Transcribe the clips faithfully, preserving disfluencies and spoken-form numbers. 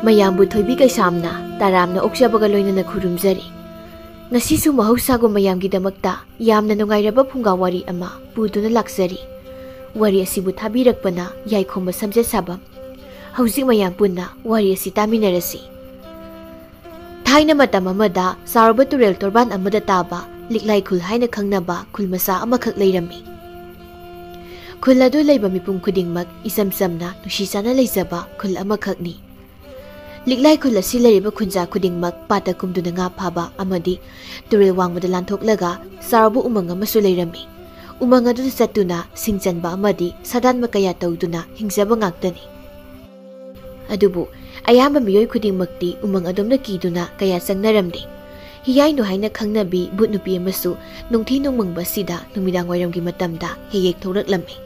ꯃꯌꯥꯝꯕꯨ ꯊꯣꯏꯕꯤ ꯀꯩꯁꯥꯝꯅ ꯇꯔꯥꯝꯅ ꯑꯣꯛꯆꯕꯒ ꯂꯣꯏꯅꯅ ꯈꯨꯔꯨꯝꯖꯔꯤ꯫ ꯉꯁꯤꯁꯨ ꯃꯍꯧꯁꯥꯒꯨꯝ ꯃꯌꯥꯝꯒꯤꯗꯃꯛꯇ ꯌꯥꯝꯅ ꯅꯨꯡꯉꯥꯏꯔꯕ ꯐꯨꯡꯒꯥ ꯋꯥꯔꯤ ꯑꯃ ꯄꯨꯗꯨꯅ ꯂꯥꯛꯆꯔꯤ꯫ ꯋꯥꯔꯤ ꯑꯁꯤꯕꯨ ꯊꯥꯕꯤꯔꯛꯄꯅ ꯌꯥꯏꯈꯣꯝꯕ ꯁꯝꯖꯦꯠ ꯁꯥꯕꯝ꯫ ꯍꯧꯖꯤꯛ ꯃꯌꯥꯝ ꯄꯨꯟꯅ ꯋꯥꯔꯤ ꯑꯁꯤ ꯇꯥꯃꯤꯟꯅꯔꯁꯤ꯫ ꯊꯥꯏꯅ ꯃꯇꯝ ꯑꯃꯗ ꯆꯥꯎꯔꯕ ꯇꯨꯔꯦꯜ ꯇꯣꯔꯕꯥꯟ ꯑꯃꯗ ꯇꯥꯕ ꯂꯤꯛꯂꯥꯏ ꯈꯨꯜ ꯍꯥꯏꯅ ꯈꯪꯅꯕ ꯈꯨꯜ ꯃꯆꯥ ꯑꯃꯈꯛ ꯂꯩꯔꯝꯃꯤ꯫ ꯈꯨꯜ ꯑꯗꯨ ꯂꯩꯕ ꯃꯤꯄꯨꯝ ꯈꯨꯗꯤꯡꯃꯛ ꯏꯆꯝ ꯆꯝꯅ ꯅꯨꯡꯁꯤ ꯆꯥꯟꯅ ꯂꯩꯖꯕ ꯈꯨꯜ ꯑꯃꯈꯛꯅꯤ꯫ ꯂꯤꯛꯂꯥꯏ ꯈꯨꯜ ꯑꯁꯤ ꯂꯩꯔꯤꯕ ꯈꯨꯟꯖꯥ ꯈꯨꯗꯤꯡꯃꯛ ꯄꯥꯠꯇ ꯀꯨꯝꯗꯨꯅ ꯉꯥ ꯐꯥꯕ ꯑꯃꯗꯤ ꯇꯨꯔꯦꯜ ꯋꯥꯡꯃꯗ ꯂꯥꯟꯊꯣꯛꯂꯒ ꯆꯥꯎꯔꯕ ꯎꯃꯪ ꯑꯃꯁꯨ ꯂꯩꯔꯝꯃꯤ꯫ ꯎꯃꯪ ꯑꯗꯨꯗ ꯆꯠꯇꯨꯅ ꯁꯤꯡ ꯆꯟꯕ ꯑꯃꯗꯤ ꯁꯥꯗꯥꯟꯕ ꯀꯌꯥ ꯇꯧꯗꯨꯅ ꯍꯤꯡꯖꯕ ꯉꯥꯛꯇꯅꯤ꯫ ꯑꯗꯨꯕꯨ ꯑꯌꯥꯝꯕ ꯃꯤꯑꯣꯏ ꯈꯨꯗꯤꯡꯃꯛꯇꯤ ꯎꯃꯪ ꯑꯗꯣꯝꯗ ꯀꯤꯗꯨꯅ ꯀꯌꯥ ꯆꯪꯅꯔꯝꯗꯦ꯫ ꯍꯤꯌꯥꯏꯅꯨ ꯍꯥꯏꯅ ꯈꯪꯅꯕꯤ ꯚꯨꯠ ꯅꯨꯄꯤ ꯑꯃꯁꯨ ꯅꯨꯡꯊꯤ ꯅꯣꯡꯃꯪꯕ ꯑꯁꯤꯗ ꯅꯨꯃꯤꯗꯥꯡ ꯋꯥꯏꯔꯝꯒꯤ ꯃꯇꯝꯗ ꯍꯦꯛ ꯍꯦꯛ ꯊꯣꯛꯂꯛꯂꯝꯃꯤ꯫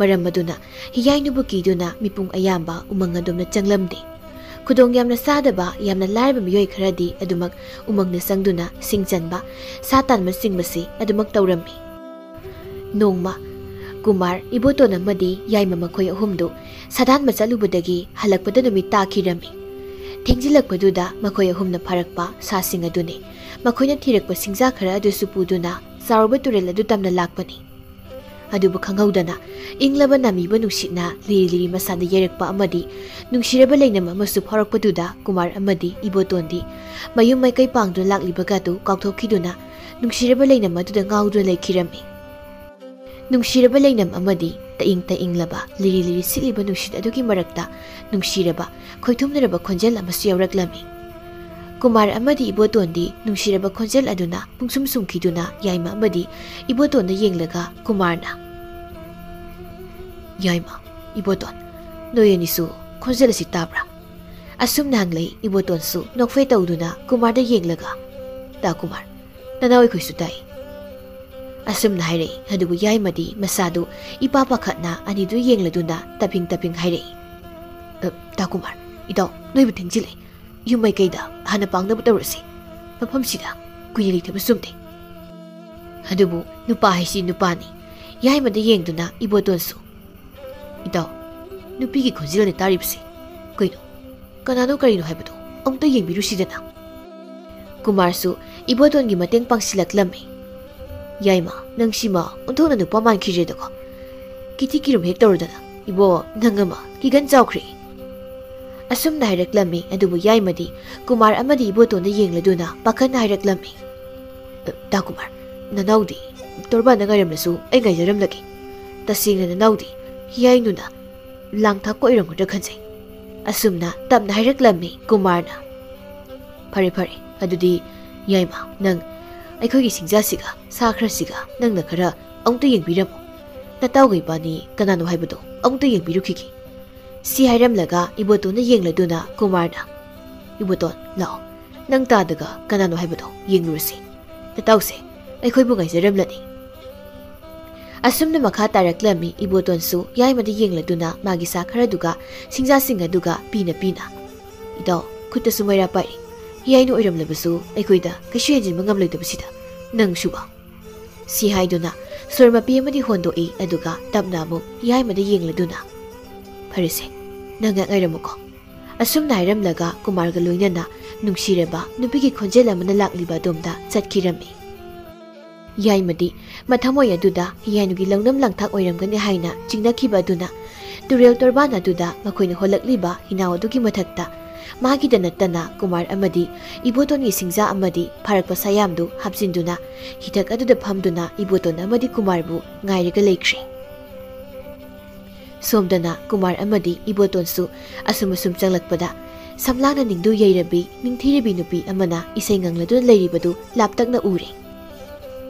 ꯃꯔꯝ ꯑꯗꯨꯅ ꯍꯤꯌꯥꯏꯅꯨꯕꯨ ꯀꯤꯗꯨꯅ ꯃꯤꯄꯨꯝ ꯑꯌꯥꯝꯕ ꯎꯃꯪ ꯑꯗꯣꯝꯗ ꯆꯪꯂꯝꯗꯦ꯫ ꯈꯨꯗꯣꯡ ꯌꯥꯝꯅ ꯆꯥꯗꯕ, ꯌꯥꯝꯅ ꯂꯥꯏꯔꯕ ꯃꯤꯑꯣꯏ ꯈꯔꯗꯤ ꯑꯗꯨꯃꯛ ꯎꯃꯪꯗ ꯆꯪꯗꯨꯅ ꯁꯤꯡ ꯆꯟꯕ, ꯁꯥ ꯇꯥꯟꯕꯆꯤꯡꯕꯁꯤ ꯑꯗꯨꯃꯛ ꯇꯧꯔꯝꯃꯤ꯫ ꯅꯣꯡꯃ ꯀꯨꯃꯥꯔ, ꯏꯕꯣꯇꯣꯟ ꯑꯃꯗꯤ ꯌꯥꯏꯃ ꯃꯈꯣꯏ ꯑꯍꯨꯝꯗꯨ ꯁꯥꯗꯥꯟꯕ ꯆꯠꯂꯨꯕꯗꯒꯤ ꯍꯜꯂꯛꯄꯗ ꯅꯨꯃꯤꯠ ꯇꯥꯈꯤꯔꯝꯃꯤ꯫ ꯊꯦꯡꯖꯤꯜꯂꯛꯄꯗꯨꯗ ꯃꯈꯣꯏ ꯑꯍꯨꯝꯅ ꯐꯥꯔꯛꯄ ꯁꯥꯁꯤꯡ ꯑꯗꯨꯅꯤ꯫ ꯃꯈꯣꯏꯅ ꯊꯤꯔꯛꯄ ꯁꯤꯡꯖꯥ ꯈꯔ ꯑꯗꯨꯁꯨ ꯄꯨꯗꯨꯅ ꯆꯥꯎꯔꯕ ꯇꯨꯔꯦꯜ ꯑꯗꯨ ꯇꯝꯅ ꯂꯥꯛꯄꯅꯤ꯫ ꯑꯗꯨꯕꯨ ꯈꯪꯍꯧꯗꯅ ꯏꯪꯂꯕ ꯅꯥꯃꯤꯕ ꯅꯨꯡꯁꯤꯠꯅ ꯂꯤꯔꯤ ꯂꯤꯔꯤ ꯃꯁꯥꯗ ꯌꯩꯔꯛꯄ ꯑꯃꯗꯤ ꯅꯨꯡꯁꯤꯔꯕ ꯂꯩꯅꯝ ꯑꯃꯁꯨ ꯐꯥꯎꯔꯛꯄꯗꯨꯗ ꯀꯨꯃꯥꯔ ꯑꯃꯗꯤ ꯏꯕꯣꯇꯣꯟꯗꯤ ꯃꯌꯨꯝ ꯃꯥꯏꯀꯩ ꯄꯥꯡꯗꯨꯅ ꯂꯥꯛꯂꯤꯕꯒꯗꯨ ꯀꯥꯎꯊꯣꯛꯈꯤꯗꯨꯅ ꯅꯨꯡꯁꯤꯔꯕ ꯂꯩꯅꯝ ꯑꯗꯨꯗ ꯉꯥꯎꯗꯨꯅ ꯂꯩꯈꯤꯔꯝꯃꯤ꯫ ꯅꯨꯡꯁꯤꯔꯕ ꯂꯩꯅꯝ ꯑꯃꯗꯤ ꯇꯛꯏꯪ ꯇꯛꯏꯪꯂꯕ ꯂꯤꯔꯤ ꯂꯤꯔꯤ ꯁꯤꯠꯂꯤꯕ ꯅꯨꯡꯁꯤꯠ ꯑꯗꯨꯒꯤ ꯃꯔꯛꯇ ꯅꯨꯡꯁꯤꯔꯕ ꯈꯣꯏꯊꯨꯝꯅꯔꯕ ꯈꯣꯟꯖꯦꯜ ꯑꯃꯁꯨ ꯌꯥꯎꯔꯛꯂꯝꯃꯤ꯫ ꯀꯨꯃꯥꯔ ꯑꯃꯗꯤ ꯏꯕꯣꯇꯣꯟꯗꯤ ꯅꯨꯡꯁꯤꯔꯕ ꯈꯣꯟꯖꯦꯜ ꯑꯗꯨꯅ ꯄꯨꯡꯁꯨꯝ ꯁꯨꯝꯈꯤꯗꯨꯅ ꯌꯥꯏꯃ ꯑꯃꯗꯤ ꯏꯕꯣꯇꯣꯟꯗ ꯌꯦꯡꯂꯒ ꯀꯨꯃꯥꯔꯅ, "ꯌꯥꯏꯃ, ꯏꯕꯣꯇꯣꯟ, ꯅꯣꯏ ꯑꯅꯤꯁꯨ ꯈꯣꯟꯖꯦꯜ ꯑꯁꯤ ꯇꯥꯕ꯭ꯔꯥ?" ꯑꯁꯨꯝꯅ ꯍꯪꯂꯛꯏ꯫ ꯏꯕꯣꯇꯣꯟꯁꯨ ꯅꯣꯛꯐꯦ ꯇꯧꯗꯨꯅ ꯀꯨꯃꯥꯔꯗ ꯌꯦꯡꯂꯒ, "ꯇꯥ ꯀꯨꯃꯥꯔ, ꯅꯅꯥꯎ ꯑꯩꯈꯣꯏꯁꯨ ꯇꯥꯏ," ꯑꯁꯨꯝꯅ ꯍꯥꯏꯔꯛꯏ꯫ ꯑꯗꯨꯕꯨ ꯌꯥꯏꯃꯗꯤ ꯃꯁꯥꯗꯨ ꯏꯄꯥ ꯄꯥꯈꯠꯅ ꯑꯅꯤꯗꯨ ꯌꯦꯡꯂꯗꯨꯅ ꯇꯞꯄꯤꯡ ꯇꯞꯄꯤꯡ ꯍꯥꯏꯔꯛꯏ, "ꯑ, ꯇꯥ ꯀꯨꯃꯥꯔ, ꯏꯇꯥꯎ, ꯅꯣꯏꯕꯨ ꯊꯦꯡꯖꯤꯜꯂꯦ꯫ ꯌꯨꯝ ꯃꯥꯏꯀꯩꯗ ꯍꯥꯟꯅ ꯄꯥꯡꯅꯕ ꯇꯧꯔꯁꯤ꯫ ꯃꯐꯝꯁꯤꯗ ꯀꯨꯏꯅ ꯂꯩꯊꯕ ꯆꯨꯝꯗꯦ꯫" ꯑꯗꯨꯕꯨ ꯅꯨꯄꯥ ꯍꯥꯏꯁꯤ ꯅꯨꯄꯥꯅꯤ꯫ ꯌꯥꯏꯃꯗ ꯌꯦꯡꯗꯨꯅ ꯏꯕꯣꯇꯣꯟꯁꯨ, "ꯏꯇꯥꯎ, ꯅꯨꯄꯤꯒꯤ ꯈꯣꯟꯖꯦꯜꯅ ꯇꯥꯔꯤꯕꯁꯤ ꯀꯩꯅꯣ? ꯀꯅꯥꯅꯣ ꯀꯔꯤꯅꯣ ꯍꯥꯏꯕꯗꯣ ꯑꯃꯨꯛꯇ ꯌꯦꯡꯕꯤꯔꯨꯁꯤꯗꯅ꯫ ꯀꯨꯃꯥꯔꯁꯨ ꯏꯕꯣꯇꯣꯟꯒꯤ ꯃꯇꯦꯡ ꯄꯥꯡꯁꯤꯜꯂꯛꯂꯝꯃꯤ꯫ "ꯌꯥꯏꯃ, ꯅꯪꯁꯤꯃ ꯑꯣꯟꯊꯣꯛꯅ ꯅꯨꯄꯥ ꯃꯥꯟꯈꯤꯗ꯭ꯔꯦꯗꯀꯣ꯫ ꯀꯤꯊꯤ ꯀꯤꯔꯨꯝ ꯍꯦꯛ ꯇꯧꯔꯨꯗꯅ꯫ ꯏꯕꯣ, ꯅꯪ ꯑꯃ ꯀꯤꯒꯟ ꯆꯥꯎꯈ꯭ꯔꯦ"꯫ ꯑꯁꯨꯝꯅ ꯍꯥꯏꯔꯛꯂꯝꯃꯤ꯫ ꯑꯗꯨꯕꯨ ꯌꯥꯏꯃꯗꯤ ꯀꯨꯃꯥꯔ ꯑꯃꯗꯤ ꯏꯕꯣꯇꯣꯟꯗ ꯌꯦꯡꯂꯗꯨꯅ ꯄꯥꯈꯠꯅ ꯍꯥꯏꯔꯛꯂꯝꯃꯤ꯫ "ꯇꯥ ꯀꯨꯃꯥꯔ, ꯅꯅꯥꯎꯗꯤ ꯇꯣꯔꯕꯥꯟꯗ ꯉꯥꯏꯔꯝꯂꯁꯨ ꯑꯩ ꯉꯥꯏꯖꯔꯝꯂꯒꯦ꯫ ꯇꯁꯦꯡꯅ ꯅꯅꯥꯎꯗꯤ ꯌꯥꯏꯅꯨꯅ ꯂꯥꯡꯊꯥꯛꯄ ꯑꯣꯏꯔꯝꯒꯗ꯭ꯔꯥ ꯈꯟꯖꯩ"꯫ ꯑꯁꯨꯝꯅ ꯇꯞꯅ ꯍꯥꯏꯔꯛꯂꯝꯃꯤ ꯀꯨꯃꯥꯔꯅ꯫ "ꯐꯔꯦ, ꯐꯔꯦ, ꯑꯗꯨꯗꯤ ꯌꯥꯏꯃ, ꯅꯪ ꯑꯩꯈꯣꯏꯒꯤ ꯁꯤꯡꯖꯥꯁꯤꯒ ꯁꯥ ꯈꯔꯁꯤꯒ ꯅꯪꯅ ꯈꯔ ꯑꯃꯨꯛꯇ ꯌꯦꯡꯕꯤꯔꯝꯃꯨ꯫ ꯅꯇꯥꯎꯒ ꯏꯕꯥꯅꯤ ꯀꯅꯥꯅꯣ ꯍꯥꯏꯕꯗꯣ ꯑꯃꯨꯛꯇ ꯌꯦꯡꯕꯤꯔꯨꯈꯤꯒꯦ"꯫ ꯁꯤ ꯍꯥꯏꯔꯝꯂꯒ ꯏꯕꯣꯇꯣꯟꯗ ꯌꯦꯡꯂꯗꯨꯅ ꯀꯨꯃꯥꯔꯅ, "ꯏꯕꯣꯇꯣꯟ, ꯂꯥꯛꯑꯣ, ꯅꯪ ꯇꯥꯗꯒ ꯀꯅꯥꯅꯣ ꯍꯥꯏꯕꯗꯣ ꯌꯦꯡꯂꯨꯔꯁꯤ꯫ ꯅꯇꯥꯎꯁꯦ ꯑꯩꯈꯣꯏꯕꯨ ꯉꯥꯏꯖꯔꯝꯂꯅꯤ"꯫ ꯑꯁꯨꯝꯅ ꯃꯈꯥ ꯇꯥꯔꯛꯂꯝꯃꯤ꯫ ꯏꯕꯣꯇꯣꯟꯁꯨ ꯌꯥꯏꯃꯗ ꯌꯦꯡꯂꯗꯨꯅ ꯃꯥꯒꯤ ꯁꯥ ꯈꯔꯗꯨꯒ ꯁꯤꯡꯖꯥꯁꯤꯡ ꯑꯗꯨꯒ ꯄꯤꯅ ꯄꯤꯅ, "ꯏꯇꯥꯎ, ꯈꯨꯠꯇꯁꯨ ꯃꯩꯔꯥ ꯄꯥꯏꯔꯤ꯫ ꯌꯥꯏꯅꯨ ꯑꯣꯏꯔꯝꯂꯕꯁꯨ ꯑꯩꯈꯣꯏꯗ ꯀꯩꯁꯨ ꯍꯦꯟꯖꯤꯟꯕ ꯉꯝꯂꯣꯏꯗꯕꯁꯤꯗ ꯅꯪꯁꯨꯕ"꯫ ꯁꯤ ꯍꯥꯏꯗꯨꯅ ꯁꯣꯔ ꯃꯄꯤ ꯑꯃꯗꯤ ꯍꯣꯟꯗꯣꯛꯏ꯫ ꯑꯗꯨꯒ ꯇꯞꯅ ꯑꯃꯨꯛ ꯌꯥꯏꯃꯗ ꯌꯦꯡꯂꯗꯨꯅ, "ꯐꯔꯦꯁꯦ, ꯅꯪ ꯉꯥꯏꯍꯥꯛ ꯉꯥꯏꯔꯝꯃꯨꯀꯣ"꯫ ꯑꯁꯨꯝꯅ ꯍꯥꯏꯔꯝꯂꯒ ꯀꯨꯃꯥꯔꯒ ꯂꯣꯏꯅꯅ ꯅꯨꯡꯁꯤꯔꯕ ꯅꯨꯄꯤꯒꯤ ꯈꯣꯟꯖꯦꯜ ꯑꯃꯅ ꯂꯥꯛꯂꯤꯕ ꯑꯗꯣꯝꯗ ꯆꯠꯈꯤꯔꯝꯃꯤ꯫ ꯌꯥꯏꯃꯗꯤ ꯃꯊꯃꯣꯏ ꯑꯗꯨꯗ ꯌꯥꯏꯅꯨꯒꯤ ꯂꯧꯅꯝ ꯂꯥꯡꯊꯥꯛ ꯑꯣꯏꯔꯝꯒꯅꯤ ꯍꯥꯏꯅ ꯆꯤꯡꯅꯈꯤꯕ ꯑꯗꯨꯅ ꯇꯨꯔꯦꯜ ꯇꯣꯔꯕꯥꯟ ꯑꯗꯨꯗ ꯃꯈꯣꯏꯅ ꯍꯣꯜꯂꯛꯂꯤꯕ ꯍꯤꯅꯥꯎ ꯑꯗꯨꯒꯤ ꯃꯊꯛꯇ ꯃꯥꯒꯤꯗ ꯅꯠꯇꯅ ꯀꯨꯃꯥꯔ ꯑꯃꯗꯤ ꯏꯕꯣꯇꯣꯟꯒꯤ ꯁꯤꯡꯖꯥ ꯑꯃꯗꯤ ꯐꯥꯔꯛꯄ ꯁꯥꯌꯥꯝꯗꯨ ꯍꯥꯞꯆꯤꯟꯗꯨꯅ ꯍꯤꯊꯛ ꯑꯗꯨꯗ ꯐꯝꯗꯨꯅ ꯏꯕꯣꯇꯣꯟ ꯑꯃꯗꯤ ꯀꯨꯃꯥꯔꯕꯨ ꯉꯥꯏꯔꯒ ꯂꯩꯈ꯭ꯔꯦ꯫ ꯁꯣꯝꯗꯅ ꯀꯨꯃꯥꯔ ꯑꯃꯗꯤ ꯏꯕꯣꯇꯣꯟꯁꯨ ꯑꯁꯨꯝ ꯑꯁꯨꯝ ꯆꯪꯂꯛꯄꯗ ꯁꯝꯂꯥꯡꯅ ꯅꯤꯡꯗꯨ ꯌꯩꯔꯕꯤ ꯅꯤꯡꯊꯤꯔꯕꯤ ꯅꯨꯄꯤ ꯑꯃꯅ ꯏꯁꯩ ꯉꯪꯂꯗꯨꯅ ꯂꯩꯔꯤꯕꯗꯨ ꯂꯥꯞꯇꯛꯅ ꯎꯔꯦ꯫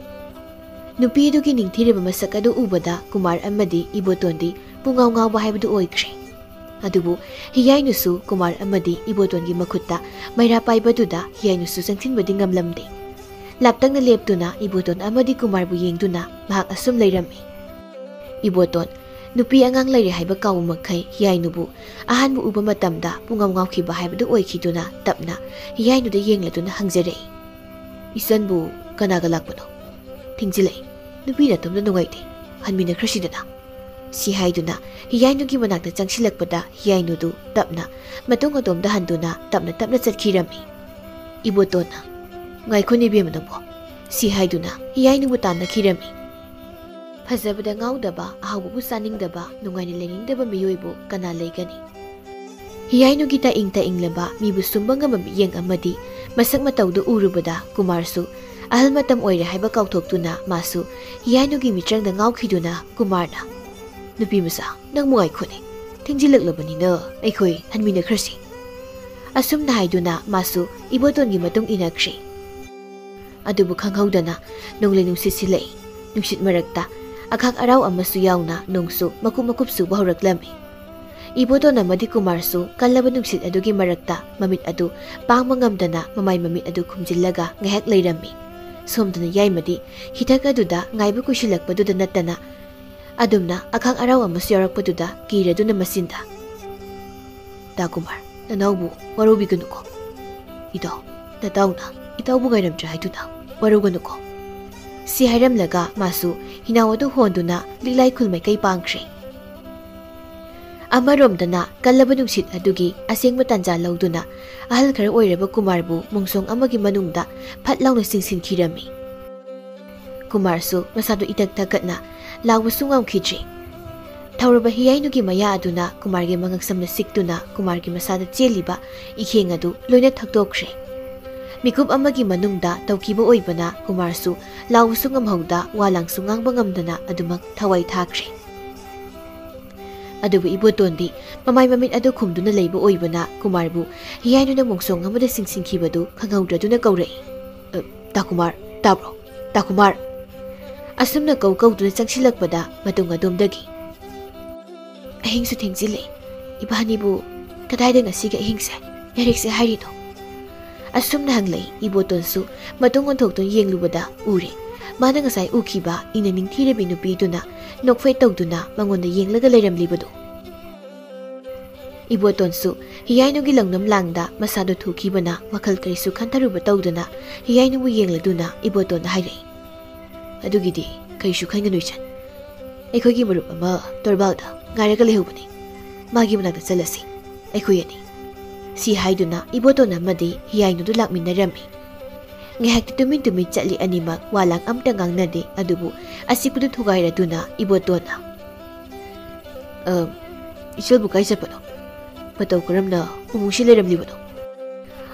ꯅꯨꯄꯤ ꯑꯗꯨꯒꯤ ꯅꯤꯡꯊꯤꯔꯕ ꯃꯁꯛ ꯑꯗꯨ ꯎꯕꯗ ꯀꯨꯃꯥꯔ ꯑꯃꯗꯤ ꯏꯕꯣꯇꯣꯟꯗꯤ ꯄꯨꯡꯉꯥꯎ ꯉꯥꯎꯕ ꯍꯥꯏꯕꯗꯨ ꯑꯣꯏꯈ꯭ꯔꯦ꯫ ꯑꯗꯨꯕꯨ ꯍꯤꯌꯥꯏꯅꯨꯁꯨ ꯀꯨꯃꯥꯔ ꯑꯃꯗꯤ ꯏꯕꯣꯇꯣꯟꯒꯤ ꯃꯈꯨꯠꯇ ꯃꯩꯔꯥ ꯄꯥꯏꯕꯗꯨꯗ ꯍꯤꯌꯥꯏꯅꯨꯁꯨ ꯆꯪꯁꯤꯟꯕꯗꯤ ꯉꯝꯂꯝꯗꯦ꯫ ꯂꯥꯞꯇꯛꯅ ꯂꯦꯞꯇꯨꯅ ꯏꯕꯣꯇꯣꯟ ꯑꯃꯗꯤ ꯀꯨꯃꯥꯔꯕꯨ ꯌꯦꯡꯗꯨꯅ ꯃꯍꯥꯛ ꯑꯁꯨꯝ ꯂꯩꯔꯝꯃꯤ꯫ ꯏꯕꯣꯇꯣꯟ, ꯅꯨꯄꯤ ꯑꯉꯥꯡ ꯂꯩꯔꯦ ꯍꯥꯏꯕ ꯀꯥꯎꯕ ꯃꯈꯩ ꯍꯤꯌꯥꯏꯅꯨꯕꯨ ꯑꯍꯥꯟꯕ ꯎꯕ ꯃꯇꯝꯗ ꯄꯨꯡꯉꯥꯎ ꯉꯥꯎꯈꯤꯕ ꯍꯥꯏꯕꯗꯨ ꯑꯣꯏꯈꯤꯗꯨꯅ ꯇꯞꯅ ꯍꯤꯌꯥꯏꯅꯨꯗ ꯌꯦꯡꯂꯗꯨꯅ ꯍꯪꯖꯔꯛꯏ, "ꯏꯆꯟꯕꯨ ꯀꯅꯥꯒ ꯂꯥꯛꯄꯅꯣ? ꯊꯦꯡꯖꯤꯜꯂꯛꯏ꯫ ꯅꯨꯄꯤ ꯅꯇꯣꯝꯇ ꯅꯨꯡꯉꯥꯏꯇꯦ꯫ ꯍꯟꯃꯤꯟꯅꯈ꯭ꯔꯁꯤꯗꯅ"꯫ ꯁꯤ ꯍꯥꯏꯗꯨꯅ ꯍꯤꯌꯥꯏꯅꯨꯒꯤ ꯃꯅꯥꯛꯇ ꯆꯪꯁꯤꯜꯂꯛꯄꯗ ꯍꯤꯌꯥꯏꯅꯨꯗꯨ ꯇꯞꯅ ꯃꯇꯨꯡ ꯑꯗꯣꯝꯗ ꯍꯟꯗꯨꯅ ꯇꯞꯅ ꯇꯞꯅ ꯆꯠꯈꯤꯔꯝꯃꯤ꯫ ꯏꯕꯣꯇꯣꯟꯅ, "ꯉꯥꯏꯈꯣꯅꯦ ꯏꯕꯦꯝꯃ ꯅꯪꯕꯣ, ꯁꯤ ꯍꯥꯏꯗꯨꯅ ꯍꯤꯌꯥꯏꯅꯨꯕꯨ ꯇꯥꯟꯅꯈꯤꯔꯝꯃꯤ꯫ ꯐꯖꯕꯗ ꯉꯥꯎꯗꯕ, ꯑꯍꯥꯎꯕꯕꯨ ꯆꯥꯅꯤꯡꯗꯕ, ꯅꯨꯡꯉꯥꯏꯅ ꯂꯩꯅꯤꯡꯗꯕ ꯃꯤꯑꯣꯏꯕꯨ ꯀꯅꯥ ꯂꯩꯒꯅꯤ?" ꯍꯤꯌꯥꯏꯅꯨꯒꯤ ꯇꯥꯛꯏꯪ ꯇꯥꯛꯏꯪꯂꯕ ꯃꯤꯕꯨ ꯁꯨꯝꯕ ꯉꯝꯕ ꯃꯤꯠꯌꯦꯡ ꯑꯃꯗꯤ ꯃꯁꯛ ꯃꯇꯧꯗꯨ ꯎꯔꯨꯕꯗ ꯀꯨꯃꯥꯔꯁꯨ ꯑꯍꯜ ꯃꯇꯝ ꯑꯣꯏꯔꯦ ꯍꯥꯏꯕ ꯀꯥꯎꯊꯣꯛꯇꯨꯅ ꯃꯥꯁꯨ ꯍꯤꯌꯥꯏꯅꯨꯒꯤ ꯃꯤꯠꯆꯪꯗ ꯉꯥꯎꯈꯤꯗꯨꯅ ꯀꯨꯃꯥꯔꯅ, "ꯅꯨꯄꯤ ꯃꯆꯥ, ꯅꯪꯕꯨ ꯉꯥꯏꯈꯣꯅꯦ, ꯊꯦꯡꯖꯤꯜꯂꯛꯂꯕꯅꯤꯅ ꯑꯩꯈꯣꯏ ꯍꯟꯃꯤꯟꯅꯈ꯭ꯔꯁꯤ"꯫ ꯑꯁꯨꯝꯅ ꯍꯥꯏꯗꯨꯅ ꯃꯥꯁꯨ ꯏꯕꯣꯇꯣꯟꯒꯤ ꯃꯇꯨꯡ ꯏꯟꯅꯈ꯭ꯔꯦ꯫ ꯑꯗꯨꯕꯨ ꯈꯪꯍꯧꯗꯅ ꯅꯣꯡꯂꯩ ꯅꯨꯡꯁꯤꯠ ꯁꯤꯜꯂꯛꯏ꯫ ꯅꯨꯡꯁꯤꯠ ꯃꯔꯛꯇ ꯑꯈꯥꯛ ꯑꯔꯥꯎ ꯑꯃꯁꯨ ꯌꯥꯎꯅ ꯅꯣꯡꯁꯨ ꯃꯀꯨꯞ ꯃꯀꯨꯞ ꯆꯨꯕ ꯍꯧꯔꯛꯂꯝꯃꯤ꯫ ꯏꯕꯣꯇꯣꯟ ꯑꯃꯗꯤ ꯀꯨꯃꯥꯔꯁꯨ ꯀꯜꯂꯕ ꯅꯨꯡꯁꯤꯠ ꯑꯗꯨꯒꯤ ꯃꯔꯛꯇ ꯃꯃꯤꯠ ꯑꯗꯨ ꯄꯥꯡꯕ ꯉꯝꯗꯅ ꯃꯃꯥꯏ ꯃꯃꯤꯠ ꯑꯗꯨ ꯈꯨꯝꯖꯤꯜꯂꯒ ꯉꯥꯏꯍꯥꯛ ꯂꯩꯔꯝꯃꯤ꯫ ꯁꯣꯝꯗꯅ ꯌꯥꯏꯃꯗꯤ ꯍꯤꯊꯛ ꯑꯗꯨꯗ ꯉꯥꯏꯕ ꯀꯨꯏꯁꯤꯜꯂꯛꯄꯗꯨꯗ ꯅꯠꯇꯅ ꯑꯗꯨꯝꯅ ꯑꯈꯥꯛ ꯑꯔꯥꯎ ꯑꯃꯁꯨ ꯌꯥꯎꯔꯛꯄꯗꯨꯗ ꯀꯤꯔꯗꯨꯅ ꯃꯆꯤꯟꯗ, "ꯗꯥ ꯀꯨꯃꯥꯔ, ꯅꯅꯥꯎꯕꯨ ꯋꯥꯔꯧꯕꯤꯒꯅꯨꯀꯣ꯫ ꯏꯇꯥꯎ, ꯅꯇꯥꯎꯅ ꯏꯇꯥꯎꯕꯨ ꯉꯥꯏꯔꯝꯗ꯭ꯔꯦ ꯍꯥꯏꯗꯨꯅ ꯋꯥꯔꯧꯒꯅꯨꯀꯣ"꯫ ꯁꯤ ꯍꯥꯏꯔꯝꯂꯒ ꯃꯥꯁꯨ ꯍꯤꯅꯥꯎ ꯑꯗꯨ ꯍꯣꯟꯗꯨꯅ ꯂꯤꯛꯂꯥꯏ ꯈꯨꯜ ꯃꯥꯏꯀꯩ ꯄꯥꯡꯈ꯭ꯔꯦ꯫ ꯑꯃꯔꯣꯝꯗꯅ ꯀꯜꯂꯕ ꯅꯨꯡꯁꯤꯠ ꯑꯗꯨꯒꯤ ꯑꯁꯦꯡꯕ ꯇꯥꯟꯖꯥ ꯂꯧꯗꯨꯅ ꯑꯍꯜ ꯈꯔ ꯑꯣꯏꯔꯕ ꯀꯨꯃꯥꯔꯕꯨ ꯃꯣꯡꯁꯣꯡ ꯑꯃꯒꯤ ꯃꯅꯨꯡꯗ ꯐꯠ ꯂꯥꯎꯅ ꯆꯤꯡꯁꯤꯟꯈꯤꯔꯝꯃꯤ꯫ ꯀꯨꯃꯥꯔꯁꯨ ꯃꯁꯥꯗꯨ ꯏꯇꯛ ꯊꯛꯀꯠꯅ ꯂꯥꯎꯕꯁꯨ ꯉꯝꯈꯤꯗ꯭ꯔꯤ꯫ ꯊꯧꯔꯕ ꯍꯤꯌꯥꯏꯅꯨꯒꯤ ꯃꯌꯥ ꯑꯗꯨꯅ ꯀꯨꯃꯥꯔꯒꯤ ꯃꯉꯛꯁꯝꯗ ꯁꯤꯛꯇꯨꯅ ꯀꯨꯃꯥꯔꯒꯤ ꯃꯁꯥꯗ ꯆꯦꯜꯂꯤꯕ ꯏꯈꯦꯡ ꯑꯗꯨ ꯂꯣꯏꯅ ꯊꯛꯇꯣꯛꯈ꯭ꯔꯦ꯫ ꯃꯤꯀꯨꯞ ꯑꯃꯒꯤ ꯃꯅꯨꯡꯗ ꯇꯧꯈꯤꯕ ꯑꯣꯏꯕꯅ ꯀꯨꯃꯥꯔꯁꯨ ꯂꯥꯎꯕꯁꯨ ꯉꯝꯍꯧꯗ ꯋꯥ ꯂꯥꯡꯁꯨ ꯉꯥꯡꯕ ꯉꯝꯗꯅ ꯑꯗꯨꯃꯛ ꯊꯋꯥꯏ ꯊꯥꯈ꯭ꯔꯦ꯫ ꯑꯗꯨꯕꯨ ꯏꯕꯣꯇꯣꯟꯗꯤ ꯃꯃꯥꯏ ꯃꯃꯤꯠ ꯑꯗꯨ ꯈꯨꯝꯗꯨꯅ ꯂꯩꯕ ꯑꯣꯏꯕꯅ ꯀꯨꯃꯥꯔꯕꯨ ꯍꯤꯌꯥꯏꯅꯨꯅ ꯃꯣꯡꯁꯣꯡ ꯑꯃꯗ ꯆꯤꯡꯁꯤꯟꯈꯤꯕꯗꯨ ꯈꯪꯍꯧꯗ꯭ꯔꯗꯨꯅ ꯀꯧꯔꯛꯏ꯫ "ꯑ, ꯗꯥ ꯀꯨꯃꯥꯔ, ꯇꯥꯕ꯭ꯔꯣ? ꯗꯥ ꯀꯨꯃꯥꯔ!" ꯑꯁꯨꯝꯅ ꯀꯧ ꯀꯧꯗꯨꯅ ꯆꯪꯁꯤꯜꯂꯛꯄꯗ ꯃꯇꯨꯡ ꯑꯗꯣꯝꯗꯒꯤ, "ꯑꯍꯤꯡꯁꯨ ꯊꯦꯡꯖꯤꯜꯂꯦ, ꯏꯕꯥꯅꯤꯕꯨ ꯀꯗꯥꯏꯗ ꯉꯁꯤꯒꯤ ꯑꯍꯤꯡꯁꯦ ꯂꯩꯔꯤꯛꯁꯦ ꯍꯥꯏꯔꯤꯅꯣ?" ꯑꯁꯨꯝꯅ ꯍꯪꯂꯛꯏ꯫ ꯏꯕꯣꯇꯣꯟꯁꯨ ꯃꯇꯨꯡ ꯑꯣꯟꯊꯣꯛꯇꯨꯅ ꯌꯦꯡꯂꯨꯕꯗ ꯎꯔꯦ, ꯃꯥꯅ ꯉꯁꯥꯏ ꯎꯈꯤꯕ ꯏꯪꯅ ꯅꯤꯡꯊꯤꯔꯕꯤ ꯅꯨꯄꯤꯗꯨꯅ ꯅꯣꯛꯐꯦꯠ ꯇꯧꯗꯨꯅ ꯃꯉꯣꯟꯗ ꯌꯦꯡꯂꯒ ꯂꯩꯔꯝꯂꯤꯕꯗꯨ꯫ ꯏꯕꯣꯇꯣꯟꯁꯨ ꯍꯤꯌꯥꯏꯅꯨꯒꯤ ꯂꯧꯅꯝ ꯂꯥꯡꯗ ꯃꯁꯥꯗꯨ ꯊꯨꯈꯤꯕꯅ ꯋꯥꯈꯜ ꯀꯔꯤꯁꯨ ꯈꯟꯊꯔꯨꯕ ꯇꯧꯗꯅ ꯍꯤꯌꯥꯏꯅꯨꯕꯨ ꯌꯦꯡꯂꯗꯨꯅ ꯏꯕꯣꯇꯣꯟꯗ ꯍꯥꯏꯔꯛꯏ, "ꯑꯗꯨꯒꯤꯗꯤ ꯀꯔꯤꯁꯨ ꯈꯟꯒꯅꯨ ꯏꯆꯟ꯫ ꯑꯩꯈꯣꯏꯒꯤ ꯃꯔꯨꯞ ꯑꯃ ꯇꯣꯔꯕꯥꯜꯗ ꯉꯥꯏꯔꯒ ꯂꯩꯍꯧꯕꯅꯤ꯫ ꯃꯥꯒꯤ ꯃꯅꯥꯛꯇ ꯆꯠꯂꯁꯤ, ꯑꯩꯈꯣꯏ ꯑꯅꯤ꯫" ꯁꯤ ꯍꯥꯏꯗꯨꯅ ꯏꯕꯣꯇꯣꯟ ꯑꯃꯗꯤ ꯍꯤꯌꯥꯏꯅꯨꯗꯨ ꯂꯥꯛꯃꯤꯟꯅꯔꯝꯃꯤ꯫ ꯉꯥꯏꯍꯥꯛꯇꯤ ꯇꯨꯃꯤꯟ ꯇꯨꯃꯤꯟ ꯆꯠꯂꯤ ꯑꯅꯤꯃꯛ, ꯋꯥ ꯂꯥꯡ ꯑꯝꯇ ꯉꯥꯡꯅꯗꯦ꯫ ꯑꯗꯨꯕꯨ ꯑꯆꯤꯛꯄꯗꯨ ꯊꯨꯒꯥꯏꯔꯗꯨꯅ ꯏꯕꯣꯇꯣꯟꯅ, "ꯑ, ꯏꯆꯜꯕꯨ ꯀꯥꯏ ꯆꯠꯄꯅꯣ? ꯃꯇꯧ ꯀꯔꯝꯅ ꯎꯃꯨꯡꯁꯤ ꯂꯩꯔꯝꯂꯤꯕꯅꯣ?"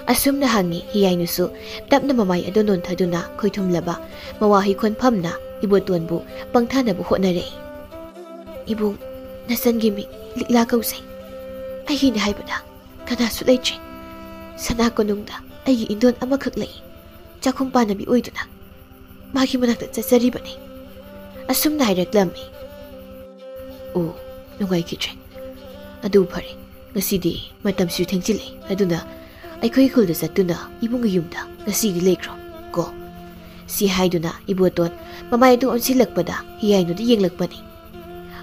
ꯑꯁꯨꯝꯅ ꯍꯪꯉꯤ꯫ ꯍꯤꯌꯥꯏꯅꯨꯁꯨ ꯇꯞꯅ ꯃꯃꯥꯏ ꯑꯗꯨ ꯅꯣꯟꯊꯗꯨꯅ ꯈꯣꯏꯊꯨꯝꯂꯕ ꯃꯋꯥꯍꯩ ꯈꯣꯟꯐꯝꯅ ꯏꯕꯣꯇꯣꯟꯕꯨ ꯄꯪꯊꯥꯅꯕ ꯍꯣꯠꯅꯔꯛꯏ꯫ "ꯏꯕꯨꯡ, ꯅꯆꯟꯒꯤ ꯃꯤꯡ ꯂꯤꯛꯂꯥ ꯀꯧꯖꯩ꯫ ꯑꯩꯒꯤꯅꯤ ꯍꯥꯏꯕꯗ ꯀꯅꯥꯁꯨ ꯂꯩꯇ꯭ꯔꯦ꯫ ꯁꯅꯥ ꯀꯣꯅꯨꯡꯗ ꯑꯩꯒꯤ ꯏꯟꯗꯣꯟ ꯑꯃꯈꯛ ꯂꯩ꯫ ꯆꯥꯛꯈꯨꯝ ꯄꯥꯟꯅꯕꯤ ꯑꯣꯏꯗꯨꯅ ꯃꯥꯒꯤ ꯃꯅꯥꯛꯇ ꯆꯠꯆꯔꯤꯕꯅꯤ꯫" ꯑꯁꯨꯝꯅ ꯍꯥꯏꯔꯛꯂꯝꯃꯤ꯫ "ꯑꯣ, ꯅꯨꯡꯉꯥꯏꯈꯤꯗ꯭ꯔꯦ꯫ ꯑꯗꯨ ꯐꯔꯦ, ꯉꯁꯤꯗꯤ ꯃꯇꯝꯁꯨ ꯊꯦꯡꯖꯤꯜꯂꯦ, ꯑꯗꯨꯅ ꯑꯩꯈꯣꯏ ꯈꯨꯜꯗ ꯆꯠꯇꯨꯅ ꯏꯕꯨꯡꯒꯤ ꯌꯨꯝꯗ ꯉꯁꯤꯗꯤ ꯂꯩꯈ꯭ꯔꯣ ꯀꯣ꯫" ꯁꯤ ꯍꯥꯏꯗꯨꯅ ꯏꯕꯣꯇꯣꯟ ꯃꯃꯥꯏ ꯑꯗꯨ ꯑꯣꯟꯁꯤꯜꯂꯛꯄꯗ ꯍꯤꯌꯥꯏꯅꯨꯗ ꯌꯦꯡꯂꯛꯄꯅꯤ꯫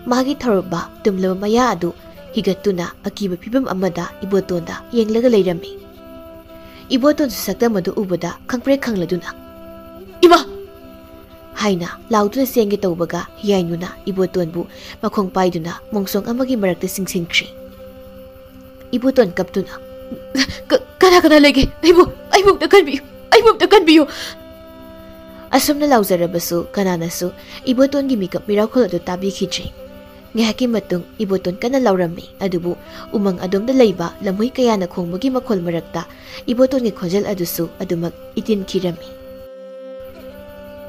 ꯃꯥꯒꯤ ꯊꯧꯔꯝꯕ ꯇꯨꯝꯂꯕ ꯃꯌꯥ ꯑꯗꯨ ꯍꯤꯒꯠꯇꯨꯅ ꯑꯀꯤꯕ ꯐꯤꯕꯝ ꯑꯃꯗ ꯏꯕꯣꯇꯣꯟꯗ ꯌꯦꯡꯂꯒ ꯂꯩꯔꯝꯃꯤ꯫ ꯏꯕꯣꯇꯣꯟꯁꯨ ꯁꯛꯇꯝ ꯑꯗꯨ ꯎꯕꯗ ꯈꯪꯄ꯭ꯔꯦꯛ ꯈꯪꯂꯗꯨꯅ, "ꯏꯃꯥ!" ꯍꯥꯏꯅ ꯂꯥꯎꯗꯨꯅ ꯆꯦꯟꯒꯦ ꯇꯧꯕꯒ ꯍꯤꯌꯥꯏꯅꯨꯅ ꯏꯕꯣꯇꯣꯟꯕꯨ ꯃꯈꯣꯡ ꯄꯥꯏꯗꯨꯅ ꯃꯣꯡꯁꯣꯡ ꯑꯃꯒꯤ ꯃꯔꯛꯇ ꯆꯤꯡꯁꯤꯟꯈ꯭ꯔꯦ꯫ ꯏꯕꯣꯇꯣꯟ ꯀꯞꯇꯨꯅ, "ꯀ-, ꯀꯅꯥ ꯀꯅꯥ ꯂꯩꯒꯦ? ꯑꯩꯕꯨ, ꯑꯩꯕꯨ ꯑꯝꯇ ꯀꯟꯕꯤꯌꯨ! ꯑꯩꯕꯨ ꯑꯝꯇ ꯀꯟꯕꯤꯌꯨ!" ꯑꯁꯨꯝꯅ ꯂꯥꯎꯖꯔꯕꯁꯨ ꯀꯅꯥꯅꯁꯨ ꯏꯕꯣꯇꯣꯟꯒꯤ ꯃꯤꯀꯞ ꯃꯤꯔꯥꯎꯈꯣꯜ ꯑꯗꯨ ꯇꯥꯕꯤꯈꯤꯗ꯭ꯔꯦ꯫ ꯉꯥꯏꯍꯥꯛꯀꯤ ꯃꯇꯨꯡ ꯏꯕꯣꯇꯣꯟ ꯀꯟꯅ ꯂꯥꯎꯔꯝꯃꯤ, ꯑꯗꯨꯕꯨ ꯎꯃꯪ ꯑꯗꯣꯝꯗ ꯂꯩꯕ ꯂꯝꯍꯨꯏ ꯀꯌꯥꯅ ꯈꯣꯡꯕꯒꯤ ꯃꯈꯣꯜ ꯃꯔꯛꯇ ꯏꯕꯣꯇꯣꯟꯒꯤ ꯈꯣꯟꯖꯦꯜ ꯑꯗꯨꯁꯨ ꯑꯗꯨꯃꯛ ꯏꯇꯤꯟꯈꯤꯔꯝꯃꯤ꯫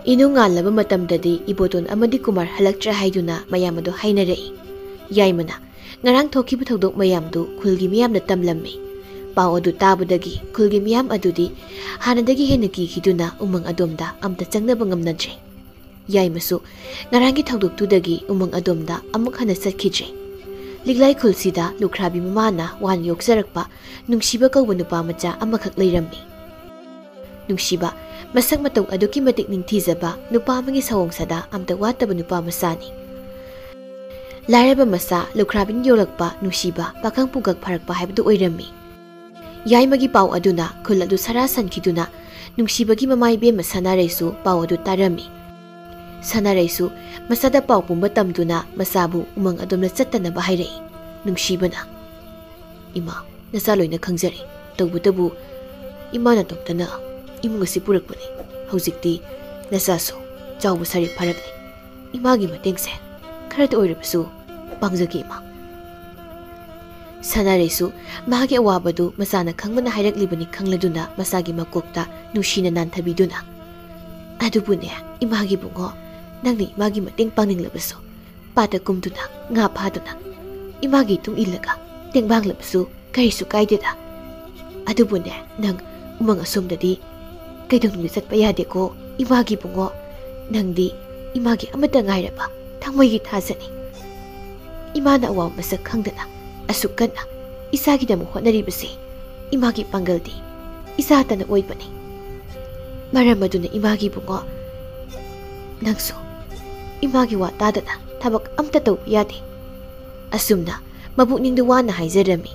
ꯏꯅꯨꯡ ꯉꯥꯜꯂꯕ ꯃꯇꯝꯗꯗꯤ ꯏꯕꯣꯇꯣꯟ ꯑꯃꯗꯤ ꯀꯨꯃꯥꯔ ꯍꯜꯂꯛꯇ꯭ꯔꯦ ꯍꯥꯏꯗꯨꯅ ꯃꯌꯥꯝ ꯑꯗꯨ ꯍꯥꯏꯅꯔꯛꯏ꯫ ꯌꯥꯏꯃꯅ, "ꯉꯔꯥꯡ ꯊꯣꯛꯈꯤꯕ ꯊꯧꯗꯣꯛ ꯃꯌꯥꯝꯗꯨ ꯈꯨꯜꯒꯤ ꯃꯤꯌꯥꯝꯅ ꯇꯝꯂꯝꯃꯤ꯫ ꯄꯥꯎ ꯑꯗꯨ ꯇꯥꯕꯗꯒꯤ ꯈꯨꯜꯒꯤ ꯃꯤꯌꯥꯝ ꯑꯗꯨꯗꯤ ꯍꯥꯟꯅꯗꯒꯤ ꯍꯦꯟꯅ ꯀꯤꯈꯤꯗꯨꯅ ꯎꯃꯪ ꯑꯗꯣꯝꯗ ꯑꯝꯇ ꯆꯪꯅꯕ ꯉꯝꯅꯗ꯭ꯔꯦ꯫" ꯌꯥꯏꯃꯁꯨ ꯉꯔꯥꯡꯒꯤ ꯊꯧꯗꯣꯛꯇꯨꯗꯒꯤ ꯎꯃꯪ ꯑꯗꯣꯝꯗ ꯑꯃꯨꯛ ꯍꯟꯅ ꯆꯠꯈꯤꯗ꯭ꯔꯦ꯫ ꯂꯤꯛꯂꯥꯏ ꯈꯨꯜꯁꯤꯗ ꯂꯨꯈ꯭ꯔꯥꯕꯤ ꯃꯃꯥꯅ ꯋꯥꯅ ꯌꯣꯛꯆꯔꯛꯄ ꯅꯨꯡꯁꯤꯕ ꯀꯧꯕ ꯅꯨꯄꯥ ꯃꯆꯥ ꯑꯃꯈꯛ ꯂꯩꯔꯝꯃꯤ꯫ ꯅꯨꯡꯁꯤꯕ, ꯃꯁꯛ ꯃꯇꯧ ꯑꯗꯨꯛꯀꯤ ꯃꯇꯤꯛ ꯅꯤꯡꯊꯤꯖꯕ, ꯅꯨꯄꯥ ꯑꯃꯒꯤ ꯁꯑꯣꯡ ꯁꯥꯗꯥ ꯑꯝꯇ ꯋꯥꯠꯇꯕ ꯅꯨꯄꯥ ꯃꯆꯥꯅꯤ꯫ ꯂꯥꯏꯔꯕ ꯃꯆꯥ ꯂꯨꯈ꯭ꯔꯥꯕꯤꯅ ꯌꯣꯛꯂꯛꯄ ꯅꯨꯡꯁꯤꯕ, ꯄꯥꯈꯪ ꯄꯨꯡꯀꯛ ꯐꯥꯔꯛꯄ ꯍꯥꯏꯕꯗꯨ ꯑꯣꯏꯔꯝꯃꯤ꯫ ꯌꯥꯏꯃꯒꯤ ꯄꯥꯎ ꯑꯗꯨꯅ ꯈꯨꯜ ꯑꯗꯨ ꯁꯔꯥ ꯁꯟꯈꯤꯗꯨꯅ ꯅꯨꯡꯁꯤꯕꯒꯤ ꯃꯃꯥ ꯏꯕꯦꯝꯃ ꯁꯅꯥꯔꯩꯁꯨ ꯄꯥꯎ ꯑꯗꯨ ꯇꯥꯔꯝꯃꯤ꯫ ꯁꯅꯥꯔꯩꯁꯨ ꯃꯆꯥꯗ ꯄꯥꯎ ꯄꯨꯝꯕ ꯇꯝꯗꯨꯅ ꯃꯆꯥꯕꯨ ꯎꯃꯪ ꯑꯗꯣꯝꯗ ꯆꯠꯇꯅꯕ ꯍꯥꯏꯔꯛꯏ꯫ ꯅꯨꯡꯁꯤꯕꯅ, "ꯏꯃꯥ, ꯅꯆꯥ ꯂꯣꯏꯅ ꯈꯪꯖꯔꯦ꯫ ꯇꯧꯕꯇꯕꯨ ꯏꯃꯥ ꯅꯇꯣꯝꯇꯅ ꯏꯃꯨꯡ ꯑꯁꯤ ꯄꯨꯔꯛꯄꯅꯤ꯫ ꯍꯧꯖꯤꯛꯇꯤ ꯅꯆꯥꯁꯨ ꯆꯥꯎꯕ ꯁꯥꯔꯦ ꯐꯥꯔꯛꯂꯦ꯫ ꯏꯃꯥꯒꯤ ꯃꯇꯦꯡꯁꯦ ꯈꯔꯇ ꯑꯣꯏꯔꯕꯁꯨ ꯄꯥꯡꯖꯒꯦ, ꯏꯃꯥ꯫" ꯁꯅꯥꯔꯩꯁꯨ ꯃꯍꯥꯛꯀꯤ ꯑꯋꯥꯕꯗꯨ ꯃꯆꯥꯅ ꯈꯪꯕꯅ ꯍꯥꯏꯔꯛꯂꯤꯕꯅꯤ ꯈꯪꯂꯗꯨꯅ ꯃꯆꯥꯒꯤ ꯃꯀꯣꯛꯇ ꯅꯨꯡꯁꯤꯅ ꯅꯥꯟꯊꯕꯤꯗꯨꯅ, "ꯑꯗꯨꯕꯨꯅꯦ, ꯏꯃꯥꯒꯤ ꯕꯨꯡꯉꯣ, ꯅꯪꯅ ꯏꯃꯥꯒꯤ ꯃꯇꯦꯡ ꯄꯥꯡꯅꯤꯡꯂꯕꯁꯨ ꯄꯥꯠꯇ ꯀꯨꯝꯗꯨꯅ ꯉꯥ ꯐꯥꯗꯨꯅ ꯏꯃꯥꯒꯤ ꯏꯇꯨꯡ ꯏꯜꯂꯒ ꯇꯦꯡꯕꯥꯡꯂꯕꯁꯨ ꯀꯔꯤꯁꯨ ꯀꯥꯏꯗꯦꯗ꯫ ꯑꯗꯨꯕꯨꯅꯦ, ꯅꯪ ꯎꯃꯪ ꯑꯁꯣꯝꯗꯗꯤ ꯀꯩꯗꯧꯅꯨꯡꯗ ꯆꯠꯄ ꯌꯥꯗꯦꯀꯣ, ꯏꯃꯥꯒꯤ ꯕꯨꯡꯉꯣ꯫ ꯅꯪꯗꯤ ꯏꯃꯥꯒꯤ ꯑꯃꯠꯇ ꯉꯥꯏꯔꯕ ꯊꯃꯣꯏꯒꯤ ꯊꯥꯖꯅꯤ꯫ ꯏꯃꯥꯅ ꯑꯋꯥꯕ ꯃꯁꯛ ꯈꯪꯗꯅ ꯑꯁꯨꯛ ꯀꯟꯅ ꯏꯆꯥꯒꯤꯗꯃꯛ ꯍꯣꯠꯅꯔꯤꯕꯁꯦ ꯏꯃꯥꯒꯤ ꯄꯥꯡꯒꯜꯗꯤ ꯏꯆꯥꯇꯅ ꯑꯣꯏꯕꯅꯤ꯫ ꯃꯔꯝ ꯑꯗꯨꯅ ꯏꯃꯥꯒꯤ ꯕꯨꯡꯉꯣ, ꯅꯪꯁꯨ ꯏꯃꯥꯒꯤ ꯋꯥ ꯇꯥꯗꯅ ꯊꯕꯛ ꯑꯝꯇ ꯇꯧꯕ ꯌꯥꯗꯦ꯫" ꯑꯁꯨꯝꯅ ꯃꯕꯨꯛꯅꯤꯡꯗ ꯋꯥꯅ ꯍꯥꯏꯖꯔꯝꯃꯤ꯫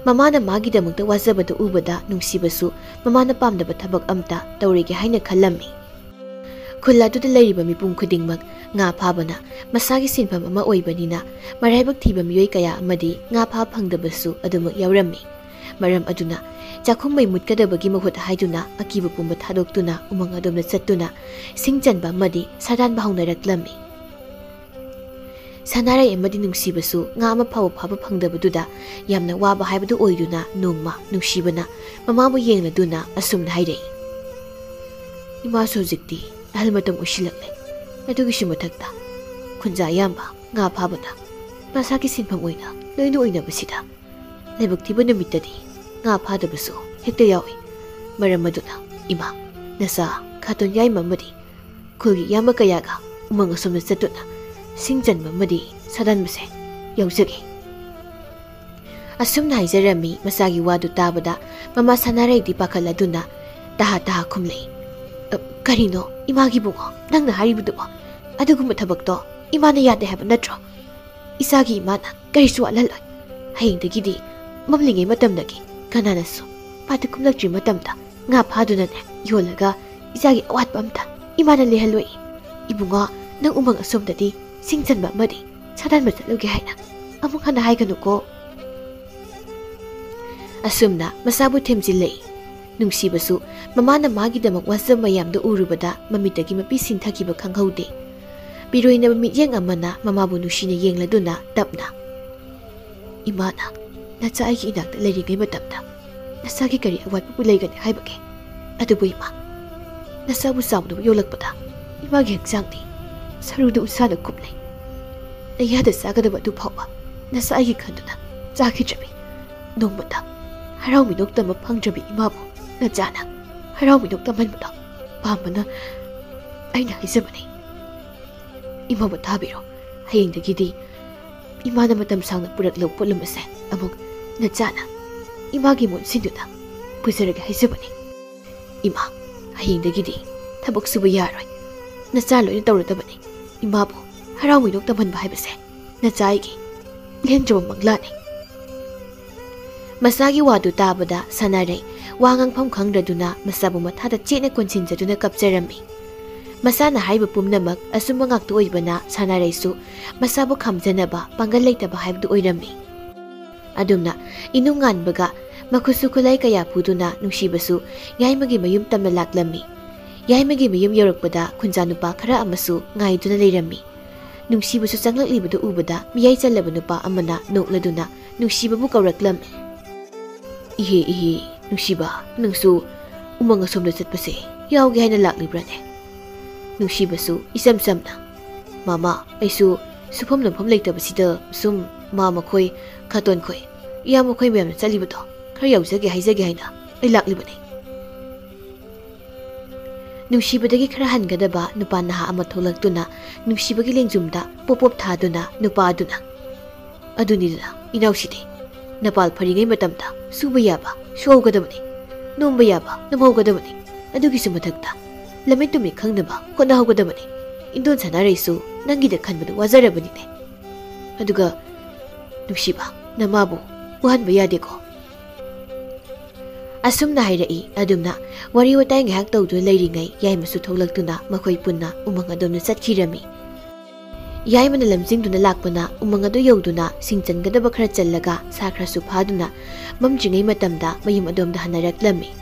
ꯃꯃꯥꯅ ꯃꯥꯒꯤꯗꯃꯛꯇ ꯋꯥꯖꯕꯗꯨ ꯎꯕꯗ ꯅꯨꯡꯁꯤꯕꯁꯨ ꯃꯃꯥꯅ ꯄꯥꯝꯗꯕ ꯊꯕꯛ ꯑꯝꯇ ꯇꯧꯔꯣꯏꯒꯦ ꯍꯥꯏꯅ ꯈꯜꯂꯝꯃꯤ꯫ ꯈꯨꯜ ꯑꯗꯨꯗ ꯂꯩꯔꯤꯕ ꯃꯤꯄꯨꯝ ꯈꯨꯗꯤꯡꯃꯛ ꯉꯥ ꯐꯥꯕꯅ ꯃꯁꯥꯒꯤ ꯁꯤꯟꯐꯝ ꯑꯃ ꯑꯣꯏꯕꯅꯤꯅ ꯃꯔꯥꯏꯕꯛ ꯊꯤꯕ ꯃꯤꯑꯣꯏ ꯀꯌꯥ ꯑꯃꯗꯤ ꯉꯥ ꯐꯥ ꯐꯪꯗꯕꯁꯨ ꯑꯗꯨꯃꯛ ꯌꯥꯎꯔꯝꯃꯤ꯫ ꯃꯔꯝ ꯑꯗꯨꯅ ꯆꯥꯛꯈꯨꯝ ꯃꯩ ꯃꯨꯠꯀꯗꯕꯒꯤ ꯃꯍꯨꯠ ꯍꯥꯏꯗꯨꯅ ꯑꯀꯤꯕ ꯄꯨꯝꯕ ꯊꯥꯗꯣꯛꯇꯨꯅ ꯎꯃꯪ ꯑꯗꯣꯝꯗ ꯆꯠꯇꯨꯅ ꯁꯤꯡ ꯆꯟꯕ ꯑꯃꯗꯤ ꯁꯥꯗꯥꯟꯕ ꯍꯧꯅꯔꯛꯂꯝꯃꯤ꯫ ꯁꯅꯥꯔꯩ ꯑꯃꯗꯤ ꯅꯨꯡꯁꯤꯕꯁꯨ ꯉꯥ ꯑꯃ ꯐꯥꯎꯕ ꯐꯥꯕ ꯐꯪꯗꯕꯗꯨꯗ ꯌꯥꯝꯅ ꯋꯥꯕ ꯍꯥꯏꯕꯗꯨ ꯑꯣꯏꯗꯨꯅ ꯅꯣꯡꯃ ꯅꯨꯡꯁꯤꯕꯅ ꯃꯃꯥꯕꯨ ꯌꯦꯡꯂꯗꯨꯅ ꯑꯁꯨꯝꯅ ꯍꯥꯏꯔꯛꯏ, "ꯏꯃꯥꯁꯨ ꯍꯧꯖꯤꯛꯇꯤ ꯑꯍꯜ ꯃꯇꯝ ꯑꯣꯏꯁꯤꯜꯂꯛꯂꯦ꯫ ꯑꯗꯨꯒꯤꯁꯨ ꯃꯊꯛꯇ ꯈꯨꯟꯖꯥ ꯌꯥꯝꯕ ꯉꯥ ꯐꯥꯕꯅ ꯃꯁꯥꯒꯤ ꯁꯤꯟꯐꯝ ꯑꯣꯏꯅ ꯂꯣꯏꯅ ꯑꯣꯏꯅꯕꯁꯤꯗ ꯂꯥꯏꯕꯛ ꯊꯤꯕ ꯅꯨꯃꯤꯠꯇꯗꯤ ꯉꯥ ꯐꯥꯗꯕꯁꯨ ꯍꯦꯛꯇ ꯌꯥꯎꯏ꯫ ꯃꯔꯝ ꯑꯗꯨꯅ ꯏꯃꯥ, ꯅꯆꯥ ꯈꯥꯇꯣꯟ ꯌꯥꯏꯃ ꯑꯃꯗꯤ ꯈꯨꯜꯒꯤ ꯏꯌꯥꯝꯕ ꯀꯌꯥꯒ ꯎꯃꯪ ꯑꯁꯣꯝꯗ ꯆꯠꯇꯨꯅ ꯁꯤꯡ ꯆꯟꯕ ꯑꯃꯗꯤ ꯁꯥꯗꯥꯟꯕꯁꯦ ꯌꯥꯎꯖꯒꯦ꯫" ꯑꯁꯨꯝꯅ ꯍꯥꯏꯖꯔꯝꯃꯤ꯫ ꯃꯆꯥꯒꯤ ꯋꯥꯗꯨ ꯇꯥꯕꯗ ꯃꯃꯥ ꯁꯅꯥꯔꯩꯗꯤ ꯄꯥꯈꯠꯂꯗꯨꯅ ꯇꯍꯥ ꯇꯍꯥ ꯈꯨꯝꯂꯛꯏ, "ꯑ, ꯀꯔꯤꯅꯣ ꯏꯃꯥꯒꯤ ꯕꯨꯡꯉꯣ ꯅꯪꯅ ꯍꯥꯏꯔꯤꯕꯗꯨꯕꯣ? ꯑꯗꯨꯒꯨꯝꯕ ꯊꯕꯛꯇꯣ ꯏꯃꯥꯅ ꯌꯥꯗꯦ ꯍꯥꯏꯕ ꯅꯠꯇ꯭ꯔꯣ? ꯏꯆꯥꯒꯤ ꯏꯃꯥꯅ ꯀꯔꯤꯁꯨ ꯋꯥꯠꯍꯜꯂꯣꯏ꯫ ꯍꯌꯦꯡꯗꯒꯤꯗꯤ ꯃꯝꯂꯤꯉꯩ ꯃꯇꯝꯗꯒꯤ ꯀꯅꯥꯅꯁꯨ ꯄꯥꯠꯇ ꯀꯨꯝꯂꯛꯇ꯭ꯔꯤ ꯃꯇꯝꯗ ꯉꯥ ꯐꯥꯗꯨꯅꯅꯦ ꯌꯣꯜꯂꯒ ꯏꯆꯥꯒꯤ ꯑꯋꯥꯠꯄ ꯑꯝꯇ ꯏꯃꯥꯅ ꯂꯩꯍꯜꯂꯣꯏ꯫ ꯏꯕꯨꯡꯉꯣ, ꯅꯪ ꯎꯃꯪ ꯑꯁꯣꯝꯗꯗꯤ ꯁꯤꯡ ꯆꯟꯕ ꯑꯃꯗꯤ ꯁꯥ ꯇꯥꯟꯕ ꯆꯠꯂꯨꯒꯦ ꯍꯥꯏꯅ ꯑꯃꯨꯛ ꯍꯟꯅ ꯍꯥꯏꯒꯅꯨꯀꯣ꯫ ꯑꯁꯨꯝꯅ ꯃꯁꯥꯕꯨ ꯊꯦꯝꯖꯤꯜꯂꯛꯏ꯫ ꯅꯨꯡꯁꯤꯕꯁꯨ ꯃꯃꯥꯅ ꯃꯥꯒꯤꯗꯃꯛ ꯋꯥꯖꯕ ꯃꯌꯥꯝꯗꯨ ꯎꯔꯨꯕꯗ ꯃꯃꯤꯠꯇꯒꯤ ꯃꯄꯤ ꯁꯤꯟꯊꯈꯤꯕ ꯈꯪꯍꯧꯗꯦ꯫ ꯄꯤꯔꯣꯏꯅꯕ ꯃꯤꯠꯌꯦꯡ ꯑꯃꯅ ꯃꯃꯥꯕꯨ ꯅꯨꯡꯁꯤꯅ ꯌꯦꯡꯂꯗꯨꯅ ꯇꯞꯅ, "ꯏꯃꯥꯅ ꯅꯆꯥ ꯑꯩꯒꯤ ꯏꯅꯥꯛꯇ ꯂꯩꯔꯤꯉꯩ ꯃꯇꯝꯗ ꯅꯁꯥꯒꯤ ꯀꯔꯤ ꯑꯋꯥꯠꯄꯕꯨ ꯂꯩꯒꯅꯤ ꯍꯥꯏꯕꯒꯦ? ꯑꯗꯨꯕꯨ ꯏꯃꯥ, ꯅꯁꯥꯕꯨ ꯆꯥꯎꯅꯕ ꯌꯣꯛꯂꯛꯄꯗ ꯏꯃꯥꯒꯤ ꯍꯛꯆꯥꯡꯗꯤ ꯁꯔꯨꯗ ꯎꯟꯁꯥꯅ ꯀꯨꯞꯂꯦ꯫ ꯅꯌꯥꯗ ꯆꯥꯒꯗꯕ ꯑꯗꯨ ꯐꯥꯎꯕ ꯅꯁꯥ ꯑꯩꯒꯤ ꯈꯟꯗꯨꯅ ꯆꯥꯈꯤꯗ꯭ꯔꯕꯤ꯫ ꯅꯣꯡꯃꯇ ꯍꯔꯥꯎ ꯃꯤꯅꯣꯛ ꯇꯝꯕ ꯐꯪꯗ꯭ꯔꯕꯤ ꯏꯃꯥꯕꯨ ꯅꯆꯥꯅ ꯍꯔꯥꯎ ꯃꯤꯅꯣꯛ ꯇꯝꯍꯟꯕꯗꯣ ꯄꯥꯝꯕꯅ ꯑꯩꯅ ꯍꯥꯏꯖꯕꯅꯤ꯫ ꯏꯃꯥꯕꯨ ꯊꯥꯕꯤꯔꯣ꯫ ꯍꯌꯦꯡꯗꯒꯤꯗꯤ ꯏꯃꯥꯅ ꯃꯇꯝ ꯁꯥꯡꯅ ꯄꯨꯔꯛꯂꯕ ꯄꯣꯠꯂꯨꯝ ꯑꯁꯦ ꯑꯃꯨꯛ ꯅꯆꯥꯅ ꯏꯃꯥꯒꯤ ꯃꯣꯟꯁꯤꯟꯗꯨꯅ ꯄꯨꯖꯔꯒꯦ ꯍꯥꯏꯖꯕꯅꯤ꯫ ꯏꯃꯥ, ꯍꯌꯦꯡꯗꯒꯤꯗꯤ ꯊꯕꯛ ꯁꯨꯕ ꯌꯥꯔꯣꯏ꯫ ꯅꯆꯥ ꯂꯣꯏꯅ ꯇꯧꯔꯗꯕꯅꯤ꯫ ꯏꯃꯥꯕꯨ ꯍꯔꯥꯎ ꯃꯤꯅꯣꯛ ꯇꯝꯍꯟꯕ ꯍꯥꯏꯕꯁꯦ ꯅꯆꯥ ꯑꯩꯒꯤ ꯂꯦꯟꯗ꯭ꯔꯕ ꯃꯪꯂꯥꯟꯅꯤ꯫" ꯃꯆꯥꯒꯤ ꯋꯥꯗꯨ ꯇꯥꯕꯗ ꯁꯅꯥꯔꯩ ꯋꯥ ꯉꯥꯡꯐꯝ ꯈꯪꯗ꯭ꯔꯗꯨꯅ ꯃꯆꯥꯕꯨ ꯃꯊꯥꯗ ꯆꯦꯠꯅ ꯀꯣꯟꯁꯤꯟꯖꯗꯨꯅ ꯀꯞꯆꯔꯝꯃꯤ꯫ ꯃꯆꯥꯅ ꯍꯥꯏꯔꯤꯕ ꯄꯨꯝꯅꯃꯛ ꯑꯆꯨꯝꯕ ꯉꯥꯛꯇ ꯑꯣꯏꯕꯅ ꯁꯅꯥꯔꯩꯁꯨ ꯃꯆꯥꯕꯨ ꯈꯥꯝꯖꯅꯕ ꯄꯥꯡꯒꯜ ꯂꯩꯇꯕ ꯍꯥꯏꯕꯗꯨ ꯑꯣꯏꯔꯝꯃꯤ꯫ ꯑꯗꯨꯝꯅ ꯏꯅꯨꯡ ꯉꯥꯟꯕꯒ ꯃꯈꯨꯠꯁꯨ ꯈꯨꯠꯂꯥꯏ ꯀꯌꯥ ꯄꯨꯗꯨꯅ ꯅꯨꯡꯁꯤꯕꯁꯨ ꯌꯥꯏꯃꯒꯤ ꯃꯌꯨꯝ ꯇꯝꯅ ꯂꯥꯛꯂꯝꯃꯤ꯫ ꯌꯥꯏꯃꯒꯤ ꯃꯌꯨꯝ ꯌꯧꯔꯛꯄꯗ ꯈꯨꯟꯖꯥ ꯅꯨꯄꯥ ꯈꯔ ꯑꯃꯁꯨ ꯉꯥꯏꯗꯨꯅ ꯂꯩꯔꯝꯃꯤ꯫ ꯅꯨꯡꯁꯤꯕꯁꯨ ꯆꯪꯂꯛꯂꯤꯕꯗꯨ ꯎꯕꯗ ꯃꯤꯌꯥꯏ ꯆꯜꯂꯕ ꯅꯨꯄꯥ ꯑꯃꯅ ꯅꯣꯛꯂꯗꯨꯅ ꯅꯨꯡꯁꯤꯕꯕꯨ ꯀꯧꯔꯛꯂꯝꯃꯤ꯫ "ꯏꯍꯦ, ꯏꯍꯦ, ꯅꯨꯡꯁꯤꯕ, ꯅꯪꯁꯨ ꯎꯃꯪ ꯑꯁꯣꯝꯗ ꯆꯠꯄꯁꯦ ꯌꯥꯎꯒꯦ ꯍꯥꯏꯅ ꯂꯥꯛꯂꯤꯕ꯭ꯔꯥꯅꯦ?" ꯅꯨꯡꯁꯤꯕꯁꯨ ꯏꯆꯝ ꯆꯝꯅ, "ꯃꯃꯥ, ꯑꯩꯁꯨ ꯁꯨꯐꯝ ꯅꯣꯝꯐꯝ ꯂꯩꯇꯕꯁꯤꯗ ꯁꯨꯝ ꯃꯥ ꯃꯈꯣꯏ, ꯈꯥꯇꯣꯟ ꯈꯣꯏ, ꯏꯌꯥꯝꯕ ꯈꯣꯏ ꯃꯌꯥꯝꯅ ꯆꯠꯂꯤꯕꯗꯣ ꯈꯔ ꯌꯥꯎꯖꯒꯦ ꯍꯥꯏꯖꯒꯦ ꯍꯥꯏꯅ ꯑꯩ ꯂꯥꯛꯂꯤꯕꯅꯤ꯫" ꯅꯨꯡꯁꯤꯕꯗꯒꯤ ꯈꯔ ꯍꯟꯒꯗꯕ ꯅꯨꯄꯥ ꯅꯍꯥ ꯑꯃ ꯊꯣꯛꯂꯛꯇꯨꯅ ꯅꯨꯡꯁꯤꯕꯒꯤ ꯂꯦꯡꯖꯨꯝꯗ ꯄꯣꯞ ꯄꯣꯞ ꯊꯥꯗꯨꯅ ꯅꯨꯄꯥ ꯑꯗꯨꯅ, "ꯑꯗꯨꯅꯤꯗꯅ, ꯏꯅꯥꯎꯁꯤꯗꯤ ꯅꯄꯥꯜ ꯐꯔꯤꯉꯩ ꯃꯇꯝꯗ ꯁꯨꯕ ꯌꯥꯕ ꯁꯨꯍꯧꯒꯗꯕꯅꯤ, ꯅꯣꯝꯕ ꯌꯥꯕ ꯅꯣꯝꯍꯧꯒꯗꯕꯅꯤ, ꯑꯗꯨꯒꯤꯁꯨ ꯃꯊꯛꯇ ꯂꯝꯃꯤꯠ ꯇꯨꯃꯤꯠ ꯈꯪꯅꯕ ꯍꯣꯠꯅꯍꯧꯒꯗꯕꯅꯤ꯫ ꯏꯟꯗꯣꯟ ꯁꯅꯥꯔꯩꯁꯨ ꯅꯪꯒꯤꯗ ꯈꯟꯕꯗ ꯋꯥꯖꯔꯕꯅꯤꯅꯦ꯫ ꯑꯗꯨꯒ ꯅꯨꯡꯁꯤꯕ, ꯅꯃꯥꯕꯨ ꯋꯥꯍꯟꯕ ꯌꯥꯗꯦꯀꯣ꯫" ꯑꯁꯨꯝꯅ ꯍꯥꯏꯔꯛꯏ꯫ ꯑꯗꯨꯝꯅ ꯋꯥꯔꯤ ꯋꯥꯇꯥꯏ ꯉꯥꯏꯍꯥꯛ ꯇꯧꯗꯨꯅ ꯂꯩꯔꯤꯉꯩ ꯌꯥꯏꯃꯁꯨ ꯊꯣꯛꯂꯛꯇꯨꯅ ꯃꯈꯣꯏ ꯄꯨꯟꯅ ꯎꯃꯪ ꯑꯗꯣꯝꯗ ꯆꯠꯈꯤꯔꯝꯃꯤ꯫ ꯌꯥꯏꯃꯅ ꯂꯝꯖꯤꯡꯗꯨꯅ ꯂꯥꯛꯄꯅ ꯎꯃꯪ ꯑꯗꯨ ꯌꯧꯗꯨꯅ ꯁꯤꯡ ꯆꯟꯒꯗꯕ ꯈꯔ ꯆꯜꯂꯒ ꯁꯥ ꯈꯔꯁꯨ ꯐꯥꯗꯨꯅ ꯃꯝꯗ꯭ꯔꯤꯉꯩ ꯃꯇꯝꯗ ꯃꯌꯨꯝ ꯑꯗꯣꯝꯗ ꯍꯟꯅꯔꯛꯂꯝꯃꯤ꯫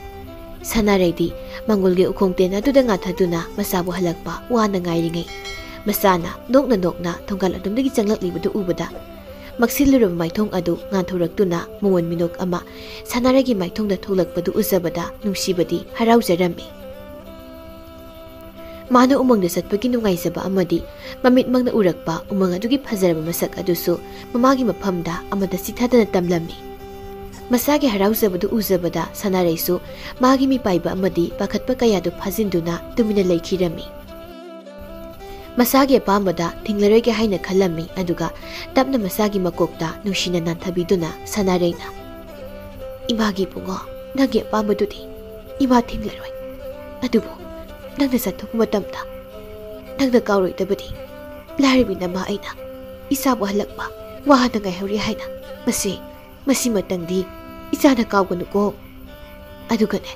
ꯁꯅꯥꯔꯩꯗꯤ ꯃꯪꯒꯣꯜꯒꯤ ꯎꯈꯣꯡ ꯇꯦꯟ ꯑꯗꯨꯗ ꯉꯥꯊꯗꯨꯅ ꯃꯆꯥꯕꯨ ꯍꯜꯂꯛꯄ ꯋꯥꯅ ꯉꯥꯏꯔꯤꯉꯩ, ꯃꯆꯥꯅ ꯅꯣꯛꯅ ꯅꯣꯛꯅ ꯊꯣꯡꯒꯥꯜ ꯑꯗꯣꯝꯗꯒꯤ ꯆꯪꯂꯛꯂꯤꯕꯗꯨ ꯎꯕꯗ, ꯃꯛꯁꯤꯜꯂꯨꯔꯕ ꯃꯥꯏꯊꯣꯡ ꯑꯗꯨ ꯉꯥꯟꯊꯣꯔꯛꯇꯨꯅ ꯃꯉꯣꯟ ꯃꯤꯅꯣꯛ ꯑꯃ ꯁꯅꯥꯔꯩꯒꯤ ꯃꯥꯏꯊꯣꯡꯗ ꯊꯣꯛꯂꯛꯄꯗꯨ ꯎꯖꯕꯗ ꯅꯨꯡꯁꯤꯕꯗꯤ ꯍꯔꯥꯎꯖꯔꯝꯃꯤ꯫ ꯃꯥꯅ ꯎꯃꯪꯗ ꯆꯠꯄꯒꯤ ꯅꯨꯡꯉꯥꯏꯖꯕ ꯑꯃꯗꯤ ꯃꯃꯤꯠꯃꯛꯅ ꯎꯔꯛꯄ ꯎꯃꯪ ꯑꯗꯨꯒꯤ ꯐꯖꯔꯕ ꯃꯁꯛ ꯑꯗꯨꯁꯨ ꯃꯃꯥꯒꯤ ꯃꯐꯝꯗ ꯑꯃꯗ ꯆꯤꯊꯗꯅ ꯇꯝꯂꯝꯃꯤ꯫ ꯃꯁꯥꯒꯤ ꯍꯔꯥꯎꯖꯕꯗꯨ ꯎꯖꯕꯗ ꯁꯅꯥꯔꯩꯁꯨ ꯃꯥꯒꯤ ꯃꯤꯄꯥꯏꯕ ꯑꯃꯗꯤ ꯄꯥꯈꯠꯄ ꯀꯌꯥꯗꯨ ꯐꯥꯖꯤꯟꯗꯨꯅ ꯇꯨꯃꯤꯟꯅ ꯂꯩꯈꯤꯔꯝꯃꯤ꯫ ꯃꯁꯥꯒꯤ ꯑꯄꯥꯝꯕꯗ ꯊꯤꯡꯂꯔꯣꯏꯒꯦ ꯍꯥꯏꯅ ꯈꯜꯂꯝꯃꯤ, ꯑꯗꯨꯒ ꯇꯞꯅ ꯃꯁꯥꯒꯤ ꯃꯀꯣꯛꯇ ꯅꯨꯡꯁꯤꯅ ꯅꯥꯟꯊꯕꯤꯗꯨꯅ ꯁꯅꯥꯔꯩꯅ, "ꯏꯃꯥꯒꯤ ꯏꯕꯨꯡꯉꯣ, ꯅꯪꯒꯤ ꯑꯄꯥꯝꯕꯗꯨꯗꯤ ꯏꯃꯥ ꯊꯤꯡꯂꯔꯣꯏ꯫ ꯑꯗꯨꯕꯨ ꯅꯪꯅ ꯆꯠꯊꯣꯛꯄ ꯃꯇꯝꯗ ꯅꯪꯅ ꯀꯥꯎꯔꯣꯏꯗꯕꯗꯤ ꯂꯥꯏꯔꯕꯤ ꯅꯃꯥ ꯑꯩꯅ ꯏꯆꯥꯕꯨ ꯍꯜꯂꯛꯄ ꯋꯥꯅ ꯉꯥꯏꯍꯧꯔꯤ ꯍꯥꯏꯅ꯫ ꯃꯁꯤ, ꯃꯁꯤꯃꯇꯪꯗꯤ ꯏꯆꯥꯅ ꯀꯥꯎꯒꯅꯨꯀꯣ꯫ ꯑꯗꯨꯒꯅꯦ,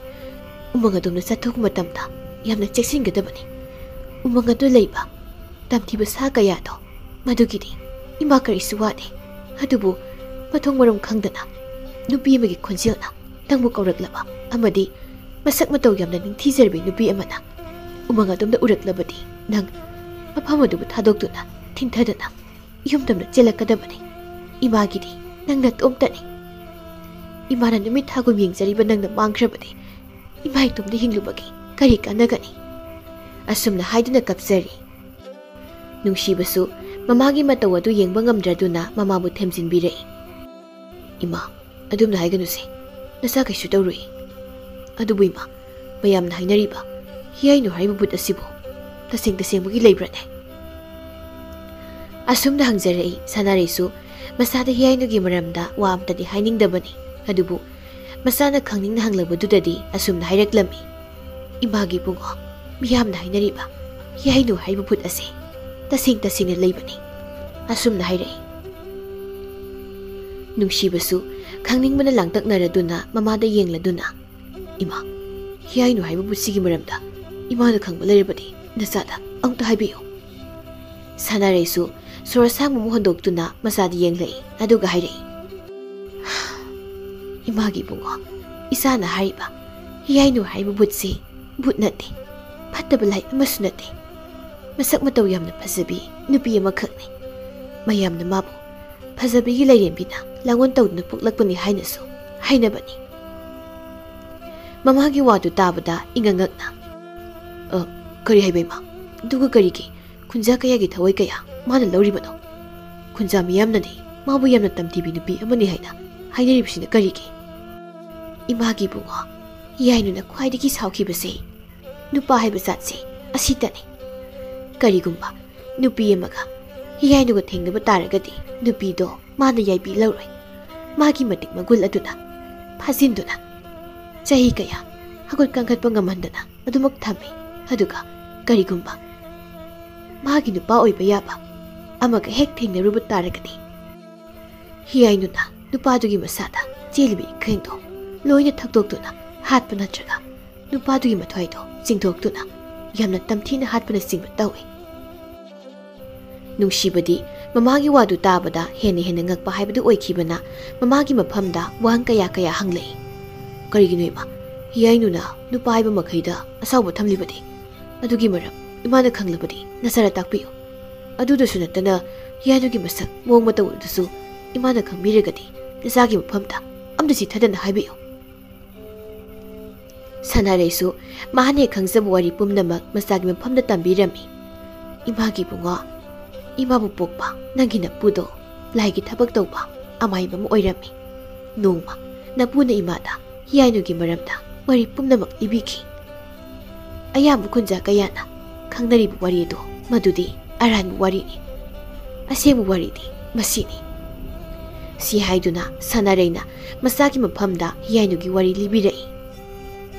ꯎꯃꯪ ꯑꯗꯣꯝꯗ ꯆꯠꯊꯣꯛꯄ ꯃꯇꯝꯗ ꯌꯥꯝꯅ ꯆꯦꯛꯁꯤꯟꯒꯗꯕꯅꯤ꯫ ꯎꯃꯪ ꯑꯗꯨ ꯂꯩꯕ ꯇꯝꯊꯤꯕ ꯁꯥ ꯀꯌꯥꯗꯣ, ꯃꯗꯨꯒꯤꯗꯤ ꯏꯃꯥ ꯀꯔꯤꯁꯨ ꯋꯥꯗꯦ꯫ ꯑꯗꯨꯕꯨ ꯃꯊꯣꯡ ꯃꯔꯝ ꯈꯪꯗꯅ ꯅꯨꯄꯤ ꯑꯃꯒꯤ ꯈꯣꯟꯖꯦꯜꯅ ꯅꯪꯕꯨ ꯀꯧꯔꯛꯂꯕ ꯑꯃꯗꯤ ꯃꯁꯛ ꯃꯇꯧ ꯌꯥꯝꯅ ꯅꯤꯡꯊꯤꯖꯔꯕꯤ ꯅꯨꯄꯤ ꯑꯃꯅ ꯎꯃꯪ ꯑꯗꯣꯝꯗ ꯎꯔꯛꯂꯕꯗꯤ, ꯅꯪ ꯃꯐꯝ ꯑꯗꯨꯕꯨ ꯊꯥꯗꯣꯛꯇꯨꯅ ꯊꯤꯟꯊꯗꯅ ꯌꯨꯝꯗꯝꯗ ꯆꯦꯜꯂꯛꯀꯗꯕꯅꯤ꯫ ꯏꯃꯥꯒꯤꯗꯤ ꯅꯪ ꯅꯇꯣꯝꯇꯅꯤ꯫ ꯏꯃꯥꯅ ꯅꯨꯃꯤꯠ ꯊꯥꯒꯨꯝ ꯌꯦꯡꯖꯔꯤꯕ ꯅꯪꯅ ꯃꯥꯡꯈ꯭ꯔꯕꯗꯤ ꯏꯃꯥ ꯏꯇꯣꯝꯇ ꯍꯤꯡꯂꯨꯕꯒꯤ ꯀꯔꯤ ꯀꯥꯟꯅꯒꯅꯤ?" ꯑꯁꯨꯝꯅ ꯍꯥꯏꯗꯨꯅ ꯀꯞꯆꯔꯤ꯫ ꯅꯨꯡꯁꯤꯕꯁꯨ ꯃꯃꯥꯒꯤ ꯃꯇꯧ ꯑꯗꯨ ꯌꯦꯡꯕ ꯉꯝꯗ꯭ꯔꯗꯨꯅ ꯃꯃꯥꯕꯨ ꯊꯦꯝꯖꯤꯟꯕꯤꯔꯛꯏ꯫ "ꯏꯃꯥ, ꯑꯗꯨꯝꯅ ꯍꯥꯏꯒꯅꯨꯁꯦ, ꯅꯆꯥ ꯀꯩꯁꯨ ꯇꯧꯔꯨꯏ꯫ ꯑꯗꯨꯕꯨ ꯏꯃꯥ, ꯃꯌꯥꯝꯅ ꯍꯥꯏꯅꯔꯤꯕ ꯍꯤꯌꯥꯏꯅꯨ ꯍꯥꯏꯔꯤꯕ ꯚꯨꯠ ꯑꯁꯤꯕꯨ ꯇꯁꯦꯡ ꯇꯁꯦꯡꯕꯒꯤ ꯂꯩꯕ꯭ꯔꯅꯦ?" ꯑꯁꯨꯝꯅ ꯍꯪꯖꯔꯛꯏ꯫ ꯁꯅꯥꯔꯩꯁꯨ ꯃꯁꯥꯗ ꯍꯤꯌꯥꯏꯅꯨꯒꯤ ꯃꯔꯝꯗ ꯋꯥ ꯑꯝꯇꯗꯤ ꯍꯥꯏꯅꯤꯡꯗꯕꯅꯤ, ꯑꯗꯨꯕꯨ ꯃꯁꯥꯅ ꯈꯪꯅꯤꯡꯅ ꯍꯪꯂꯛꯄꯗꯨꯗꯗꯤ ꯑꯁꯨꯝꯅ ꯍꯥꯏꯔꯛꯂꯝꯃꯤ꯫ "ꯏꯃꯥꯒꯤ ꯏꯕꯨꯡꯉꯣ, ꯃꯤꯌꯥꯝꯅ ꯍꯥꯏꯅꯔꯤꯕ ꯍꯤꯌꯥꯏꯅꯨ ꯍꯥꯏꯕ ꯚꯨꯠ ꯑꯁꯦ ꯇꯁꯦꯡ ꯇꯁꯦꯡꯅ ꯂꯩꯕꯅꯤ", ꯑꯁꯨꯝꯅ ꯍꯥꯏꯔꯛꯏ꯫ ꯅꯨꯡꯁꯤꯕꯁꯨ ꯈꯪꯅꯤꯡꯕꯅ ꯂꯥꯡꯇꯛꯅꯔꯗꯨꯅ ꯃꯃꯥꯗ ꯌꯦꯡꯂꯗꯨꯅ, "ꯏꯃꯥ, ꯍꯤꯌꯥꯏꯅꯨ ꯍꯥꯏꯕ ꯕꯨꯠꯁꯤꯒꯤ ꯃꯔꯝꯗ ꯏꯃꯥꯅ ꯈꯪꯕ ꯂꯩꯔꯕꯗꯤ ꯅꯆꯥꯗ ꯑꯃꯨꯛꯇ ꯍꯥꯏꯕꯤꯌꯨ꯫" ꯁꯥꯟꯅꯔꯩꯁꯨ ꯁꯣꯔ ꯑꯁꯥꯡꯕ ꯑꯃ ꯍꯣꯟꯗꯣꯛꯇꯨꯅ ꯃꯆꯥꯗ ꯌꯦꯡꯂꯛꯏ, ꯑꯗꯨꯒ ꯍꯥꯏꯔꯛꯏ, "ꯏꯃꯥꯒꯤ ꯏꯕꯨꯡꯉꯣ, ꯏꯆꯥꯅ ꯍꯥꯏꯔꯤꯕ ꯍꯤꯌꯥꯏꯅꯨ ꯍꯥꯏꯔꯤꯕ ꯕꯨꯠꯁꯤ ꯕꯨꯠ ꯅꯠꯇꯦ, ꯐꯠꯇꯕ ꯂꯥꯏ ꯑꯃꯁꯨ ꯅꯠꯇꯦ꯫ ꯃꯁꯛ ꯃꯇꯧ ꯌꯥꯝꯅ ꯐꯖꯕꯤ ꯅꯨꯄꯤ ꯑꯃꯈꯛꯅꯤ꯫ ꯃꯌꯥꯝꯅ ꯃꯥꯕꯨ ꯐꯖꯕꯤꯒꯤ ꯂꯥꯏꯔꯦꯝꯕꯤꯅ ꯂꯥꯡꯑꯣꯟ ꯇꯧꯗꯨꯅ ꯄꯣꯛꯂꯛꯄꯅꯤ ꯍꯥꯏꯅꯁꯨ ꯍꯥꯏꯅꯕꯅꯤ꯫" ꯃꯃꯥꯒꯤ ꯋꯥꯗꯨ ꯇꯥꯕꯗ ꯏꯉꯛ ꯉꯛꯅ, "ꯑ, ꯀꯔꯤ ꯍꯥꯏꯕ ꯏꯃꯥ? ꯑꯗꯨꯒ ꯀꯔꯤꯒꯤ ꯈꯨꯟꯖꯥ ꯀꯌꯥꯒꯤ ꯊꯋꯥꯏ ꯀꯌꯥ ꯃꯥꯅ ꯂꯧꯔꯤꯕꯅꯣ? ꯈꯨꯟꯖꯥ ꯃꯤꯌꯥꯝꯅꯗꯤ ꯃꯥꯕꯨ ꯌꯥꯝꯅ ꯇꯝꯊꯤꯕꯤ ꯅꯨꯄꯤ ꯑꯃꯅꯤ ꯍꯥꯏꯅ ꯍꯥꯏꯅꯔꯤꯕꯁꯤꯅ ꯀꯔꯤꯒꯤ?" "ꯏꯃꯥꯒꯤ ꯏꯕꯨꯡꯉꯣ, ꯍꯤꯌꯥꯏꯅꯨꯅ ꯈ꯭ꯋꯥꯏꯗꯒꯤ ꯁꯥꯎꯈꯤꯕꯁꯦ ꯅꯨꯄꯥ ꯍꯥꯏꯕ ꯖꯥꯠꯁꯦ ꯑꯁꯤꯇꯅꯤ꯫ ꯀꯔꯤꯒꯨꯝꯕ ꯅꯨꯄꯤ ꯑꯃꯒ ꯍꯤꯌꯥꯏꯅꯨꯒ ꯊꯦꯡꯅꯕ ꯇꯥꯔꯒꯗꯤ ꯅꯨꯄꯤꯗꯣ ꯃꯥꯅ ꯌꯥꯏꯕꯤ ꯂꯧꯔꯣꯏ꯫ ꯃꯥꯒꯤ ꯃꯇꯤꯛ ꯃꯒꯨꯟ ꯑꯗꯨꯅ ꯐꯥꯖꯤꯟꯗꯨꯅ ꯆꯍꯤ ꯀꯌꯥ ꯍꯧꯒꯠ ꯀꯥꯡꯈꯠꯄ ꯉꯝꯍꯟꯗꯅ ꯑꯗꯨꯃꯛ ꯊꯝꯃꯤ꯫ ꯑꯗꯨꯒ ꯀꯔꯤꯒꯨꯝꯕ ꯃꯥꯒꯤ ꯅꯨꯄꯥ ꯑꯣꯏꯕ ꯌꯥꯕ ꯑꯃꯒ ꯍꯦꯛ ꯊꯦꯡꯅꯔꯨꯕ ꯇꯥꯔꯒꯗꯤ, ꯍꯤꯌꯥꯏꯅꯨꯅ ꯅꯨꯄꯥꯗꯨꯒꯤ ꯃꯁꯥꯗ ꯆꯦꯜꯂꯤꯕ ꯏꯈꯦꯡꯗꯣ ꯂꯣꯏꯅ ꯊꯛꯇꯣꯛꯇꯨꯅ ꯍꯥꯠꯄ ꯅꯠꯇ꯭ꯔꯒ ꯅꯨꯄꯥꯗꯨꯒꯤ ꯃꯊ꯭ꯋꯥꯏꯗꯣ ꯆꯤꯡꯊꯣꯛꯇꯨꯅ ꯌꯥꯝꯅ ꯇꯝꯊꯤꯅ ꯍꯥꯠꯄꯅꯆꯤꯡꯕ ꯇꯧꯏ꯫" ꯅꯨꯡꯁꯤꯕꯗꯤ ꯃꯃꯥꯒꯤ ꯋꯥꯗꯨ ꯇꯥꯕꯗ ꯍꯦꯟꯅ ꯍꯦꯟꯅ ꯉꯛꯄ ꯍꯥꯏꯕꯗꯨ ꯑꯣꯏꯈꯤꯕꯅ, ꯃꯃꯥꯒꯤ ꯃꯐꯝꯗ ꯋꯥꯍꯪ ꯀꯌꯥ ꯀꯌꯥ ꯍꯪꯂꯛꯏ꯫ "ꯀꯔꯤꯒꯤꯅꯣ ꯏꯃꯥ, ꯍꯤꯌꯥꯏꯅꯨꯅ ꯅꯨꯄꯥ ꯍꯥꯏꯕ ꯃꯈꯩꯗ ꯑꯁꯥꯎꯕ ꯊꯝꯂꯤꯕꯗꯤ? ꯑꯗꯨꯒꯤ ꯃꯔꯝ ꯏꯃꯥꯅ ꯈꯪꯂꯕꯗꯤ ꯅꯆꯥꯗ ꯇꯥꯛꯄꯤꯌꯨ꯫ ꯑꯗꯨꯗꯁꯨ ꯅꯠꯇꯅ ꯍꯤꯌꯥꯏꯅꯨꯒꯤ ꯃꯁꯛ ꯃꯑꯣꯡ ꯃꯇꯧ ꯑꯗꯨꯁꯨ ꯏꯃꯥꯅ ꯈꯪꯕꯤꯔꯒꯗꯤ ꯅꯆꯥꯒꯤ ꯃꯐꯝꯗ ꯑꯝꯇ ꯆꯤꯠꯊꯗꯅ ꯍꯥꯏꯕꯤꯌꯨ꯫" ꯁꯅꯥꯔꯩꯁꯨ ꯃꯍꯥꯛꯅ ꯈꯪꯖꯕ ꯋꯥꯔꯤ ꯄꯨꯝꯅꯃꯛ ꯃꯆꯥꯒꯤ ꯃꯐꯝꯗ ꯇꯝꯕꯤꯔꯝꯃꯤ꯫ "ꯏꯃꯥꯒꯤ ꯏꯕꯨꯡꯉꯣ, ꯏꯃꯥꯕꯨ ꯄꯣꯛꯄ ꯅꯪꯒꯤ ꯅꯄꯨꯗꯣ ꯂꯥꯏꯒꯤ ꯊꯕꯛ ꯇꯧꯕ ꯑꯃꯥꯏꯕ ꯑꯃ ꯑꯣꯏꯔꯝꯃꯤ꯫ ꯅꯣꯡꯃ ꯅꯄꯨꯅ ꯏꯃꯥꯗ ꯍꯤꯌꯥꯏꯅꯨꯒꯤ ꯃꯔꯝꯗ ꯋꯥꯔꯤ ꯄꯨꯝꯅꯃꯛ ꯂꯤꯕꯤꯈꯤ꯫ ꯑꯌꯥꯝꯕ ꯈꯨꯟꯖꯥ ꯀꯌꯥꯅ ꯈꯪꯅꯔꯤꯕ ꯋꯥꯔꯤ ꯑꯗꯨ ꯃꯗꯨꯗꯤ ꯑꯔꯥꯟꯕ ꯋꯥꯔꯤꯅꯤ꯫ ꯑꯁꯦꯡꯕ ꯋꯥꯔꯤꯗꯤ ꯃꯁꯤꯅꯤ꯫" ꯁꯤ ꯍꯥꯏꯗꯨꯅ ꯁꯅꯥꯔꯩꯅ ꯃꯆꯥꯒꯤ ꯃꯐꯝꯗ ꯍꯤꯌꯥꯏꯅꯨꯒꯤ ꯋꯥꯔꯤ ꯂꯤꯕꯤꯔꯛꯏ꯫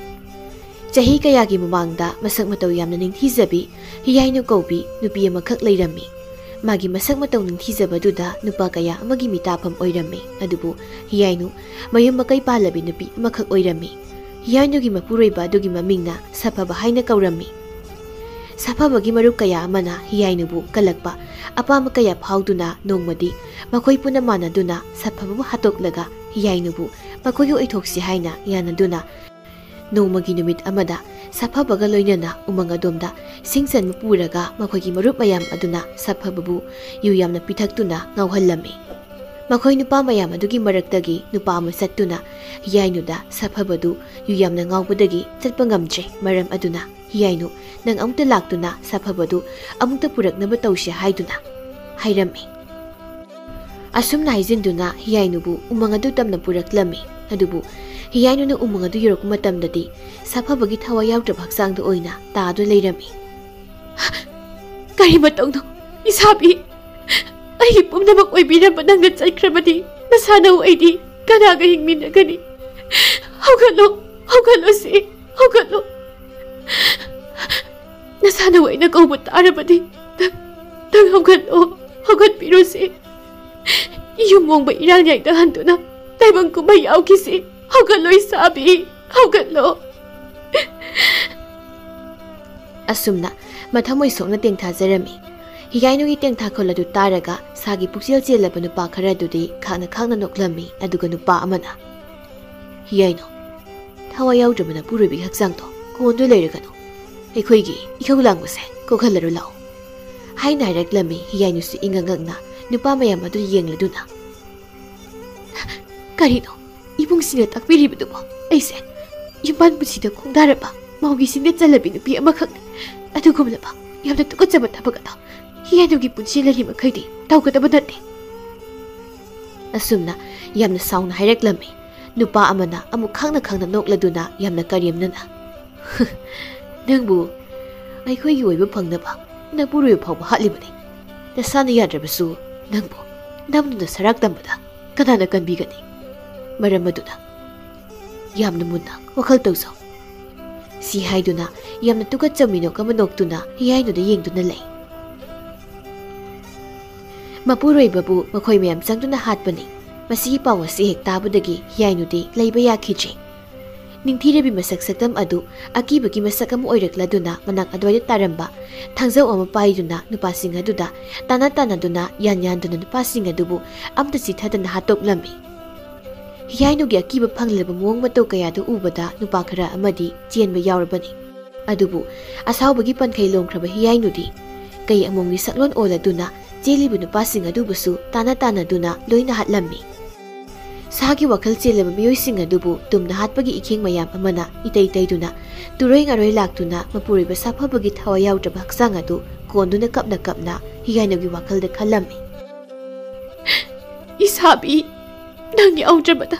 ꯆꯍꯤ ꯀꯌꯥꯒꯤ ꯃꯃꯥꯡꯗ ꯃꯁꯛ ꯃꯇꯧ ꯌꯥꯝꯅ ꯅꯤꯡꯊꯤꯖꯕꯤ ꯍꯤꯌꯥꯏꯅꯨ ꯀꯧꯕꯤ ꯅꯨꯄꯤ ꯑꯃꯈꯛ ꯂꯩꯔꯝꯃꯤ꯫ ꯃꯥꯒꯤ ꯃꯁꯛ ꯃꯇꯧ ꯅꯤꯡꯊꯤꯖꯕꯗꯨꯗ ꯅꯨꯄꯥ ꯀꯌꯥ ꯑꯃꯒꯤ ꯃꯤꯇꯥꯐꯝ ꯑꯣꯏꯔꯝꯃꯤ꯫ ꯑꯗꯨꯕꯨ ꯍꯤꯌꯥꯏꯅꯨ ꯃꯌꯨꯝ ꯃꯀꯩ ꯄꯥꯜꯂꯕꯤ ꯅꯨꯄꯤ ꯑꯃꯈꯛ ꯑꯣꯏꯔꯝꯃꯤ꯫ ꯍꯤꯌꯥꯏꯅꯨꯒꯤ ꯃꯄꯨꯔꯣꯏꯕ ꯑꯗꯨꯒꯤ ꯃꯃꯤꯡꯅ ꯁꯥꯐꯕ ꯍꯥꯏꯅ ꯀꯧꯔꯝꯃꯤ꯫ ꯁꯥꯐꯕꯒꯤ ꯃꯔꯨꯞ ꯀꯌꯥ ꯑꯃꯅ ꯍꯤꯌꯥꯏꯅꯨꯕꯨ ꯀꯜꯂꯛꯄ ꯑꯄꯥꯝꯕ ꯀꯌꯥ ꯐꯥꯎꯗꯨꯅ ꯅꯣꯡꯃꯗꯤ ꯃꯈꯣꯏ ꯄꯨꯟꯅ ꯃꯥꯟꯅꯗꯨꯅ ꯁꯥꯐꯕꯕꯨ ꯍꯥꯠꯇꯣꯛꯂꯒ ꯍꯤꯌꯥꯏꯅꯨꯕꯨ ꯃꯈꯣꯏꯒꯤ ꯑꯣꯏꯊꯣꯛꯁꯤ ꯍꯥꯏꯅ ꯌꯥꯅꯗꯨꯅ ꯅꯣꯡꯃꯒꯤ ꯅꯨꯃꯤꯠ ꯑꯃꯗ ꯁꯥꯐꯕꯒ ꯂꯣꯏꯅꯅ ꯎꯃꯪ ꯑꯗꯣꯝꯗ ꯁꯤꯡ ꯆꯟꯕ ꯄꯨꯔꯒ ꯃꯈꯣꯏꯒꯤ ꯃꯔꯨꯞ ꯃꯌꯥꯝ ꯑꯗꯨꯅ ꯁꯥꯐꯕꯕꯨ ꯌꯨ ꯌꯥꯝꯅ ꯄꯤꯊꯛꯇꯨꯅ ꯉꯥꯎꯍꯜꯂꯝꯃꯤ꯫ ꯃꯈꯣꯏ ꯅꯨꯄꯥ ꯃꯌꯥꯝ ꯑꯗꯨꯒꯤ ꯃꯔꯛꯇꯒꯤ ꯅꯨꯄꯥ ꯑꯃ ꯆꯠꯇꯨꯅ ꯍꯤꯌꯥꯏꯅꯨꯗ ꯁꯥꯐꯕꯗꯨ ꯌꯨ ꯌꯥꯝꯅ ꯉꯥꯎꯕꯗꯒꯤ ꯆꯠꯄ ꯉꯝꯗ꯭ꯔꯦ꯫ ꯃꯔꯝ ꯑꯗꯨꯅ ꯍꯤꯌꯥꯏꯅꯨ, ꯅꯪ ꯑꯃꯨꯛꯇ ꯂꯥꯛꯇꯨꯅ ꯁꯥꯐꯕꯗꯨ ꯑꯃꯨꯛꯇ ꯄꯨꯔꯛꯅꯕ ꯇꯧꯁꯤ ꯍꯥꯏꯗꯨꯅ ꯍꯥꯏꯔꯝꯃꯤ꯫ ꯑꯁꯨꯝꯅ ꯍꯥꯏꯖꯤꯟꯗꯨꯅ ꯍꯤꯌꯥꯏꯅꯨꯕꯨ ꯎꯃꯪ ꯑꯗꯨ ꯇꯝꯅ ꯄꯨꯔꯛꯂꯝꯃꯤ꯫ ꯑꯗꯨꯕꯨ ꯍꯤꯌꯥꯏꯅꯨꯅ ꯎꯃꯪ ꯑꯗꯨ ꯌꯧꯔꯛꯄ ꯃꯇꯝꯗꯗꯤ ꯁꯥꯐꯕꯒꯤ ꯊꯋꯥꯏ ꯌꯥꯎꯗ꯭ꯔꯕ ꯍꯛꯆꯥꯡꯗ ꯑꯣꯏꯅ ꯇꯥꯗꯨꯅ ꯂꯩꯔꯝꯃꯤ꯫ "ꯀꯔꯤ ꯃꯇꯧꯅꯣ, ꯏꯁꯥꯕꯤ? ꯑꯩꯒꯤ ꯄꯨꯝꯅꯃꯛ ꯑꯣꯏꯕꯤꯔꯝꯕ ꯅꯪꯅ ꯆꯠꯈ꯭ꯔꯕꯗꯤ ꯅꯁꯥꯅꯧ ꯑꯩꯗꯤ ꯀꯅꯥꯒ ꯍꯤꯡꯃꯤꯟꯅꯒꯅꯤ? ꯍꯧꯒꯠꯂꯣ, ꯍꯧꯒꯠꯂꯣꯁꯦ, ꯍꯧꯒꯠꯂꯣ꯫ ꯅꯁꯥꯅꯧ ꯑꯩꯅ ꯀꯧꯕ ꯇꯥꯔꯕꯗꯤ ꯅꯪ, ꯅꯪ ꯍꯧꯒꯠꯂꯣ, ꯍꯧꯒꯠꯄꯤꯔꯣꯁꯦ꯫ ꯌꯨꯝ ꯃꯣꯡꯕ ꯏꯔꯥꯡ ꯌꯥꯏꯗ ꯍꯟꯗꯨꯅ ꯇꯥꯏꯕꯪ ꯀꯨꯝꯍꯩ ꯌꯥꯎꯈꯤꯁꯤ꯫ ꯍꯧꯒꯠꯂꯣ ꯏꯁꯥꯕꯤ, ꯍꯧꯒꯠꯂꯣ꯫" ꯑꯁꯨꯝꯅ ꯃꯊꯃꯣꯏ ꯁꯣꯛꯅ ꯇꯦꯡꯊꯥꯖꯔꯝꯃꯤ꯫ ꯍꯤꯌꯥꯏꯅꯨꯒꯤ ꯇꯦꯡꯊꯥꯈꯣꯜ ꯑꯗꯨ ꯇꯥꯔꯒ ꯁꯥꯒꯤ ꯄꯨꯛꯆꯦꯜ ꯆꯦꯜꯂꯕ ꯅꯨꯄꯥ ꯈꯔ ꯑꯗꯨꯗꯤ ꯈꯥꯡꯅ ꯈꯥꯡꯅ ꯅꯣꯛꯂꯝꯃꯤ꯫ ꯑꯗꯨꯒ ꯅꯨꯄꯥ ꯑꯃꯅ, "ꯍꯤꯌꯥꯏꯅꯨ, ꯊꯋꯥꯏ ꯌꯥꯎꯗ꯭ꯔꯕ ꯅꯄꯨꯔꯣꯏꯕꯒꯤ ꯍꯛꯆꯥꯡꯗꯣ ꯀꯣꯟꯗꯨ ꯂꯩꯔꯒꯅꯨ꯫ ꯑꯩꯈꯣꯏꯒꯤ ꯏꯈꯧ ꯂꯥꯡꯕꯁꯦ ꯀꯣꯛꯍꯜꯂꯔꯨ ꯂꯥꯛꯑꯣ," ꯍꯥꯏꯅ ꯍꯥꯏꯔꯛꯂꯝꯃꯤ꯫ ꯍꯤꯌꯥꯏꯅꯨꯁꯨ ꯏꯉꯛ ꯉꯛꯅ ꯅꯨꯄꯥ ꯃꯌꯥꯝ ꯑꯗꯨ ꯌꯦꯡꯂꯗꯨꯅ, "ꯀꯔꯤꯅꯣ ꯏꯕꯨꯡꯁꯤꯡꯅ ꯇꯥꯛꯄꯤꯔꯤꯕꯗꯨꯕꯣ? ꯑꯩꯁꯦ ꯌꯨꯝꯕꯥꯟ ꯄꯨꯟꯁꯤꯗ ꯈꯣꯡꯗꯥꯔꯕ ꯃꯧꯒꯤ ꯁꯤꯡꯗ ꯆꯜꯂꯕꯤ ꯅꯨꯄꯤ ꯑꯃꯈꯛꯅꯤ꯫ ꯑꯗꯨꯒꯨꯝꯂꯕ ꯌꯥꯝꯅ ꯇꯨꯀꯠꯆꯕ ꯊꯕꯛ ꯑꯗꯣ ꯍꯤꯌꯥꯏꯅꯨꯒꯤ ꯄꯨꯟꯁꯤ ꯂꯩꯔꯤ ꯃꯈꯩꯗꯤ ꯇꯧꯒꯗꯕ ꯅꯠꯇꯦ꯫" ꯑꯁꯨꯝꯅ ꯌꯥꯝꯅ ꯁꯥꯎꯅ ꯍꯥꯏꯔꯛꯂꯝꯃꯤ꯫ ꯅꯨꯄꯥ ꯑꯃꯅ ꯑꯃꯨꯛ ꯈꯪꯅ ꯈꯪꯅ ꯅꯣꯛꯂꯗꯨꯅ ꯌꯥꯝꯅ ꯀꯔꯦꯝꯅꯅ, "ꯅꯪꯕꯨ ꯑꯩꯈꯣꯏꯒꯤ ꯑꯣꯏꯕ ꯐꯪꯅꯕ ꯅꯄꯨꯔꯣꯏꯕ ꯐꯥꯎꯕ ꯍꯥꯠꯂꯤꯕꯅꯤ꯫ ꯅꯁꯥꯅ ꯌꯥꯗ꯭ꯔꯕꯁꯨ ꯅꯪꯕꯨ ꯅꯝꯗꯨꯅ ꯁꯔꯥꯛ ꯇꯝꯕꯗ ꯀꯅꯥꯅ ꯀꯟꯕꯤꯒꯅꯤ? ꯃꯔꯝ ꯑꯗꯨꯅ ꯌꯥꯝꯅ ꯃꯨꯟꯅ ꯋꯥꯈꯜ ꯇꯧꯖꯧ꯫" ꯁꯤ ꯍꯥꯏꯗꯨꯅ ꯌꯥꯝꯅ ꯇꯨꯀꯠꯆꯕ ꯃꯤꯅꯣꯛ ꯑꯃ ꯅꯣꯛꯇꯨꯅ ꯍꯤꯌꯥꯏꯅꯨꯗ ꯌꯦꯡꯗꯨꯅ ꯂꯩ꯫ ꯃꯄꯨꯔꯣꯏꯕꯕꯨ ꯃꯈꯣꯏ ꯃꯌꯥꯝ ꯆꯪꯗꯨꯅ ꯍꯥꯠꯄꯅꯤ꯫ ꯃꯁꯤꯒꯤ ꯄꯥꯎ ꯑꯁꯤ ꯍꯦꯛ ꯇꯥꯕꯗꯒꯤ ꯍꯤꯌꯥꯏꯅꯨꯗꯤ ꯂꯩꯕ ꯌꯥꯈꯤꯗ꯭ꯔꯦ꯫ ꯅꯤꯡꯊꯤꯔꯕꯤ ꯃꯁꯛ ꯁꯛꯇꯝ ꯑꯗꯨ ꯑꯀꯤꯕꯒꯤ ꯃꯁꯛ ꯑꯃ ꯑꯣꯏꯔꯛꯂꯗꯨꯅ ꯃꯅꯥꯛ ꯑꯗꯨꯋꯥꯏꯗ ꯇꯥꯔꯝꯕ ꯊꯥꯡꯖꯧ ꯑꯃ ꯄꯥꯏꯗꯨꯅ ꯅꯨꯄꯥꯁꯤꯡ ꯑꯗꯨꯗ ꯇꯥꯟꯅ ꯇꯥꯟꯅꯗꯨꯅ ꯌꯥꯟ ꯌꯥꯟꯗꯨꯅ ꯅꯨꯄꯥꯁꯤꯡ ꯑꯗꯨꯕꯨ ꯑꯝꯇ ꯆꯤꯊꯗꯅ ꯍꯥꯠꯇꯣꯛꯂꯝꯃꯤ꯫ ꯍꯤꯌꯥꯏꯅꯨꯒꯤ ꯑꯀꯤꯕ ꯐꯪꯂꯕ ꯃꯑꯣꯡ ꯃꯇꯧ ꯀꯌꯥꯗꯨ ꯎꯕꯗ ꯅꯨꯄꯥ ꯈꯔ ꯑꯃꯗꯤ ꯆꯦꯟꯕ ꯌꯥꯎꯔꯕꯅꯤ꯫ ꯑꯗꯨꯕꯨ ꯑꯁꯥꯎꯕꯒꯤ ꯄꯟꯈꯩ ꯂꯣꯡꯈ꯭ꯔꯕ ꯍꯤꯌꯥꯏꯅꯨꯗꯤ ꯀꯩ ꯑꯃꯣꯝꯒꯤ ꯁꯛꯂꯣꯟ ꯑꯣꯜꯂꯗꯨꯅ ꯆꯦꯜꯂꯤꯕ ꯅꯨꯄꯥꯁꯤꯡ ꯑꯗꯨꯕꯨꯁꯨ ꯇꯥꯟꯅ ꯇꯥꯟꯅꯗꯨꯅ ꯂꯣꯏꯅ ꯍꯥꯠꯂꯝꯃꯤ꯫ ꯁꯥꯒꯤ ꯋꯥꯈꯜ ꯆꯦꯜꯂꯕ ꯃꯤꯑꯣꯏꯁꯤꯡ ꯑꯗꯨꯕꯨ ꯇꯨꯝꯅ ꯍꯥꯠꯄꯒꯤ ꯏꯈꯦꯡ ꯃꯌꯥꯝ ꯑꯃꯅ ꯏꯇꯩ ꯇꯩꯗꯨꯅ ꯇꯨꯔꯣꯏ ꯉꯥꯔꯣꯏ ꯂꯥꯛꯇꯨꯅ ꯃꯄꯨꯔꯣꯏꯕ ꯁꯥꯐꯕꯒꯤ ꯊꯋꯥꯏ ꯌꯥꯎꯗ꯭ꯔꯕ ꯍꯛꯆꯥꯡ ꯑꯗꯨ ꯀꯣꯟꯗꯨꯅ ꯀꯞꯅ ꯀꯞꯅ ꯍꯤꯌꯥꯏꯅꯨꯒꯤ ꯋꯥꯈꯜꯗ ꯈꯜꯂꯝꯃꯤ꯫ "ꯏꯁꯥꯕꯤ, ꯅꯪ ꯌꯥꯎꯗ꯭ꯔꯕꯗ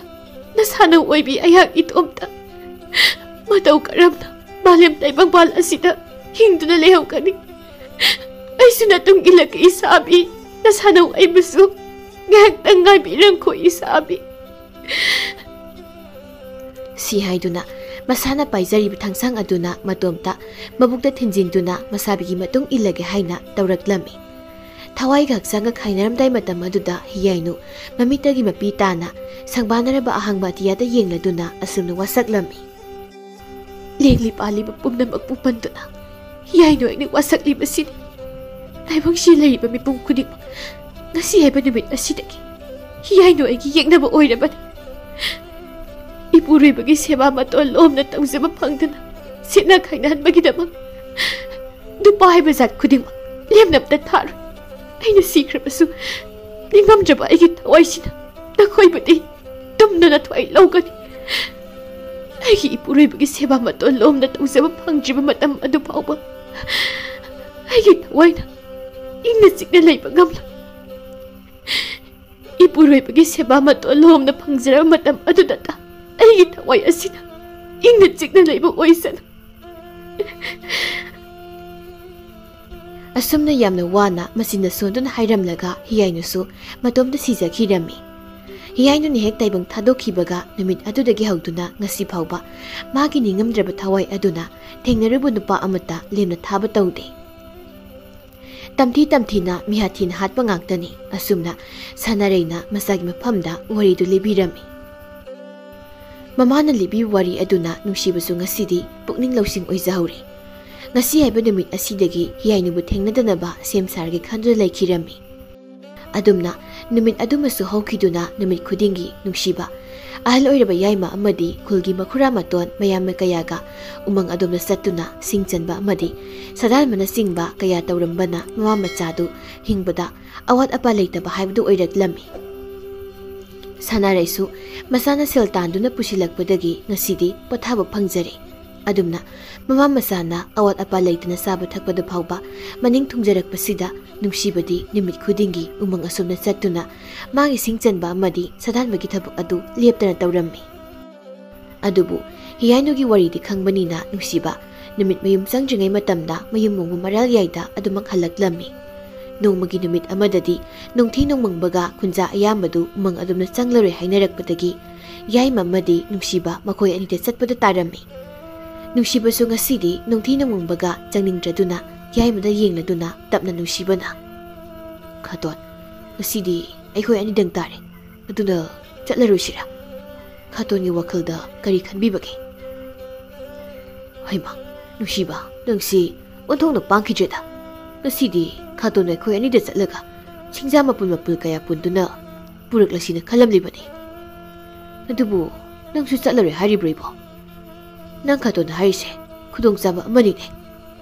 ꯅꯁꯥꯅꯧ ꯑꯣꯏꯕꯤ ꯑꯩꯍꯥꯛ ꯏꯇꯣꯝꯇ ꯃꯇꯧ ꯀꯔꯝꯅ ꯃꯥꯂꯦꯝ ꯇꯥꯏꯕꯪꯄꯥꯜ ꯑꯁꯤꯗ ꯍꯤꯡꯗꯨꯅ ꯂꯩꯍꯧꯒꯅꯤ? ꯑꯩꯁꯨ ꯅꯇꯨꯡ ꯏꯜꯂꯛꯀꯦ ꯏꯁꯥꯕꯤ, ꯅꯁꯥꯅꯧ ꯑꯩꯕꯨꯁꯨ ꯉꯥꯏꯍꯥꯛꯇꯪ ꯉꯥꯏꯕꯤꯔꯝꯈꯣ ꯏꯁꯥꯕꯤ꯫" ꯁꯤ ꯍꯥꯏꯗꯨꯅ ꯃꯁꯥꯅ ꯄꯥꯏꯖꯔꯤꯕ ꯊꯥꯡꯁꯥꯡ ꯑꯗꯨꯅ ꯃꯇꯣꯝꯇ ꯃꯕꯨꯛꯇ ꯊꯤꯟꯖꯤꯟꯗꯨꯅ ꯃꯁꯥꯕꯤꯒꯤ ꯃꯇꯨꯡ ꯏꯜꯂꯒꯦ ꯍꯥꯏꯅ ꯇꯧꯔꯛꯂꯝꯃꯤ꯫ ꯊꯋꯥꯏꯒ ꯍꯛꯆꯥꯡꯒ ꯈꯥꯏꯅꯔꯝꯗꯥꯏ ꯃꯇꯝ ꯑꯗꯨꯗ ꯍꯤꯌꯥꯏꯅꯨ ꯃꯃꯤꯠꯇꯒꯤ ꯃꯄꯤ ꯇꯥꯅ ꯁꯪꯕꯥꯟꯅꯔꯕ ꯑꯍꯥꯡꯕ ꯑꯇꯤꯌꯥꯗ ꯌꯦꯡꯂꯗꯨꯅ ꯑꯁꯨꯝꯅ ꯋꯥꯁꯛꯂꯝꯃꯤ꯫ "ꯂꯦꯡꯂꯤ ꯄꯥꯜꯂꯤꯕ ꯄꯨꯝꯅꯃꯛꯄꯨ ꯄꯟꯗꯨꯅ ꯍꯤꯌꯥꯏꯅꯨ ꯑꯩꯅ ꯋꯥꯁꯛꯂꯤꯕꯁꯤꯅꯤ꯫ ꯇꯥꯏꯕꯪꯁꯤ ꯂꯩꯔꯤꯕ ꯃꯤꯄꯨꯝ ꯈꯨꯗꯤꯡꯃꯛ ꯉꯁꯤ ꯍꯥꯏꯕ ꯅꯨꯃꯤꯠ ꯑꯁꯤꯗꯒꯤ ꯍꯤꯌꯥꯏꯅꯨ ꯑꯩꯒꯤ ꯌꯦꯛꯅꯕ ꯑꯣꯏꯔꯕꯅꯤ꯫ ꯏꯄꯨꯔꯣꯏꯕꯒꯤ ꯁꯦꯕꯥ ꯃꯇꯣꯟ ꯂꯣꯝꯅ ꯇꯧꯖꯕ ꯐꯪꯗꯅ ꯁꯤꯠꯅ ꯈꯥꯏꯅꯍꯟꯕꯒꯤꯗꯃꯛ ꯅꯨꯄꯥ ꯍꯥꯏꯕ ꯖꯥꯠ ꯈꯨꯗꯤꯡꯃꯛ ꯂꯦꯝꯅ ꯑꯝꯇ ꯊꯥꯔꯣꯏ꯫ ꯑꯩꯅ ꯁꯤꯈ꯭ꯔꯕꯁꯨ ꯅꯤꯡꯉꯝꯗ꯭ꯔꯕ ꯑꯩꯒꯤ ꯊꯋꯥꯏꯁꯤꯅ ꯅꯈꯣꯏꯕꯨꯗꯤ ꯇꯨꯝꯗꯅ ꯊꯋꯥꯏ ꯂꯧꯒꯅꯤ꯫ ꯑꯩꯒꯤ ꯏꯄꯨꯔꯣꯏꯕꯒꯤ ꯁꯦꯕꯥ ꯃꯇꯣꯟ ꯂꯣꯝꯅ ꯇꯧꯖꯕ ꯐꯪꯗ꯭ꯔꯤꯕ ꯃꯇꯝ ꯑꯗꯨ ꯐꯥꯎꯕ ꯑꯩꯒꯤ ꯊꯋꯥꯏꯅ ꯏꯪꯅ ꯆꯤꯛꯅ ꯂꯩꯕ ꯉꯝꯂꯣꯏ꯫ ꯏꯄꯨꯔꯣꯏꯕꯒꯤ ꯁꯦꯕꯥ ꯃꯇꯣꯟ ꯂꯣꯝꯅ ꯐꯪꯖꯔꯕ ꯃꯇꯝ ꯑꯗꯨꯗꯇ ꯑꯩꯒꯤ ꯊꯋꯥꯏ ꯑꯁꯤꯅ ꯏꯪꯅ ꯆꯤꯛꯅ ꯂꯩꯕ ꯑꯣꯏꯁꯅꯨ꯫" ꯑꯁꯨꯝꯅ ꯌꯥꯝꯅ ꯋꯥꯅ ꯃꯆꯤꯟꯗ ꯁꯣꯟꯗꯨꯅ ꯍꯥꯏꯔꯝꯂꯒ ꯍꯤꯌꯥꯏꯅꯨꯁꯨ ꯃꯇꯣꯝꯇ ꯁꯤꯖꯈꯤꯔꯝꯃꯤ꯫ ꯍꯤꯌꯥꯏꯅꯨꯅ ꯍꯦꯛ ꯇꯥꯏꯕꯪ ꯊꯥꯗꯣꯛꯈꯤꯕꯒ ꯅꯨꯃꯤꯠ ꯑꯗꯨꯗꯒꯤ ꯍꯧꯗꯨꯅ ꯉꯁꯤ ꯐꯥꯎꯕ ꯃꯥꯒꯤ ꯅꯤꯡꯉꯝꯗ꯭ꯔꯕ ꯊꯋꯥꯏ ꯑꯗꯨꯅ ꯊꯦꯡꯅꯔꯨꯕ ꯅꯨꯄꯥ ꯑꯃꯠꯇ ꯂꯦꯝꯅ ꯊꯥꯕ ꯇꯧꯗꯦ꯫ ꯇꯝꯊꯤ ꯇꯝꯊꯤꯅ ꯃꯤꯍꯥꯊꯤꯅ ꯍꯥꯠꯄ ꯉꯥꯛꯇꯅꯤ꯫ ꯑꯁꯨꯝꯅ ꯁꯅꯥꯔꯩꯅ ꯃꯆꯥꯒꯤ ꯃꯐꯝꯗ ꯋꯥꯔꯤꯗꯨ ꯂꯤꯕꯤꯔꯝꯃꯤ꯫ ꯃꯃꯥꯅ ꯂꯤꯕꯤꯕ ꯋꯥꯔꯤ ꯑꯗꯨꯅ ꯅꯨꯡꯁꯤꯕꯁꯨ ꯉꯁꯤꯗꯤ ꯄꯨꯛꯅꯤꯡ ꯂꯧꯁꯤꯡ ꯑꯣꯏꯖꯍꯧꯔꯦ꯫ ꯉꯁꯤ ꯍꯥꯏꯕ ꯅꯨꯃꯤꯠ ꯑꯁꯤꯗꯒꯤ ꯍꯤꯌꯥꯏꯅꯨꯕꯨ ꯊꯦꯡꯅꯗꯅꯕ ꯁꯦꯝ ꯁꯥꯔꯒꯦ ꯈꯟꯗꯨꯅ ꯂꯩꯈꯤꯔꯝꯃꯤ꯫ ꯑꯗꯨꯝꯅ ꯅꯨꯃꯤꯠ ꯑꯗꯨꯃꯁꯨ ꯍꯧꯈꯤꯗꯨꯅ ꯅꯨꯃꯤꯠ ꯈꯨꯗꯤꯡꯒꯤ ꯅꯨꯡꯁꯤꯕ ꯑꯍꯜ ꯑꯣꯏꯔꯕ ꯌꯥꯏꯃ ꯑꯃꯗꯤ ꯈꯨꯜꯒꯤ ꯃꯈꯨꯔꯥ ꯃꯇꯣꯟ ꯃꯌꯥꯝ ꯀꯌꯥꯒ ꯎꯃꯪ ꯑꯗꯣꯝꯗ ꯆꯠꯇꯨꯅ ꯁꯤꯡ ꯆꯟꯕ ꯑꯃꯗꯤ ꯁꯥꯗꯥꯟꯕꯅꯆꯤꯡꯕ ꯀꯌꯥ ꯇꯧꯔꯝꯕꯅ ꯃꯃꯥ ꯃꯆꯥꯗꯨ ꯍꯤꯡꯕꯗ ꯑꯋꯥꯠ ꯑꯄꯥ ꯂꯩꯇꯕ ꯍꯥꯏꯕꯗꯨ ꯑꯣꯏꯔꯛꯂꯝꯃꯤ꯫ ꯁꯅꯥꯔꯩꯁꯨ ꯃꯁꯥꯅ ꯁꯦꯜ ꯇꯥꯟꯗꯨꯅ ꯄꯨꯁꯤꯜꯂꯛꯄꯗꯒꯤ ꯉꯁꯤꯗꯤ ꯄꯣꯊꯥꯕ ꯐꯪꯖꯔꯦ꯫ ꯑꯗꯨꯝꯅ ꯃꯃꯥ ꯃꯆꯥꯅ ꯑꯋꯥꯠ ꯑꯄꯥ ꯂꯩꯇꯅ ꯆꯥꯕ ꯊꯛꯄꯗ ꯐꯥꯎꯕ ꯃꯅꯤꯡ ꯊꯨꯡꯖꯔꯛꯄꯁꯤꯗ ꯅꯨꯡꯁꯤꯕꯗꯤ ꯅꯨꯃꯤꯠ ꯈꯨꯗꯤꯡꯒꯤ ꯎꯃꯪ ꯑꯁꯣꯝꯗ ꯆꯠꯇꯨꯅ ꯃꯥꯒꯤ ꯁꯤꯡ ꯆꯟꯕ ꯑꯃꯗꯤ ꯁꯥꯗꯥꯟꯕꯒꯤ ꯊꯕꯛ ꯑꯗꯨ ꯂꯦꯞꯇꯅ ꯇꯧꯔꯝꯃꯤ꯫ ꯑꯗꯨꯕꯨ ꯍꯤꯌꯥꯏꯅꯨꯒꯤ ꯋꯥꯔꯤꯗꯤ ꯈꯪꯕꯅꯤꯅ ꯅꯨꯡꯁꯤꯕ ꯅꯨꯃꯤꯠ ꯃꯌꯨꯝ ꯆꯪꯗ꯭ꯔꯤꯉꯩ ꯃꯇꯝꯗ ꯃꯌꯨꯝ ꯃꯣꯡꯕ ꯃꯔꯥꯜ ꯌꯥꯏꯗ ꯑꯗꯨꯃꯛ ꯍꯜꯂꯛꯂꯝꯃꯤ꯫ ꯅꯣꯡꯃꯒꯤ ꯅꯨꯃꯤꯠ ꯑꯃꯗꯗꯤ ꯅꯨꯡꯊꯤ ꯅꯣꯡꯃꯪꯕꯒ ꯈꯨꯟꯖꯥ ꯑꯌꯥꯝꯕꯗꯨ ꯎꯃꯪ ꯑꯗꯣꯝꯗ ꯆꯪꯂꯔꯣꯏ ꯍꯥꯏꯅꯔꯛꯄꯗꯒꯤ ꯌꯥꯏꯃ ꯑꯃꯗꯤ ꯅꯨꯡꯁꯤꯕ ꯃꯈꯣꯏ ꯑꯅꯤꯗ ꯆꯠꯄꯗ ꯇꯥꯔꯝꯃꯤ꯫ ꯅꯨꯡꯁꯤꯕꯁꯨ ꯉꯁꯤꯗꯤ ꯅꯨꯡꯊꯤ ꯅꯣꯡꯃꯪꯕꯒ ꯆꯪꯅꯤꯡꯗ꯭ꯔꯗꯨꯅ ꯌꯥꯏꯃꯗ ꯌꯦꯡꯂꯗꯨꯅ ꯇꯞꯅ ꯅꯨꯡꯁꯤꯕꯅ, "ꯈꯥꯇꯣꯟ, ꯉꯁꯤꯗꯤ ꯑꯩꯈꯣꯏ ꯑꯅꯤꯗꯪ ꯇꯥꯔꯦ꯫ ꯑꯗꯨꯅ ꯆꯠꯂꯔꯣꯏꯁꯤꯔꯥ? ꯈꯥꯇꯣꯟꯒꯤ ꯋꯥꯈꯜꯗ ꯀꯔꯤ ꯈꯟꯕꯤꯕꯒꯦ?" "ꯍꯩꯃꯥ, ꯅꯨꯡꯁꯤꯕ, ꯅꯪꯁꯤ ꯑꯣꯟꯊꯣꯛꯅ ꯄꯥꯡꯈꯤꯗ꯭ꯔꯦꯗ꯫ ꯉꯁꯤꯗꯤ ꯈꯥꯇꯣꯟ ꯑꯩꯈꯣꯏ ꯑꯅꯤꯗ ꯆꯠꯂꯒ ꯁꯤꯡꯖꯥ ꯃꯄꯨꯟ ꯃꯄꯨꯜ ꯀꯌꯥ ꯄꯨꯟꯗꯨꯅ ꯄꯨꯔꯛꯂꯁꯤꯅ ꯈꯜꯂꯝꯂꯤꯕꯅꯤ꯫ ꯑꯗꯨꯕꯨ ꯅꯪꯁꯨ ꯆꯠꯂꯔꯣꯏ ꯍꯥꯏꯔꯤꯕ꯭ꯔꯣ ꯏꯕꯣ? ꯅꯪ ꯈꯥꯇꯣꯟ ꯍꯥꯏꯔꯤꯁꯦ ꯈꯨꯗꯣꯡꯆꯥꯕ ꯑꯃꯅꯤꯅꯦ꯫"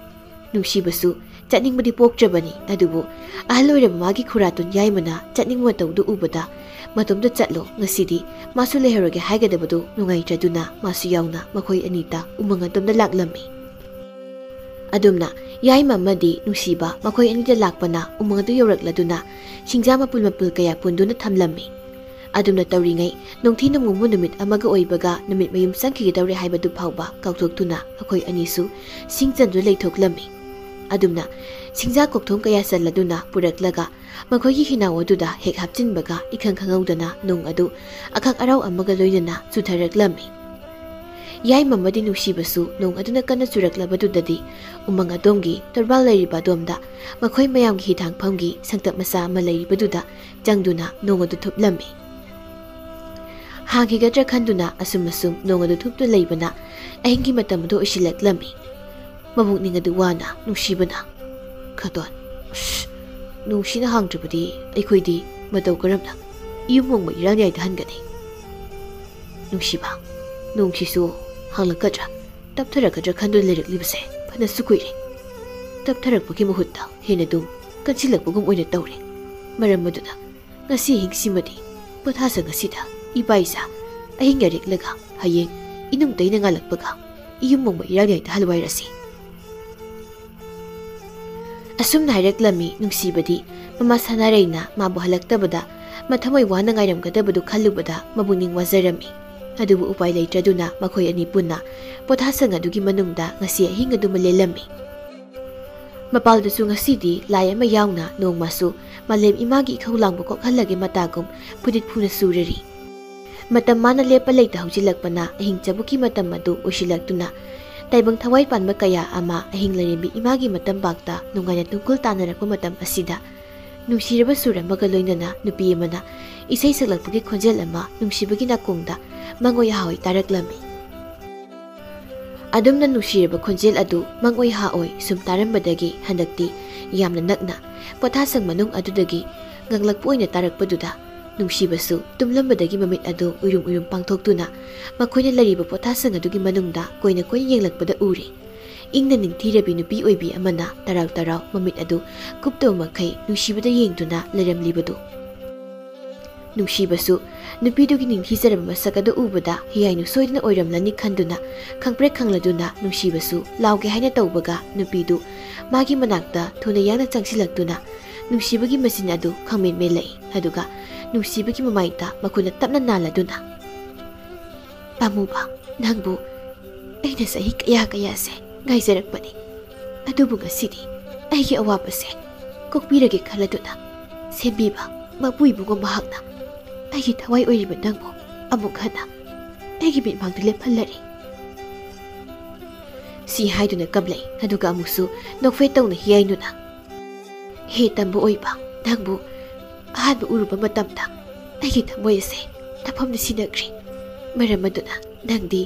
ꯅꯨꯡꯁꯤꯕꯁꯨ ꯆꯠꯅꯤꯡꯕꯗꯤ ꯄꯣꯛꯇ꯭ꯔꯕꯅꯤ, ꯑꯗꯨꯕꯨ ꯑꯍꯜ ꯑꯣꯏꯔꯕ ꯃꯥꯒꯤ ꯈꯨꯔꯥꯇꯣꯟ ꯌꯥꯏꯃꯅ ꯆꯠꯅꯤꯡꯕ ꯃꯇꯧꯗꯨ ꯎꯕꯗ, "ꯃꯇꯣꯝꯇ ꯆꯠꯂꯣ, ꯉꯁꯤꯗꯤ ꯃꯥꯁꯨ ꯂꯩꯍꯧꯔꯒꯦ" ꯍꯥꯏꯒꯗꯕꯗꯨ ꯅꯨꯡꯉꯥꯏꯇ꯭ꯔꯗꯨꯅ ꯃꯥꯁꯨ ꯌꯥꯎꯅ ꯃꯈꯣꯏ ꯑꯅꯤꯗ ꯎꯃꯪ ꯑꯗꯣꯝꯗ ꯂꯥꯛꯂꯝꯃꯤ꯫ ꯑꯗꯨꯝꯅ ꯌꯥꯏꯃ ꯑꯃꯗꯤ ꯅꯨꯡꯁꯤꯕ ꯃꯈꯣꯏ ꯑꯅꯤꯗ ꯂꯥꯛꯄꯅ ꯎꯃꯪ ꯑꯗꯨ ꯌꯧꯔꯛꯂꯗꯨꯅ ꯁꯤꯡꯖꯥ ꯃꯄꯨꯜ ꯃꯄꯨꯜ ꯀꯌꯥ ꯄꯨꯟꯗꯨꯅ ꯊꯝꯂꯝꯃꯤ꯫ ꯑꯗꯨꯝꯅ ꯇꯧꯔꯤꯉꯩ ꯅꯨꯡꯊꯤ ꯅꯣꯡꯃꯪꯕ ꯅꯨꯃꯤꯠ ꯑꯃꯒ ꯑꯣꯏꯕꯒ ꯅꯨꯃꯤꯠ ꯃꯌꯨꯝ ꯆꯪꯈꯤꯒꯗꯧꯔꯦ ꯍꯥꯏꯕꯗꯨ ꯐꯥꯎꯕ ꯀꯥꯎꯊꯣꯛꯇꯨꯅ ꯃꯈꯣꯏ ꯑꯅꯤꯁꯨ ꯁꯤꯡ ꯆꯟꯗꯨꯅ ꯂꯩꯊꯣꯛꯂꯝꯃꯤ꯫ ꯑꯗꯨꯝꯅ ꯁꯤꯡꯖꯥ ꯀꯣꯛꯊꯣꯡ ꯀꯌꯥ ꯆꯜꯂꯗꯨꯅ ꯄꯨꯔꯛꯂꯒ ꯃꯈꯣꯏꯒꯤ ꯍꯤꯅꯥꯎ ꯑꯗꯨꯗ ꯍꯦꯛ ꯍꯥꯞꯆꯤꯟꯕꯒ ꯏꯈꯪ ꯈꯪꯍꯧꯗꯅ ꯅꯣꯡ ꯑꯗꯨ ꯑꯈꯛ ꯑꯔꯥꯎ ꯑꯃꯒ ꯂꯣꯏꯅꯅ ꯆꯨꯊꯔꯛꯂꯝꯃꯤ꯫ ꯌꯥꯏꯃ ꯑꯃꯗꯤ ꯅꯨꯡꯁꯤꯕꯁꯨ ꯅꯣꯡ ꯑꯗꯨꯅ ꯀꯟꯅ ꯆꯨꯔꯛꯂꯕꯗꯨꯗꯗꯤ ꯎꯃꯪ ꯑꯗꯣꯝꯒꯤ ꯇꯣꯔꯕꯥꯟ ꯂꯩꯔꯤꯕ ꯑꯗꯣꯝꯗ ꯃꯈꯣꯏ ꯃꯌꯥꯝꯒꯤ ꯍꯤꯊꯥꯡꯐꯝꯒꯤ ꯁꯪꯇꯞ ꯃꯆꯥ ꯑꯃ ꯂꯩꯔꯤꯕꯗꯨꯗ ꯆꯪꯗꯨꯅ ꯅꯣꯡ ꯑꯗꯨ ꯊꯨꯞꯂꯝꯃꯤ꯫ ꯍꯥꯡꯈꯤꯒꯗ꯭ꯔꯥ ꯈꯟꯗꯨꯅ ꯑꯁꯨꯝ ꯑꯁꯨꯝ ꯅꯣꯡ ꯑꯗꯨ ꯊꯨꯞꯇꯨꯅ ꯂꯩꯕꯅ ꯑꯍꯤꯡꯒꯤ ꯃꯇꯝ ꯑꯗꯨ ꯑꯣꯏꯁꯤꯜꯂꯛꯂꯝꯃꯤ꯫ ꯃꯕꯨꯛꯅꯤꯡ ꯑꯗꯨ ꯋꯥꯅ ꯅꯨꯡꯁꯤꯕꯅ, "ꯈꯇꯣꯟ, ꯎꯁ, ꯅꯨꯡꯁꯤꯅ ꯍꯥꯡꯗ꯭ꯔꯕꯗꯤ ꯑꯩꯈꯣꯏꯗꯤ ꯃꯇꯧ ꯀꯔꯝꯅ ꯏꯌꯨꯝ ꯃꯣꯡꯕ ꯏꯔꯥꯜ ꯌꯥꯏꯗ ꯍꯟꯒꯅꯤ? ꯅꯨꯡꯁꯤꯕ, ꯅꯣꯡꯁꯤꯁꯨ ꯍꯥꯡꯂꯛꯀꯗ꯭ꯔꯥ, ꯇꯞꯊꯔꯛꯀꯗ꯭ꯔꯥ ꯈꯟꯗꯨꯅ ꯂꯩꯔꯛꯂꯤꯕꯁꯦ ꯐꯅꯁꯨ ꯀꯨꯏꯔꯦ꯫ ꯇꯞꯊꯔꯛꯄꯒꯤ ꯃꯍꯨꯠꯇ ꯍꯦꯟꯅ ꯑꯗꯨꯝ ꯀꯟꯁꯤꯜꯂꯛꯄꯒꯨꯝ ꯑꯣꯏꯅ ꯇꯧꯔꯦ꯫ ꯃꯔꯝ ꯑꯗꯨꯅ ꯉꯁꯤ ꯑꯍꯤꯡꯁꯤꯃꯗꯤ ꯄꯣꯊꯥꯁꯪ ꯑꯁꯤꯗ ꯏꯄꯥ ꯏꯆꯥ ꯑꯍꯤꯡ ꯌꯥꯔꯦꯛꯂꯒ ꯍꯌꯦꯡ ꯏꯅꯨꯡ ꯇꯩꯅ ꯉꯥꯜꯂꯛꯄꯒ ꯏꯌꯨꯝ ꯃꯣꯡꯕ ꯏꯔꯥꯜ ꯌꯥꯏꯗ ꯍꯜꯋꯥꯏꯔꯁꯤ"꯫ ꯑꯁꯨꯝꯅ ꯍꯥꯏꯔꯛꯂꯝꯃꯤ꯫ ꯅꯨꯡꯁꯤꯕꯗꯤ ꯃꯃꯥ ꯁꯅꯥꯔꯩꯅ ꯃꯥꯕꯨ ꯍꯜꯂꯛꯇꯕꯗ ꯃꯊꯃꯣꯏ ꯋꯥꯅ ꯉꯥꯏꯔꯝꯒꯗꯕꯗꯨ ꯈꯜꯂꯨꯕꯗ ꯃꯕꯨꯛꯅꯤꯡ ꯋꯥꯖꯔꯝꯃꯤ꯫ ꯑꯗꯨꯕꯨ ꯎꯄꯥꯏ ꯂꯩꯇ꯭ꯔꯗꯨꯅ ꯃꯈꯣꯏ ꯑꯅꯤ ꯄꯨꯟꯅ ꯄꯣꯊꯥꯁꯪ ꯑꯗꯨꯒꯤ ꯃꯅꯨꯡꯗ ꯉꯁꯤ ꯑꯍꯤꯡ ꯑꯗꯨꯃ ꯂꯦꯜꯂꯝꯃꯤ꯫ ꯃꯄꯥꯜꯗꯁꯨ ꯉꯁꯤꯗꯤ ꯂꯥꯏ ꯑꯃ ꯌꯥꯎꯅ ꯅꯣꯡꯃꯁꯨ ꯃꯥꯂꯦꯝ ꯏꯃꯥꯒꯤ ꯏꯈꯧ ꯂꯥꯡꯕ ꯀꯣꯛꯍꯜꯂꯒꯦ ꯃꯇꯥꯒꯨꯝ ꯐꯨꯗꯤꯠ ꯐꯨꯅ ꯁꯨꯔꯔꯤ꯫ ꯃꯇꯝ ꯃꯥꯅ ꯂꯦꯞꯄ ꯂꯩꯇ ꯍꯧꯖꯤꯜꯂꯛꯄꯅ ꯑꯍꯤꯡ ꯆꯕꯨꯛꯀꯤ ꯃꯇꯝ ꯑꯗꯨ ꯑꯣꯏꯁꯤꯜꯂꯛꯇꯨꯅ ꯇꯥꯏꯕꯪ ꯊꯋꯥꯏ ꯄꯥꯟꯕ ꯀꯌꯥ ꯑꯃ ꯑꯍꯤꯡ ꯂꯥꯏꯔꯦꯝꯕꯤ ꯏꯃꯥꯒꯤ ꯃꯇꯝꯕꯥꯛꯇ ꯅꯨꯡꯉꯥꯏꯅ ꯇꯨꯡꯀꯨꯜ ꯇꯥꯟꯅꯔꯛꯄ ꯃꯇꯝ ꯑꯁꯤꯗ ꯅꯨꯡꯁꯤꯔꯕ ꯁꯨꯔ ꯑꯃꯒ ꯂꯣꯏꯅꯅ ꯅꯨꯄꯤ ꯑꯃꯅ ꯏꯁꯩ ꯁꯛꯂꯛꯄꯒꯤ ꯈꯣꯟꯖꯦꯜ ꯑꯃ ꯅꯨꯡꯁꯤꯕꯒꯤ ꯅꯥꯀꯣꯡꯗ ꯃꯪꯑꯣꯏ ꯍꯥꯑꯣꯏ ꯇꯥꯔꯛꯂꯝꯃꯤ꯫ ꯑꯗꯨꯝꯅ ꯅꯨꯡꯁꯤꯔꯕ ꯈꯣꯟꯖꯦꯜ ꯑꯗꯨ ꯃꯪꯑꯣꯏ ꯍꯥꯑꯣꯏ ꯁꯨꯝ ꯇꯥꯔꯝꯕꯗꯒꯤ ꯍꯟꯗꯛꯇꯤ ꯌꯥꯝꯅ ꯅꯛꯅ ꯄꯣꯊꯥꯁꯪ ꯃꯅꯨꯡ ꯑꯗꯨꯗꯒꯤ ꯉꯪꯂꯛꯄ ꯑꯣꯏꯅ ꯇꯥꯔꯛꯄꯗꯨꯗ ꯅꯨꯡꯁꯤꯕꯁꯨ ꯇꯨꯝꯂꯝꯕꯗꯒꯤ ꯃꯃꯤꯠ ꯑꯗꯨ ꯎꯏꯔꯨꯝ ꯎꯏꯔꯨꯝ ꯄꯥꯡꯊꯣꯛꯇꯨꯅ ꯃꯈꯣꯏꯅ ꯂꯩꯔꯤꯕ ꯄꯣꯊꯥꯁꯪ ꯑꯗꯨꯒꯤ ꯃꯅꯨꯡꯗ ꯀꯣꯏꯅ ꯀꯣꯏꯅ ꯌꯦꯡꯂꯛꯄꯗ ꯎꯔꯦ꯫ ꯏꯪꯅ ꯅꯤꯡꯊꯤꯔꯕꯤ ꯅꯨꯄꯤ ꯑꯣꯏꯕꯤ ꯑꯃꯅ ꯇꯔꯥꯎ ꯇꯔꯥꯎ ꯃꯃꯤꯠ ꯑꯗꯨ ꯀꯨꯞꯇꯕ ꯃꯈꯩ ꯅꯨꯡꯁꯤꯕꯗ ꯌꯦꯡꯗꯨꯅ ꯂꯩꯔꯝꯂꯤꯕꯗꯨ꯫ ꯅꯨꯡꯁꯤꯕꯁꯨ ꯅꯨꯄꯤꯗꯨꯒꯤ ꯅꯤꯡꯊꯤꯖꯔꯕ ꯃꯁꯛ ꯑꯗꯨ ꯎꯕꯗ ꯍꯤꯌꯥꯏꯅꯨ ꯁꯣꯏꯗꯅ ꯑꯣꯏꯔꯝꯂꯅꯤ ꯈꯟꯗꯨꯅ ꯈꯪꯄ꯭ꯔꯦꯛ ꯈꯪꯂꯗꯨꯅ ꯅꯨꯡꯁꯤꯕꯁꯨ ꯂꯥꯎꯒꯦ ꯍꯥꯏꯅ ꯇꯧꯕꯒ ꯅꯨꯄꯤꯗꯨ ꯃꯥꯒꯤ ꯃꯅꯥꯛꯇ ꯊꯨꯅ ꯌꯥꯡꯅ ꯆꯪꯁꯤꯜꯂꯛꯇꯨꯅ ꯅꯨꯡꯁꯤꯕꯒꯤ ꯃꯆꯤꯟ ꯑꯗꯨ ꯈꯪꯃꯦꯟ ꯃꯦꯜꯂꯛꯏ꯫ ꯑꯗꯨꯒ ꯅꯨꯡꯁꯤꯕꯒꯤ ꯃꯃꯥꯏꯗ ꯃꯈꯨꯠꯅ ꯇꯞꯅ ꯅꯥꯜꯂꯗꯨꯅ, "ꯄꯥꯝꯃꯨꯕ, ꯅꯪꯕꯨ ꯑꯩꯅ ꯆꯍꯤ ꯀꯌꯥ ꯀꯌꯥꯁꯦ ꯉꯥꯏꯖꯔꯛꯄꯅꯤ꯫ ꯑꯗꯨꯕꯨ ꯉꯁꯤꯗꯤ ꯑꯩꯒꯤ ꯑꯋꯥꯕꯁꯦ ꯀꯣꯛꯄꯤꯔꯒꯦ ꯈꯜꯂꯗꯨꯅ ꯁꯦꯝꯕꯤꯕ ꯃꯄꯨ ꯏꯕꯨꯡꯉꯣ ꯃꯍꯥꯛꯅ ꯑꯩꯒꯤ ꯊꯋꯥꯏ ꯑꯣꯏꯔꯤꯕ ꯅꯪꯕꯨ ꯑꯃꯨꯛ ꯍꯟꯅ ꯑꯩꯒꯤ ꯃꯤꯠꯃꯥꯡꯗ ꯂꯦꯞꯍꯜꯂꯔꯤ"꯫ ꯁꯤ ꯍꯥꯏꯗꯨꯅ ꯀꯞꯂꯛꯏ꯫ ꯑꯗꯨꯒ ꯑꯃꯨꯛꯁꯨ ꯅꯣꯛꯐꯦꯠ ꯇꯧꯅ ꯍꯤꯌꯥꯏꯅꯨꯅ, "ꯍꯦ ꯇꯝꯕ ꯑꯣꯏꯕ, ꯅꯪꯕꯨ ꯑꯍꯥꯟꯕ ꯎꯔꯨꯕ ꯃꯇꯝꯗ ꯑꯩꯒꯤ ꯊꯃꯣꯏ ꯑꯁꯦ ꯇꯥꯐꯝꯗ ꯁꯤꯟꯅꯈ꯭ꯔꯦ꯫ ꯃꯔꯝ ꯑꯗꯨꯅ ꯅꯪꯗꯤ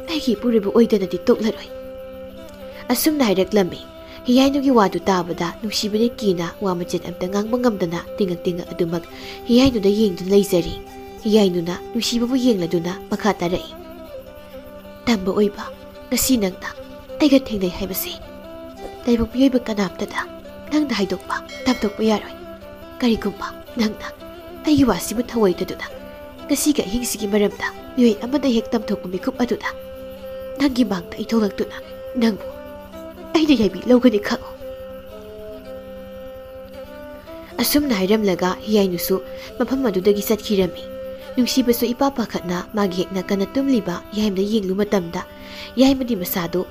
ꯑꯩꯒꯤ ꯏꯄꯨꯔꯣꯏꯕ ꯑꯣꯏꯗꯅꯗꯤ ꯇꯣꯛꯂꯔꯣꯏ"꯫ ꯑꯁꯨꯝꯅ ꯍꯥꯏꯔꯛꯂꯝꯃꯤ꯫ ꯍꯤꯌꯥꯏꯅꯨꯒꯤ ꯋꯥꯗꯨ ꯇꯥꯕꯗ ꯅꯨꯡꯁꯤꯕꯅ ꯀꯤꯅ ꯋꯥ ꯃꯆꯦꯠ ꯑꯝꯇ ꯉꯥꯡꯕ ꯉꯝꯗꯅ ꯇꯤꯡꯉꯛ ꯇꯤꯡꯉꯛ ꯑꯗꯨꯃꯛ ꯍꯤꯌꯥꯏꯅꯨꯗ ꯌꯦꯡꯗꯨꯅ ꯂꯩꯖꯔꯤ꯫ ꯍꯤꯌꯥꯏꯅꯨꯅ ꯅꯨꯡꯁꯤꯕꯕꯨ ꯌꯦꯡꯂꯗꯨꯅ ꯃꯈꯥ ꯇꯥꯔꯛꯏ꯫ "ꯇꯝꯕ ꯑꯣꯏꯕ, ꯉꯁꯤ ꯅꯪꯅ ꯑꯩꯒ ꯊꯦꯡꯅꯩ ꯍꯥꯏꯕꯁꯦ ꯂꯥꯏꯕꯛ ꯃꯤꯑꯣꯏꯕ ꯀꯅꯥꯝꯇꯗ ꯅꯪꯅ ꯍꯥꯏꯗꯣꯛꯄ, ꯇꯝꯊꯣꯛꯄ ꯌꯥꯔꯣꯏ꯫ ꯀꯔꯤꯒꯨꯝꯕ ꯅꯪꯅ ꯑꯩꯒꯤ ꯋꯥꯁꯤꯕꯨ ꯊꯧꯑꯣꯏꯗꯗꯨꯅ ꯉꯁꯤꯒꯤ ꯑꯍꯤꯡꯁꯤꯒꯤ ꯃꯔꯝꯗ ꯃꯤꯑꯣꯏ ꯑꯃꯗ ꯍꯦꯛ ꯇꯝꯊꯣꯛꯄ ꯃꯤꯀꯨꯞ ꯑꯗꯨꯗ ꯅꯪꯒꯤ ꯃꯥꯡꯗ ꯑꯩ ꯊꯣꯛꯂꯛꯇꯨꯅ ꯅꯪꯕꯨ ꯑꯩꯅ ꯌꯥꯏꯕꯤ ꯂꯧꯒꯅꯤ ꯈꯪꯉꯨ"꯫ ꯑꯁꯨꯝꯅ ꯍꯥꯏꯔꯝꯂꯒ ꯍꯤꯌꯥꯏꯅꯨꯁꯨ ꯃꯐꯝ ꯑꯗꯨꯗꯒꯤ ꯆꯠꯈꯤꯔꯝꯃꯤ꯫ ꯅꯨꯡꯁꯤꯕꯁꯨ ꯏꯄꯥ ꯄꯥꯈꯠꯅ ꯃꯥꯒꯤ ꯍꯦꯛ ꯅꯥꯀꯟꯅ ꯇꯨꯝꯂꯤꯕ ꯌꯥꯏꯃꯗ ꯌꯦꯡꯂꯨ ꯃꯇꯝꯗ ꯌꯥꯏꯃꯗꯤ ꯃꯁꯥꯗꯨ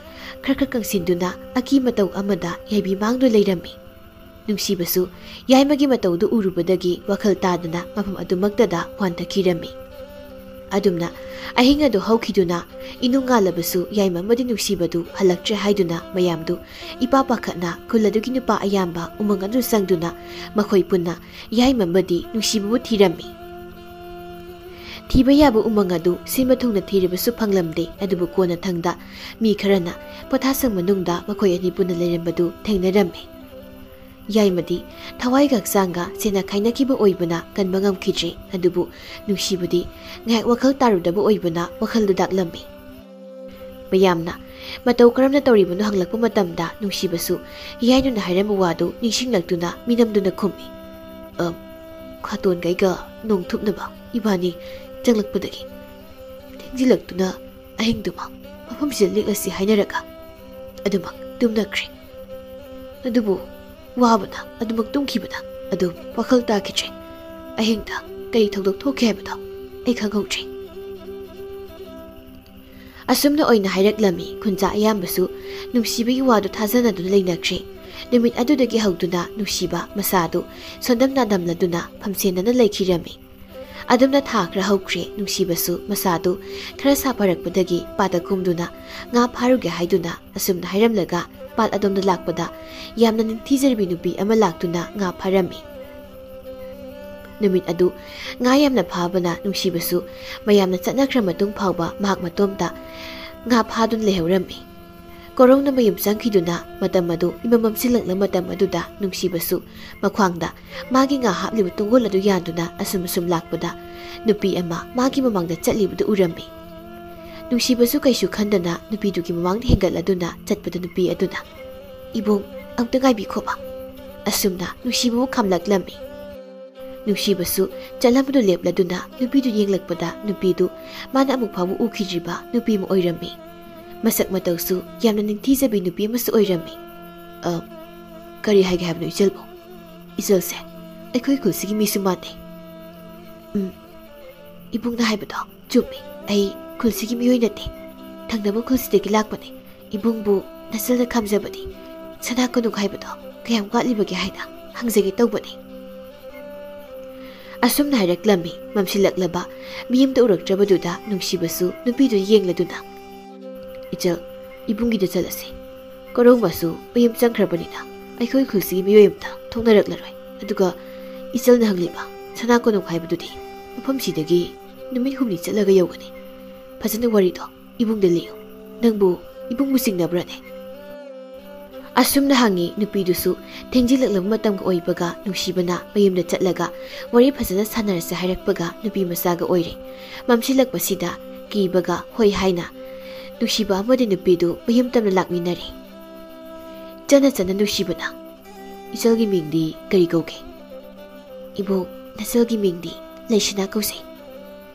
ꯈꯔ ꯈꯔ ꯀꯪꯁꯤꯟꯗꯨꯅ ꯑꯀꯤ ꯃꯇꯧ ꯑꯃꯗ ꯌꯥꯏꯕꯤ ꯃꯥꯡꯗꯨ ꯂꯩꯔꯝꯃꯤ꯫ ꯅꯨꯡꯁꯤꯕꯁꯨ ꯌꯥꯏꯃꯒꯤ ꯃꯇꯧꯗꯨ ꯎꯔꯨꯕꯗꯒꯤ ꯋꯥꯈꯜ ꯇꯥꯗꯅ ꯃꯐꯝ ꯑꯗꯨꯃꯛꯇꯗ ꯋꯥꯟꯊꯈꯤꯔꯝꯃꯤ꯫ ꯑꯗꯨꯝꯅ ꯑꯍꯤꯡ ꯑꯗꯨ ꯍꯧꯈꯤꯗꯨꯅ ꯏꯅꯨꯡ ꯉꯥꯜꯂꯕꯁꯨ ꯌꯥꯏꯃ ꯑꯃꯗꯤ ꯅꯨꯡꯁꯤꯕꯗꯨ ꯍꯜꯂꯛꯇ꯭ꯔꯦ ꯍꯥꯏꯗꯨꯅ ꯃꯌꯥꯝꯗꯨ ꯏꯄꯥ ꯄꯥꯈꯠꯅ ꯈꯨꯜ ꯑꯗꯨꯒꯤ ꯅꯨꯄꯥ ꯑꯌꯥꯝꯕ ꯎꯃꯪ ꯑꯗꯨ ꯆꯪꯗꯨꯅ ꯃꯈꯣꯏ ꯄꯨꯟꯅ ꯌꯥꯏꯃ ꯑꯃꯗꯤ ꯅꯨꯡꯁꯤꯕꯕꯨ ꯊꯤꯔꯝꯃꯤ꯫ ꯊꯤꯕ ꯌꯥꯕ ꯎꯃꯪ ꯑꯗꯨ ꯁꯤꯟꯕ ꯊꯨꯡꯅ ꯊꯤꯔꯕꯁꯨ ꯐꯪꯂꯝꯗꯦ꯫ ꯑꯗꯨꯕꯨ ꯀꯣꯟꯅꯊꯪꯗ ꯃꯤ ꯈꯔꯅ ꯄꯣꯊꯥꯁꯪ ꯃꯅꯨꯡꯗ ꯃꯈꯣꯏ ꯑꯅꯤ ꯄꯨꯟꯅ ꯂꯩꯔꯝꯕꯗꯨ ꯊꯦꯡꯅꯔꯝꯃꯤ꯫ ꯌꯥꯏꯃꯗꯤ ꯊꯋꯥꯏꯒ ꯍꯛꯆꯥꯡꯒ ꯁꯦꯟꯅ ꯈꯥꯏꯅꯈꯤꯕ ꯑꯣꯏꯕꯅ ꯀꯟꯕ ꯉꯝꯈꯤꯗ꯭ꯔꯦ꯫ ꯑꯗꯨꯕꯨ ꯅꯨꯡꯁꯤꯕꯗꯤ ꯉꯥꯏꯍꯥꯛ ꯋꯥꯈꯜ ꯇꯥꯔꯨꯗꯕ ꯑꯣꯏꯕꯅ ꯋꯥꯈꯜꯗꯨ ꯗꯥꯛꯂꯝꯃꯤ꯫ ꯃꯌꯥꯝꯅ ꯃꯇꯧ ꯀꯔꯝꯅ ꯇꯧꯔꯤꯕꯅꯣ ꯍꯪꯂꯛꯄ ꯃꯇꯝꯗ ꯅꯨꯡꯁꯤꯕꯁꯨ ꯌꯥꯏꯅꯨꯅ ꯍꯥꯏꯔꯝꯕ ꯋꯥꯗꯨ ꯅꯤꯡꯁꯤꯡꯂꯛꯇꯨꯅ ꯃꯤꯅꯝꯗꯨꯅ ꯈꯨꯝꯃꯤ, "ꯑ, ꯈꯥꯇꯣꯟꯒꯩꯒ ꯅꯣꯡ ꯊꯨꯞꯅꯕ ꯏꯕꯥꯅꯤ ꯆꯪꯂꯛꯄꯗꯒꯤ ꯊꯦꯡꯖꯤꯜꯂꯛꯇꯨꯅ ꯑꯍꯤꯡꯗꯨꯃ ꯃꯐꯝꯁꯤꯗ ꯂꯦꯛꯂꯁꯤ ꯍꯥꯏꯅꯔꯒ ꯑꯗꯨꯃꯛ ꯇꯨꯝꯅꯈ꯭ꯔꯦ꯫ ꯑꯗꯨꯕꯨ ꯋꯥꯕꯅ ꯑꯗꯨꯃꯛ ꯇꯨꯝꯈꯤꯕꯅ ꯑꯗꯨꯝ ꯋꯥꯈꯜ ꯇꯥꯈꯤꯗ꯭ꯔꯦ꯫ ꯑꯍꯤꯡꯗ ꯀꯔꯤ ꯊꯧꯗꯣꯛ ꯊꯣꯛꯈꯤ ꯍꯥꯏꯕꯗꯣ ꯑꯩ ꯈꯪꯍꯧꯗ꯭ꯔꯦ"꯫ ꯑꯁꯨꯝꯅ ꯑꯣꯏꯅ ꯍꯥꯏꯔꯛꯂꯝꯃꯤ꯫ ꯈꯨꯟꯖꯥ ꯑꯌꯥꯝꯕꯁꯨ ꯅꯨꯡꯁꯤꯕꯒꯤ ꯋꯥꯗꯨ ꯊꯥꯖꯅꯗꯨꯅ ꯂꯩꯅꯈ꯭ꯔꯦ꯫ ꯅꯨꯃꯤꯠ ꯑꯗꯨꯗꯒꯤ ꯍꯧꯗꯨꯅ ꯅꯨꯡꯁꯤꯕ ꯃꯁꯥꯗꯨ ꯁꯣꯟꯗꯝ ꯅꯥꯗꯝꯂꯗꯨꯅ ꯐꯝꯁꯦꯟꯅꯅ ꯂꯩꯈꯤꯔꯝꯃꯤ꯫ ꯑꯗꯨꯝꯅ ꯊꯥ ꯈꯔ ꯍꯧꯈ꯭ꯔꯦ꯫ ꯅꯨꯡꯁꯤꯕꯁꯨ ꯃꯁꯥꯗꯨ ꯈꯔ ꯁꯥꯐꯔꯛꯄꯗꯒꯤ ꯄꯥꯠꯇ ꯀꯨꯝꯗꯨꯅ ꯉꯥ ꯐꯥꯔꯨꯒꯦ ꯍꯥꯏꯗꯨꯅ ꯑꯁꯨꯝꯅ ꯍꯥꯏꯔꯝꯂꯒ ꯄꯥꯠ ꯑꯗꯣꯝꯗ ꯂꯥꯛꯄꯗ ꯌꯥꯝꯅ ꯅꯤꯡꯊꯤꯖꯔꯕꯤ ꯅꯨꯄꯤ ꯑꯃ ꯂꯥꯛꯇꯨꯅ ꯉꯥ ꯐꯥꯔꯝꯃꯤ꯫ ꯅꯨꯃꯤꯠ ꯑꯗꯨ ꯉꯥ ꯌꯥꯝꯅ ꯐꯥꯕꯅ ꯅꯨꯡꯁꯤꯕꯁꯨ ꯃꯌꯥꯝꯅ ꯆꯠꯅꯈ꯭ꯔ ꯃꯇꯨꯡ ꯐꯥꯎꯕ ꯃꯍꯥꯛ ꯃꯇꯣꯝꯇ ꯉꯥ ꯐꯥꯗꯨꯅ ꯂꯩꯍꯧꯔꯝꯃꯤ꯫ ꯀꯣꯔꯧꯅ ꯃꯌꯨꯝ ꯆꯪꯈꯤꯗꯨꯅ ꯃꯇꯝ ꯑꯗꯨ ꯏꯃꯝ ꯃꯝꯁꯤꯜꯂꯛꯂ ꯃꯇꯝ ꯑꯗꯨꯗ ꯅꯨꯡꯁꯤꯕꯁꯨ ꯃꯈ꯭ꯋꯥꯡꯗ ꯃꯥꯒꯤ ꯉꯥ ꯍꯥꯞꯂꯤꯕ ꯇꯨꯡꯒꯣꯜ ꯑꯗꯨ ꯌꯥꯟꯗꯨꯅ ꯑꯁꯨꯝ ꯑꯁꯨꯝ ꯂꯥꯛꯄꯗ ꯅꯨꯄꯤ ꯑꯃ ꯃꯥꯒꯤ ꯃꯃꯥꯡꯗ ꯆꯠꯂꯤꯕꯗꯨ ꯎꯔꯝꯃꯤ꯫ ꯅꯨꯡꯁꯤꯕꯁꯨ ꯀꯩꯁꯨ ꯈꯟꯗꯅ ꯅꯨꯄꯤꯗꯨꯒꯤ ꯃꯃꯥꯡꯗ ꯍꯦꯟꯒꯠꯂꯗꯨꯅ ꯆꯠꯄꯗ ꯅꯨꯄꯤ ꯑꯗꯨꯅ, "ꯏꯕꯨꯡ, ꯑꯝꯇ ꯉꯥꯏꯕꯤꯈꯣꯕ"꯫ ꯑꯁꯨꯝꯅ ꯅꯨꯡꯁꯤꯕꯕꯨ ꯈꯥꯝꯂꯛꯂꯝꯃꯤ꯫ ꯅꯨꯡꯁꯤꯕꯁꯨ ꯆꯠꯂꯝꯕꯗꯨ ꯂꯦꯞꯂꯗꯨꯅ ꯅꯨꯄꯤꯗꯨ ꯌꯦꯡꯂꯛꯄꯗ ꯅꯨꯄꯤꯗꯨ ꯃꯥꯅ ꯑꯃꯨꯛ ꯐꯥꯎꯕ ꯎꯈꯤꯗ꯭ꯔꯤꯕ ꯅꯨꯄꯤ ꯑꯃ ꯑꯣꯏꯔꯝꯃꯤ꯫ ꯃꯁꯛ ꯃꯇꯧꯁꯨ ꯌꯥꯝꯅ ꯅꯤꯡꯊꯤꯖꯕꯤ ꯅꯨꯄꯤ ꯑꯃꯁꯨ ꯑꯣꯏꯔꯝꯃꯤ꯫ "ꯑ, ꯀꯔꯤ ꯍꯥꯏꯒꯦ ꯍꯥꯏꯕꯅꯣ ꯏꯆꯜꯕꯨ? ꯏꯆꯜꯁꯦ ꯑꯩꯈꯣꯏ ꯈꯨꯜꯁꯤꯒꯤ ꯃꯤꯁꯨ ꯃꯥꯟꯅꯩ"꯫ "ꯎꯝ, ꯏꯕꯨꯡꯅ ꯍꯥꯏꯕꯗꯣ ꯆꯨꯝꯃꯤ꯫ ꯑꯩ ꯈꯨꯜꯁꯤꯒꯤ ꯃꯤꯑꯣꯏ ꯅꯠꯇꯦ꯫ ꯊꯪꯅꯕ ꯈꯨꯜꯁꯤꯗꯒꯤ ꯂꯥꯛꯄꯅꯦ꯫ ꯏꯕꯨꯡꯕꯨ ꯅꯆꯜꯅ ꯈꯥꯝꯖꯕꯗꯤ ꯁꯅꯥ ꯀꯣꯅꯨꯡ ꯍꯥꯏꯕꯗꯣ ꯀꯌꯥꯝ ꯋꯥꯠꯂꯤꯕꯒꯦ ꯍꯥꯏꯅ ꯍꯪꯖꯒꯦ ꯇꯧꯕꯅꯤ"꯫ ꯑꯁꯨꯝꯅ ꯍꯥꯏꯔꯛꯂꯝꯃꯤ꯫ ꯃꯝꯁꯤꯜꯂꯛꯂꯕ ꯃꯤꯌꯨꯝꯗ ꯎꯔꯛꯇ꯭ꯔꯕꯗꯨꯗ ꯅꯨꯡꯁꯤꯕꯁꯨ ꯅꯨꯄꯤꯗꯨ ꯌꯦꯡꯂꯗꯨꯅ, "ꯏꯆꯜ, ꯏꯕꯨꯡꯒꯤꯗ ꯆꯠꯂꯁꯤ꯫ ꯀꯣꯔꯧꯃꯁꯨ ꯃꯌꯨꯝ ꯆꯪꯈ꯭ꯔꯕꯅꯤꯅ ꯑꯩꯈꯣꯏ ꯈꯨꯜꯁꯤꯒꯤ ꯃꯤꯑꯣꯏ ꯑꯃꯇ ꯊꯣꯛꯅꯔꯛꯂꯔꯣꯏ꯫ ꯑꯗꯨꯒ ꯏꯆꯜꯅ ꯍꯪꯂꯤꯕ ꯁꯅꯥ ꯀꯣꯅꯨꯡ ꯍꯥꯏꯕꯗꯨꯗꯤ ꯃꯐꯝꯁꯤꯗꯒꯤ ꯅꯨꯃꯤꯠ ꯍꯨꯝꯅꯤ ꯆꯠꯂꯒ ꯌꯧꯒꯅꯤ꯫ ꯐꯖꯅ ꯋꯥꯔꯤꯗꯣ ꯏꯕꯨꯡꯗ ꯂꯤꯌꯨ꯫ ꯅꯪꯕꯨ ꯏꯕꯨꯡꯕꯨ ꯆꯤꯡꯅꯕ꯭ꯔꯅꯦ?" ꯑꯁꯨꯝꯅ ꯍꯪꯉꯤ꯫ ꯅꯨꯄꯤꯗꯨꯁꯨ ꯊꯦꯡꯖꯤꯜꯂꯛꯂꯕ ꯃꯇꯝꯒ ꯑꯣꯏꯕꯒ ꯅꯨꯡꯁꯤꯕꯅ ꯃꯌꯨꯝꯗ ꯆꯠꯂꯒ ꯋꯥꯔꯤ ꯐꯖꯅ ꯁꯥꯟꯅꯔꯁꯦ ꯍꯥꯏꯔꯛꯄꯒ ꯅꯨꯄꯤ ꯃꯆꯥꯒ ꯑꯣꯏꯔꯦ꯫ ꯃꯝꯁꯤꯜꯂꯛꯄꯁꯤꯗ ꯀꯤꯕꯒ ꯍꯣꯏ ꯍꯥꯏꯅ ꯅꯨꯡꯁꯤꯕ ꯑꯃꯗꯤ ꯅꯨꯄꯤꯗꯨ ꯃꯌꯨꯝ ꯇꯝꯅ ꯂꯥꯛꯃꯤꯟꯅꯔꯦ꯫ ꯆꯠꯅ ꯆꯠꯅ ꯅꯨꯡꯁꯤꯕꯅ, "ꯏꯆꯜꯒꯤ ꯃꯤꯡꯗꯤ ꯀꯔꯤ ꯀꯧꯒꯦ?" "ꯏꯕꯣꯛ, ꯅꯆꯜꯒꯤ ꯃꯤꯡꯗꯤ ꯂꯩꯁꯅꯥ ꯀꯧꯖꯩ꯫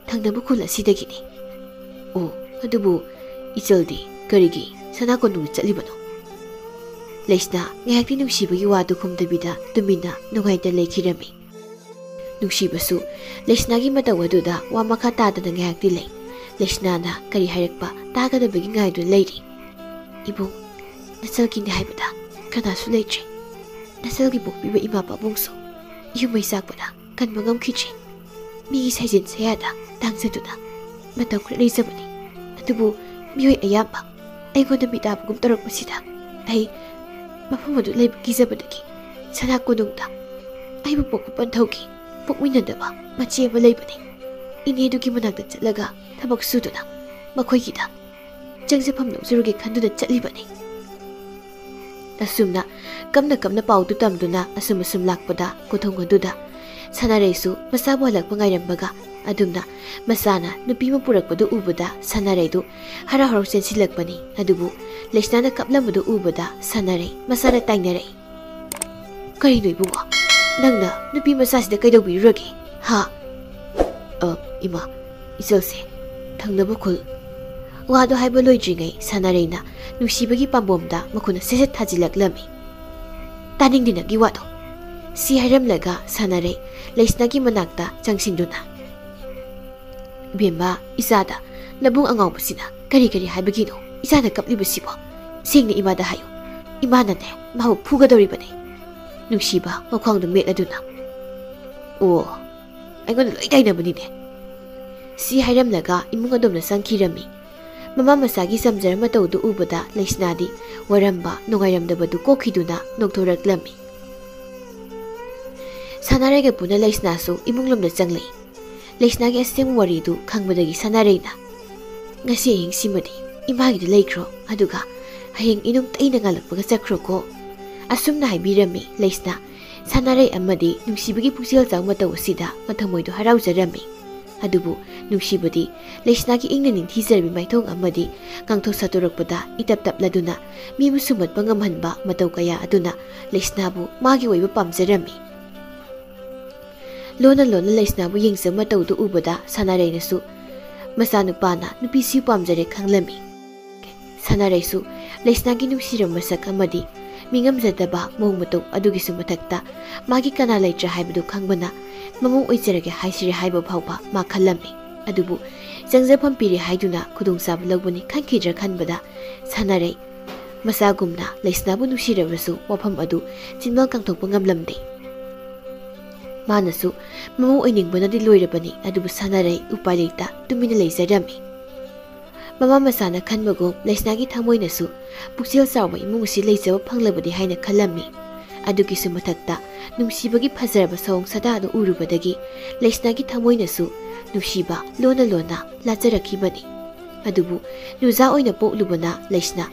ꯊꯪꯅꯕ ꯈꯨꯜ ꯑꯁꯤꯗꯒꯤꯅꯤ"꯫ "ꯑꯣ, ꯑꯗꯨꯕꯨ ꯏꯆꯜꯗꯤ ꯀꯔꯤꯒꯤ ꯁꯅꯥ ꯀꯣꯅꯨꯡꯗ ꯆꯠꯂꯤꯕꯅꯣ?" ꯂꯩꯁꯅꯥ ꯉꯥꯏꯍꯥꯛꯇꯤ ꯅꯨꯡꯁꯤꯕꯒꯤ ꯋꯥꯗꯨ ꯈꯨꯝꯗꯕꯤꯗ ꯇꯨꯃꯤꯟꯅ ꯅꯨꯡꯉꯥꯏꯇ ꯂꯩꯈꯤꯔꯝꯃꯤ꯫ ꯅꯨꯡꯁꯤꯕꯁꯨ ꯂꯩꯁꯅꯥꯒꯤ ꯃꯇꯧ ꯑꯗꯨꯗ ꯋꯥ ꯃꯈꯥ ꯇꯥꯗꯅ ꯉꯥꯏꯍꯥꯛꯇꯤ ꯂꯩ꯫ ꯂꯩꯁꯅꯥꯅ ꯀꯔꯤ ꯍꯥꯏꯔꯛꯄ ꯇꯥꯒꯗꯕꯒꯤ ꯉꯥꯏꯗꯨꯅ ꯂꯩꯔꯤ꯫ "ꯏꯕꯨꯡ, ꯅꯆꯜꯒꯤꯅꯤ ꯍꯥꯏꯕꯗ ꯀꯅꯥꯁꯨ ꯂꯩꯇ꯭ꯔꯦ꯫ ꯅꯆꯜꯒꯤ ꯄꯣꯛꯄꯤꯕ ꯏꯃꯥ ꯄꯥꯕꯨꯡꯁꯨ ꯌꯨꯝ ꯃꯩ ꯆꯥꯛꯄꯅ ꯀꯟꯕ ꯉꯝꯈꯤꯗ꯭ꯔꯦ꯫ ꯃꯤꯒꯤ ꯁꯩꯖꯤꯟ ꯁꯌꯥꯗ ꯇꯥꯡꯖꯗꯨꯅ ꯃꯇꯝ ꯈꯔ ꯂꯩꯖꯕꯅꯤ꯫ ꯑꯗꯨꯕꯨ ꯃꯤꯑꯣꯏ ꯑꯌꯥꯝꯕ ꯑꯩꯉꯣꯟꯗ ꯃꯤꯇꯥꯕꯒꯨꯝ ꯇꯧꯔꯛꯄꯁꯤꯗ ꯑꯩ ꯃꯐꯝ ꯑꯗꯨ ꯂꯩꯕ ꯀꯤꯖꯕꯗꯒꯤ ꯁꯅꯥ ꯀꯣꯅꯨꯡꯗ ꯑꯩꯕꯨ ꯄꯣꯛꯄ ꯄꯟꯊꯧꯒꯤ ꯄꯣꯛꯃꯤꯟꯅꯗꯕ ꯃꯆꯦ ꯑꯃ ꯂꯩꯕꯅꯤ꯫ ꯏꯅꯦꯗꯨꯒꯤ ꯃꯅꯥꯛꯇ ꯆꯠꯂꯒ ꯊꯕꯛ ꯁꯨꯗꯨꯅ ꯃꯈꯣꯏꯒꯤꯗ ꯆꯪꯖꯐꯝ ꯂꯧꯖꯔꯨꯒꯦ ꯈꯟꯗꯨꯅ ꯆꯠꯂꯤꯕꯅꯤ꯫ ꯑꯁꯨꯝꯅ ꯀꯞꯅ ꯀꯞꯅ ꯄꯥꯎꯗꯨ ꯇꯝꯗꯨꯅ ꯑꯁꯨꯝ ꯑꯁꯨꯝ ꯂꯥꯛꯄꯗ ꯀꯣꯊꯣꯡ ꯑꯗꯨꯗ ꯁꯅꯥꯔꯩꯁꯨ ꯃꯆꯥꯕꯨ ꯍꯜꯂꯛꯄ ꯉꯥꯏꯔꯝꯕꯒ ꯑꯗꯨꯝꯅ ꯃꯆꯥꯅ ꯅꯨꯄꯤ ꯑꯃ ꯄꯨꯔꯛꯄꯗꯨ ꯎꯕꯗ ꯁꯅꯥꯔꯩꯗꯨ ꯍꯔꯥꯎ ꯍꯔꯥꯎ ꯆꯦꯟꯁꯤꯜꯂꯛꯄꯅꯤ꯫ ꯑꯗꯨꯕꯨ ꯂꯩꯁꯅꯥꯅ ꯀꯞꯂꯝꯕꯗꯨ ꯎꯕꯗ ꯁꯅꯥꯔꯩ ꯃꯆꯥꯗ ꯇꯥꯏꯅꯔꯛꯏ꯫ "ꯀꯔꯤꯅꯣ ꯏꯕꯨꯡꯉꯣ? ꯅꯪꯅ ꯅꯨꯄꯤ ꯃꯆꯥꯁꯤꯗ ꯀꯩꯗꯧꯕꯤꯔꯨꯔꯒꯦ? ꯍꯥ?" "ꯑ, ꯏꯃꯥ, ꯏꯆꯜꯁꯦ ꯊꯪꯅꯕ ꯈꯨꯜ꯫" ꯋꯥꯗꯣ ꯍꯥꯏꯕ ꯂꯣꯏꯗ꯭ꯔꯤꯉꯩ ꯁꯅꯥꯔꯩꯅ ꯅꯨꯡꯁꯤꯕꯒꯤ ꯄꯥꯝꯕꯣꯝꯗ ꯃꯈꯨꯠꯅ ꯁꯠ ꯁꯠ ꯊꯥꯖꯤꯜꯂꯛꯂꯝꯃꯤ꯫ "ꯇꯥꯅꯤꯡꯗꯦ ꯅꯪꯒꯤ ꯋꯥꯗꯣ!" ꯁꯤ ꯍꯥꯏꯔꯝꯂꯒ ꯁꯅꯥꯔꯩ ꯂꯩꯁꯅꯥꯒꯤ ꯃꯅꯥꯛꯇ ꯆꯪꯁꯤꯟꯗꯨꯅ, "ꯏꯕꯦꯝꯃ, ꯏꯆꯥꯗ ꯅꯕꯨꯡ ꯑꯉꯥꯎꯕꯁꯤꯅ ꯀꯔꯤ ꯀꯔꯤ ꯍꯥꯏꯕꯒꯤꯅꯣ ꯏꯆꯥꯅ ꯀꯞꯂꯤꯕꯁꯤꯕꯣ? ꯁꯦꯡꯅ ꯏꯃꯥꯗ ꯍꯥꯏꯌꯨ꯫ ꯏꯃꯥꯅꯅꯦ ꯃꯥꯕꯨ ꯐꯨꯒꯗꯧꯔꯤꯕꯅꯤ꯫" ꯅꯨꯡꯁꯤꯕ ꯃꯈ꯭ꯋꯥꯡꯗꯨ ꯃꯦꯠꯂꯗꯨꯅ, "ꯑꯣ, ꯑꯩꯉꯣꯟꯗ ꯂꯣꯏ ꯇꯥꯏꯅꯕꯅꯤꯅꯦ꯫" ꯁꯤ ꯍꯥꯏꯔꯝꯂꯒ ꯏꯃꯨꯡ ꯑꯗꯣꯝꯗ ꯆꯪꯈꯤꯔꯝꯃꯤ꯫ ꯃꯃꯥ ꯃꯆꯥꯒꯤ ꯆꯝꯖꯔ ꯃꯇꯧꯗꯨ ꯎꯕꯗ ꯂꯩꯁꯅꯥꯗꯤ ꯋꯥꯔꯝꯕ, ꯅꯨꯡꯉꯥꯏꯔꯝꯗꯕꯗꯨ ꯀꯣꯛꯈꯤꯗꯨꯅ ꯅꯣꯛꯊꯣꯔꯛꯂꯝꯃꯤ꯫ ꯁꯅꯥꯔꯩꯒ ꯄꯨꯟꯅ ꯂꯩꯁꯅꯥꯁꯨ ꯏꯃꯨꯡ ꯂꯣꯝꯗ ꯆꯪꯂꯛꯏ꯫ ꯂꯩꯁꯅꯥꯒꯤ ꯑꯁꯦꯡꯕ ꯋꯥꯔꯤꯗꯨ ꯈꯪꯕꯗꯒꯤ ꯁꯅꯥꯔꯩꯅ, "ꯉꯁꯤ ꯑꯍꯤꯡꯁꯤꯃꯗꯤ ꯏꯃꯥꯒꯤꯗ ꯂꯩꯈ꯭ꯔꯣ, ꯑꯗꯨꯒ ꯍꯌꯦꯡ ꯏꯅꯨꯡ ꯇꯩꯅ ꯉꯥꯜꯂꯛꯄꯒ ꯆꯠꯈ꯭ꯔꯣꯀꯣ꯫" ꯑꯁꯨꯝꯅ ꯍꯥꯏꯕꯤꯔꯝꯃꯤ ꯂꯩꯁꯅꯥ꯫ ꯁꯅꯥꯔꯩ ꯑꯃꯗꯤ ꯅꯨꯡꯁꯤꯕꯒꯤ ꯄꯨꯛꯆꯦꯜ ꯆꯥꯎ ꯃꯇꯧ ꯑꯁꯤꯗ ꯃꯊꯃꯣꯏꯗꯣ ꯍꯔꯥꯎꯖꯔꯝꯃꯤ꯫ ꯑꯗꯨꯕꯨ ꯅꯨꯡꯁꯤꯕꯗꯤ ꯂꯩꯁꯅꯥꯒꯤ ꯏꯪꯅ ꯅꯤꯡꯊꯤꯖꯔꯕꯤ ꯃꯥꯏꯊꯣꯡ ꯑꯃꯗꯤ ꯉꯥꯡꯊꯣꯛ ꯁꯛꯇꯣꯔꯛꯄꯗ ꯏꯇꯞ ꯇꯞꯂꯗꯨꯅ ꯃꯤꯕꯨ ꯁꯨꯝꯍꯠꯄ ꯉꯝꯍꯟꯕ ꯃꯇꯧ ꯀꯌꯥ ꯑꯗꯨꯅ ꯂꯩꯁꯅꯥꯕꯨ ꯃꯥꯒꯤ ꯑꯣꯏꯕ ꯄꯥꯝꯖꯔꯝꯃꯤ꯫ ꯂꯣꯟꯅ ꯂꯣꯟꯅ ꯂꯩꯁꯅꯥꯕꯨ ꯌꯦꯡꯖꯕ ꯃꯇꯧꯗꯨ ꯎꯕꯗ ꯁꯅꯥꯔꯩꯅꯁꯨ ꯃꯆꯥꯅꯨꯄꯥꯅ ꯅꯨꯄꯤꯁꯤ ꯄꯥꯝꯖꯔꯦ ꯈꯪꯂꯝꯃꯤ꯫ ꯁꯅꯥꯔꯩꯁꯨ ꯂꯩꯁꯅꯥꯒꯤ ꯅꯨꯡꯁꯤꯔꯕ ꯃꯁꯛ ꯑꯃꯗꯤ ꯃꯤꯉꯝꯖꯗꯕ ꯃꯑꯣꯡ ꯃꯇꯧ ꯑꯗꯨꯒꯤꯁꯨ ꯃꯊꯛꯇ ꯃꯥꯒꯤ ꯀꯅꯥ ꯂꯩꯇ꯭ꯔꯦ ꯍꯥꯏꯕꯗꯨ ꯈꯪꯕꯅ ꯃꯃꯧ ꯑꯣꯏꯖꯔꯒꯦ ꯍꯥꯏꯁꯤꯔꯦ ꯍꯥꯏꯕ ꯐꯥꯎꯕ ꯃꯥ ꯈꯜꯂꯝꯃꯤ꯫ ꯑꯗꯨꯕꯨ ꯆꯪꯖꯐꯝ ꯄꯤꯔꯦ ꯍꯥꯏꯗꯨꯅ ꯈꯨꯗꯣꯡꯆꯥꯕ ꯂꯧꯕꯅꯤ ꯈꯟꯈꯤꯗ꯭ꯔꯥ ꯈꯟꯕꯗ ꯁꯅꯥꯔꯩ ꯃꯆꯥꯒꯨꯝꯅ ꯂꯩꯁꯅꯥꯕꯨ ꯅꯨꯡꯁꯤꯔꯕꯁꯨ ꯋꯥꯐꯝ ꯑꯗꯨ ꯆꯤꯟꯕꯥꯜ ꯀꯥꯡꯊꯣꯛꯄ ꯉꯝꯂꯝꯗꯦ꯫ ꯃꯥꯅꯁꯨ ꯃꯃꯧ ꯑꯣꯏꯅꯤꯡꯕꯅꯗꯤ ꯂꯣꯏꯔꯕꯅꯤ, ꯑꯗꯨꯕꯨ ꯁꯥꯟꯅꯔꯩ ꯎꯄꯥꯏ ꯂꯩꯇ ꯇꯨꯃꯤꯟꯅ ꯂꯩꯖꯔꯝꯃꯤ꯫ ꯃꯃꯥ ꯃꯆꯥꯅ ꯈꯟꯕꯒꯨꯝ ꯂꯩꯁꯅꯥꯒꯤ ꯊꯃꯣꯏꯅꯁꯨ ꯄꯨꯛꯆꯦꯜ ꯆꯥꯎꯕ ꯏꯃꯨꯡ ꯑꯁꯤ ꯂꯩꯖꯕ ꯐꯪꯂꯕꯗꯤ ꯍꯥꯏꯅ ꯈꯜꯂꯝꯃꯤ꯫ ꯑꯗꯨꯒꯤꯁꯨ ꯃꯊꯛꯇ ꯅꯨꯡꯁꯤꯕꯒꯤ ꯐꯖꯔꯕ ꯁꯑꯣꯡ ꯁꯥꯗꯥ ꯑꯗꯨ ꯎꯔꯨꯕꯗꯒꯤ ꯂꯩꯁꯅꯥꯒꯤ ꯊꯃꯣꯏꯅꯁꯨ ꯅꯨꯡꯁꯤꯕ ꯂꯣꯟꯅ ꯂꯣꯟꯅ ꯂꯥꯆꯔꯛꯈꯤꯕꯅꯤ꯫ ꯑꯗꯨꯕꯨ ꯅꯨꯖꯥ ꯑꯣꯏꯅ ꯄꯣꯛꯂꯨꯕꯅ ꯂꯩꯁꯅꯥ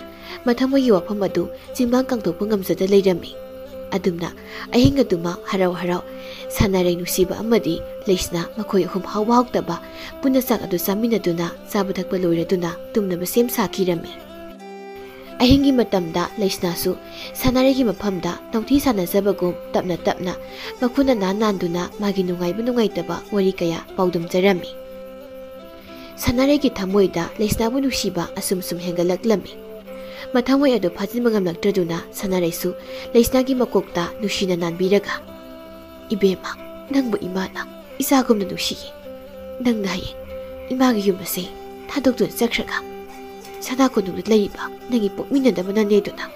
ꯃꯊꯃꯣꯏꯒꯤ ꯋꯥꯐꯝ ꯑꯗꯨ ꯆꯤꯟꯕꯥꯡ ꯀꯥꯡꯊꯣꯛꯄ ꯉꯝꯖꯗ ꯂꯩꯔꯝꯃꯤ꯫ ꯑꯗꯨꯝꯅ ꯑꯍꯤꯡ ꯑꯗꯨꯃ ꯍꯔꯥꯎ ꯍꯔꯥꯎ ꯁꯥꯟꯅꯔꯩ ꯅꯨꯡꯁꯤꯕ ꯑꯃꯗꯤ ꯂꯩꯁꯅꯥ ꯃꯈꯣꯏ ꯑꯍꯨꯝ ꯍꯥꯎꯕ ꯍꯥꯎꯇꯕ ꯄꯨꯟꯅ ꯆꯥꯛ ꯑꯗꯨ ꯆꯥꯃꯤꯟꯅꯗꯨꯅ ꯆꯥꯕ ꯊꯛꯄ ꯂꯣꯏꯔꯗꯨꯅ ꯇꯨꯝꯅꯕ ꯁꯦꯝ ꯁꯥꯈꯤꯔꯝꯃꯤ꯫ ꯑꯍꯤꯡꯒꯤ ꯃꯇꯝꯗ ꯂꯩꯁꯅꯥꯁꯨ ꯁꯥꯟꯅꯔꯩꯒꯤ ꯃꯐꯝꯗ ꯅꯥꯎꯊꯤ ꯁꯥꯟꯅꯖꯕꯒꯨꯝ ꯇꯞꯅ ꯇꯞꯅ ꯃꯈꯨꯠꯅ ꯅꯥꯟ ꯅꯥꯟꯗꯨꯅ ꯃꯥꯒꯤ ꯅꯨꯡꯉꯥꯏꯕ ꯅꯨꯡꯉꯥꯏꯇꯕ ꯋꯥꯔꯤ ꯀꯌꯥ ꯄꯥꯎꯗꯝꯖꯔꯝꯃꯤ꯫ ꯁꯥꯟꯅꯔꯩꯒꯤ ꯊꯃꯣꯏꯗ ꯂꯩꯁꯅꯥꯕꯨ ꯅꯨꯡꯁꯤꯕ ꯑꯁꯨꯝ ꯁꯨꯝ ꯍꯦꯟꯒꯠꯂꯛꯂꯝꯃꯤ꯫ ꯃꯊꯃꯣꯏ ꯑꯗꯨ ꯐꯥꯖꯤꯟꯕ ꯉꯝꯂꯛꯇ꯭ꯔꯗꯨꯅ ꯁꯥꯟꯅꯔꯩꯁꯨ ꯂꯩꯁꯅꯥꯒꯤ ꯃꯀꯣꯛꯇ ꯅꯨꯡꯁꯤꯅ ꯅꯥꯟꯕꯤꯔꯒ, "ꯏꯕꯦꯝꯃ, ꯅꯪꯕꯨ ꯏꯃꯥꯅ ꯏꯆꯥꯒꯨꯝꯅ ꯅꯨꯡꯁꯤꯌꯦ꯫ ꯅꯪꯅ ꯍꯌꯦꯡ ꯏꯃꯥꯒꯤ ꯌꯨꯝ ꯑꯁꯦ ꯊꯥꯗꯣꯛꯇꯨꯅ ꯆꯠꯈ꯭ꯔꯒ ꯁꯅꯥ ꯀꯣꯅꯨꯡꯗ ꯂꯩꯔꯤꯕ ꯅꯪꯒꯤ ꯄꯣꯛꯃꯤꯟꯅꯗꯕ ꯅꯅꯦꯗꯨꯅ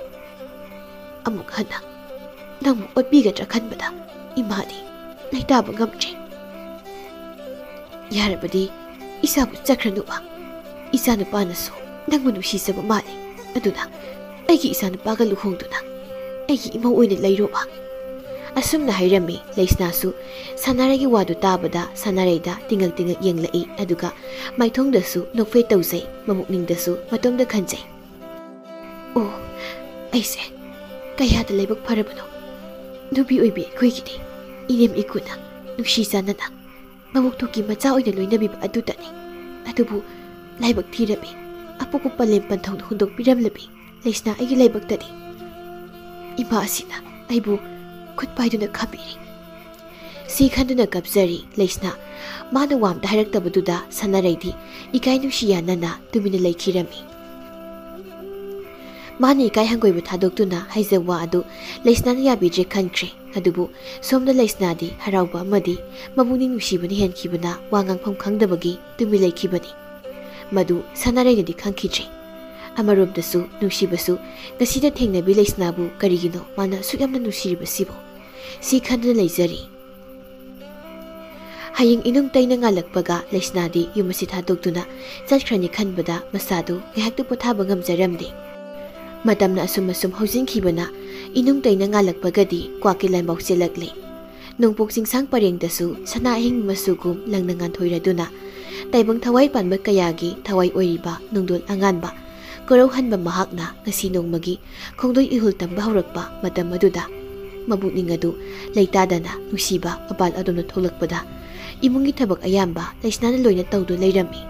ꯑꯃꯨꯛ ꯍꯟꯅ ꯅꯪꯕꯨ ꯑꯣꯠꯄꯤꯒꯗ꯭ꯔꯥ ꯈꯟꯕꯗ ꯏꯃꯥꯗꯤ ꯂꯩꯇꯥꯕ ꯉꯝꯗ꯭ꯔꯦ꯫ ꯌꯥꯔꯕꯗꯤ ꯏꯆꯥꯕꯨ ꯆꯠꯈ꯭ꯔꯅꯨꯕ꯫ ꯏꯆꯥꯅꯨꯄꯥꯅꯁꯨ ꯅꯪꯕꯨ ꯅꯨꯡꯁꯤꯖꯕ ꯃꯥꯜꯂꯦ꯫ ꯑꯗꯨꯅ ꯑꯩꯒꯤ ꯏꯆꯥꯅꯨꯄꯥꯒ ꯂꯨꯍꯣꯡꯗꯨꯅ ꯑꯩꯒꯤ ꯏꯃꯧ ꯑꯣꯏꯅ ꯂꯩꯔꯣꯕ꯫" ꯑꯁꯨꯝꯅ ꯍꯥꯏꯔꯝꯃꯤ꯫ ꯂꯩꯁꯅꯥꯁꯨ ꯁꯥꯟꯅꯔꯩꯒꯤ ꯋꯥꯗꯨ ꯇꯥꯕꯗ ꯁꯥꯟꯅꯔꯩꯗ ꯇꯤꯡꯉꯛ ꯇꯤꯡꯉꯛ ꯌꯦꯡꯂꯛꯏ, ꯑꯗꯨꯒ ꯃꯥꯏꯊꯣꯡꯗꯁꯨ ꯅꯣꯛꯐꯦꯠ ꯇꯧꯖꯩ, ꯃꯕꯨꯛꯅꯤꯡꯗꯁꯨ ꯃꯇꯣꯝꯗ ꯈꯟꯖꯩ, "ꯑꯣ, ꯑꯩꯁꯦ ꯀꯌꯥꯗ ꯂꯥꯏꯕꯛ ꯐꯔꯕꯅꯣ꯫ ꯅꯨꯄꯤ ꯑꯣꯏꯕꯤ ꯑꯩꯈꯣꯏꯒꯤꯗꯤ ꯏꯅꯦꯝ ꯏꯀꯨꯅ ꯅꯨꯡꯁꯤ ꯆꯥꯟꯅꯅ ꯃꯕꯨꯛ ꯊꯣꯛꯀꯤ ꯃꯆꯥ ꯑꯣꯏꯅ ꯂꯣꯏꯅꯕꯤꯕ ꯑꯗꯨꯇꯅꯤ꯫ ꯑꯗꯨꯕꯨ ꯂꯥꯏꯕꯛ ꯊꯤꯔꯝꯃꯤ, ꯑꯄꯣꯛꯄ ꯄꯂꯦꯝ ꯄꯟꯊꯧꯅ ꯍꯨꯟꯗꯣꯛꯄꯤꯔꯝꯂꯕꯤ ꯂꯩꯁꯅꯥ ꯑꯩꯒꯤ ꯂꯥꯏꯕꯛꯇꯗꯤ꯫ ꯏꯃꯥ ꯑꯁꯤꯅ ꯑꯩꯕꯨ ꯈꯨꯠ ꯄꯥꯏꯗꯨꯅ ꯈꯥꯝꯕꯤꯔꯤ꯫" ꯁꯤ ꯈꯟꯗꯨꯅ ꯀꯞꯆꯔꯤ ꯂꯩꯁꯅꯥ꯫ ꯃꯥꯅ ꯋꯥ ꯑꯝꯇ ꯍꯥꯏꯔꯛꯇꯕꯗꯨꯗ ꯁꯥꯟꯅꯔꯩꯗꯤ ꯏꯀꯥꯏ ꯅꯨꯡꯁꯤ ꯌꯥꯅꯅ ꯇꯨꯃꯤꯟꯅ ꯂꯩꯈꯤꯔꯝꯃꯤ꯫ ꯃꯥꯅ ꯏꯀꯥꯏ ꯍꯪꯒꯣꯏꯕ ꯊꯥꯗꯣꯛꯇꯨꯅ ꯍꯥꯏꯖꯕ ꯋꯥ ꯑꯗꯨ ꯂꯩꯁꯅꯥꯅ ꯌꯥꯕꯤꯗ꯭ꯔꯦ ꯈꯟꯈ꯭ꯔꯦ꯫ ꯑꯗꯨꯕꯨ ꯁꯣꯝꯗ ꯂꯩꯁꯅꯥꯗꯤ ꯍꯔꯥꯎꯕ ꯑꯃꯗꯤ ꯃꯕꯨꯛꯅꯤꯡ ꯅꯨꯡꯁꯤꯕꯅ ꯍꯦꯟꯈꯤꯕꯅ ꯋꯥ ꯉꯥꯡꯐꯝ ꯈꯪꯗꯕꯒꯤ ꯇꯨꯃꯤꯟ ꯂꯩꯈꯤꯕꯅꯤ꯫ ꯃꯗꯨ ꯁꯥꯟꯅꯔꯩꯅꯗꯤ ꯈꯪꯈꯤꯗ꯭ꯔꯦ꯫ ꯑꯃꯔꯣꯝꯗꯁꯨ ꯅꯨꯡꯁꯤꯕꯁꯨ ꯉꯁꯤꯗ ꯊꯦꯡꯅꯕꯤ ꯂꯩꯁꯅꯥꯕꯨ ꯀꯔꯤꯒꯤꯅꯣ ꯃꯥꯅ ꯑꯁꯨꯛ ꯌꯥꯝꯅ ꯅꯨꯡꯁꯤꯔꯤꯕꯁꯤꯕꯨ? ꯁꯤ ꯈꯟꯗꯨꯅ ꯂꯩꯖꯔꯤ꯫ ꯍꯌꯦꯡ ꯏꯅꯨꯡ ꯇꯩꯅ ꯉꯥꯜꯂꯛꯄꯒ ꯂꯩꯁꯅꯥꯗꯤ ꯌꯨꯝ ꯑꯁꯤ ꯊꯥꯗꯣꯛꯇꯨꯅ ꯆꯠꯈ꯭ꯔꯅꯤ ꯈꯟꯕꯗ ꯃꯁꯥꯗꯨ ꯉꯥꯏꯍꯥꯛꯇ ꯄꯣꯊꯥꯕ ꯉꯝꯖꯔꯝꯗꯦ꯫ ꯃꯇꯝꯅ ꯑꯁꯨꯝ ꯑꯁꯨꯝ ꯍꯧꯖꯤꯟꯈꯤꯕꯅ ꯏꯅꯨꯡ ꯇꯩꯅ ꯉꯥꯜꯂꯛꯄꯒꯗꯤ ꯀ꯭ꯋꯥꯛꯀꯤ ꯂꯥꯏꯃꯥꯎ ꯆꯦꯜꯂꯛꯂꯦ꯫ ꯅꯣꯡꯄꯣꯛ ꯆꯤꯡꯁꯥꯡ ꯄꯔꯦꯡꯗꯁꯨ ꯁꯅꯥ ꯑꯍꯤꯡ ꯃꯆꯨꯒꯨꯝ ꯂꯪꯅ ꯉꯥꯟꯊꯣꯏꯔꯗꯨꯅ ꯇꯥꯏꯕꯪ ꯊꯋꯥꯏ ꯄꯥꯟꯕ ꯀꯌꯥꯒꯤ ꯊꯋꯥꯏ ꯑꯣꯏꯔꯤꯕ ꯅꯨꯡꯗꯣꯜ ꯑꯉꯥꯟꯕ ꯀꯣꯔꯧꯍꯟꯕ ꯃꯍꯥꯛꯅ ꯉꯁꯤ ꯅꯣꯡꯃꯒꯤ ꯈꯣꯡꯗꯣꯏ ꯏꯍꯨꯜ ꯇꯝꯕ ꯍꯧꯔꯛꯄ ꯃꯇꯝ ꯑꯗꯨꯗ ꯃꯕꯨꯛꯅꯤꯡ ꯑꯗꯨ ꯂꯩꯇꯥꯗꯅ ꯅꯨꯡꯁꯤꯕ ꯑꯄꯥꯜ ꯑꯗꯣꯝꯅ ꯊꯣꯛꯂꯛꯄꯗ ꯏꯃꯨꯡꯒꯤ ꯊꯕꯛ ꯑꯌꯥꯝꯕ ꯂꯩꯁꯅꯥꯅ ꯂꯣꯏꯅ ꯇꯧꯗꯨ ꯂꯩꯔꯝꯃꯤ꯫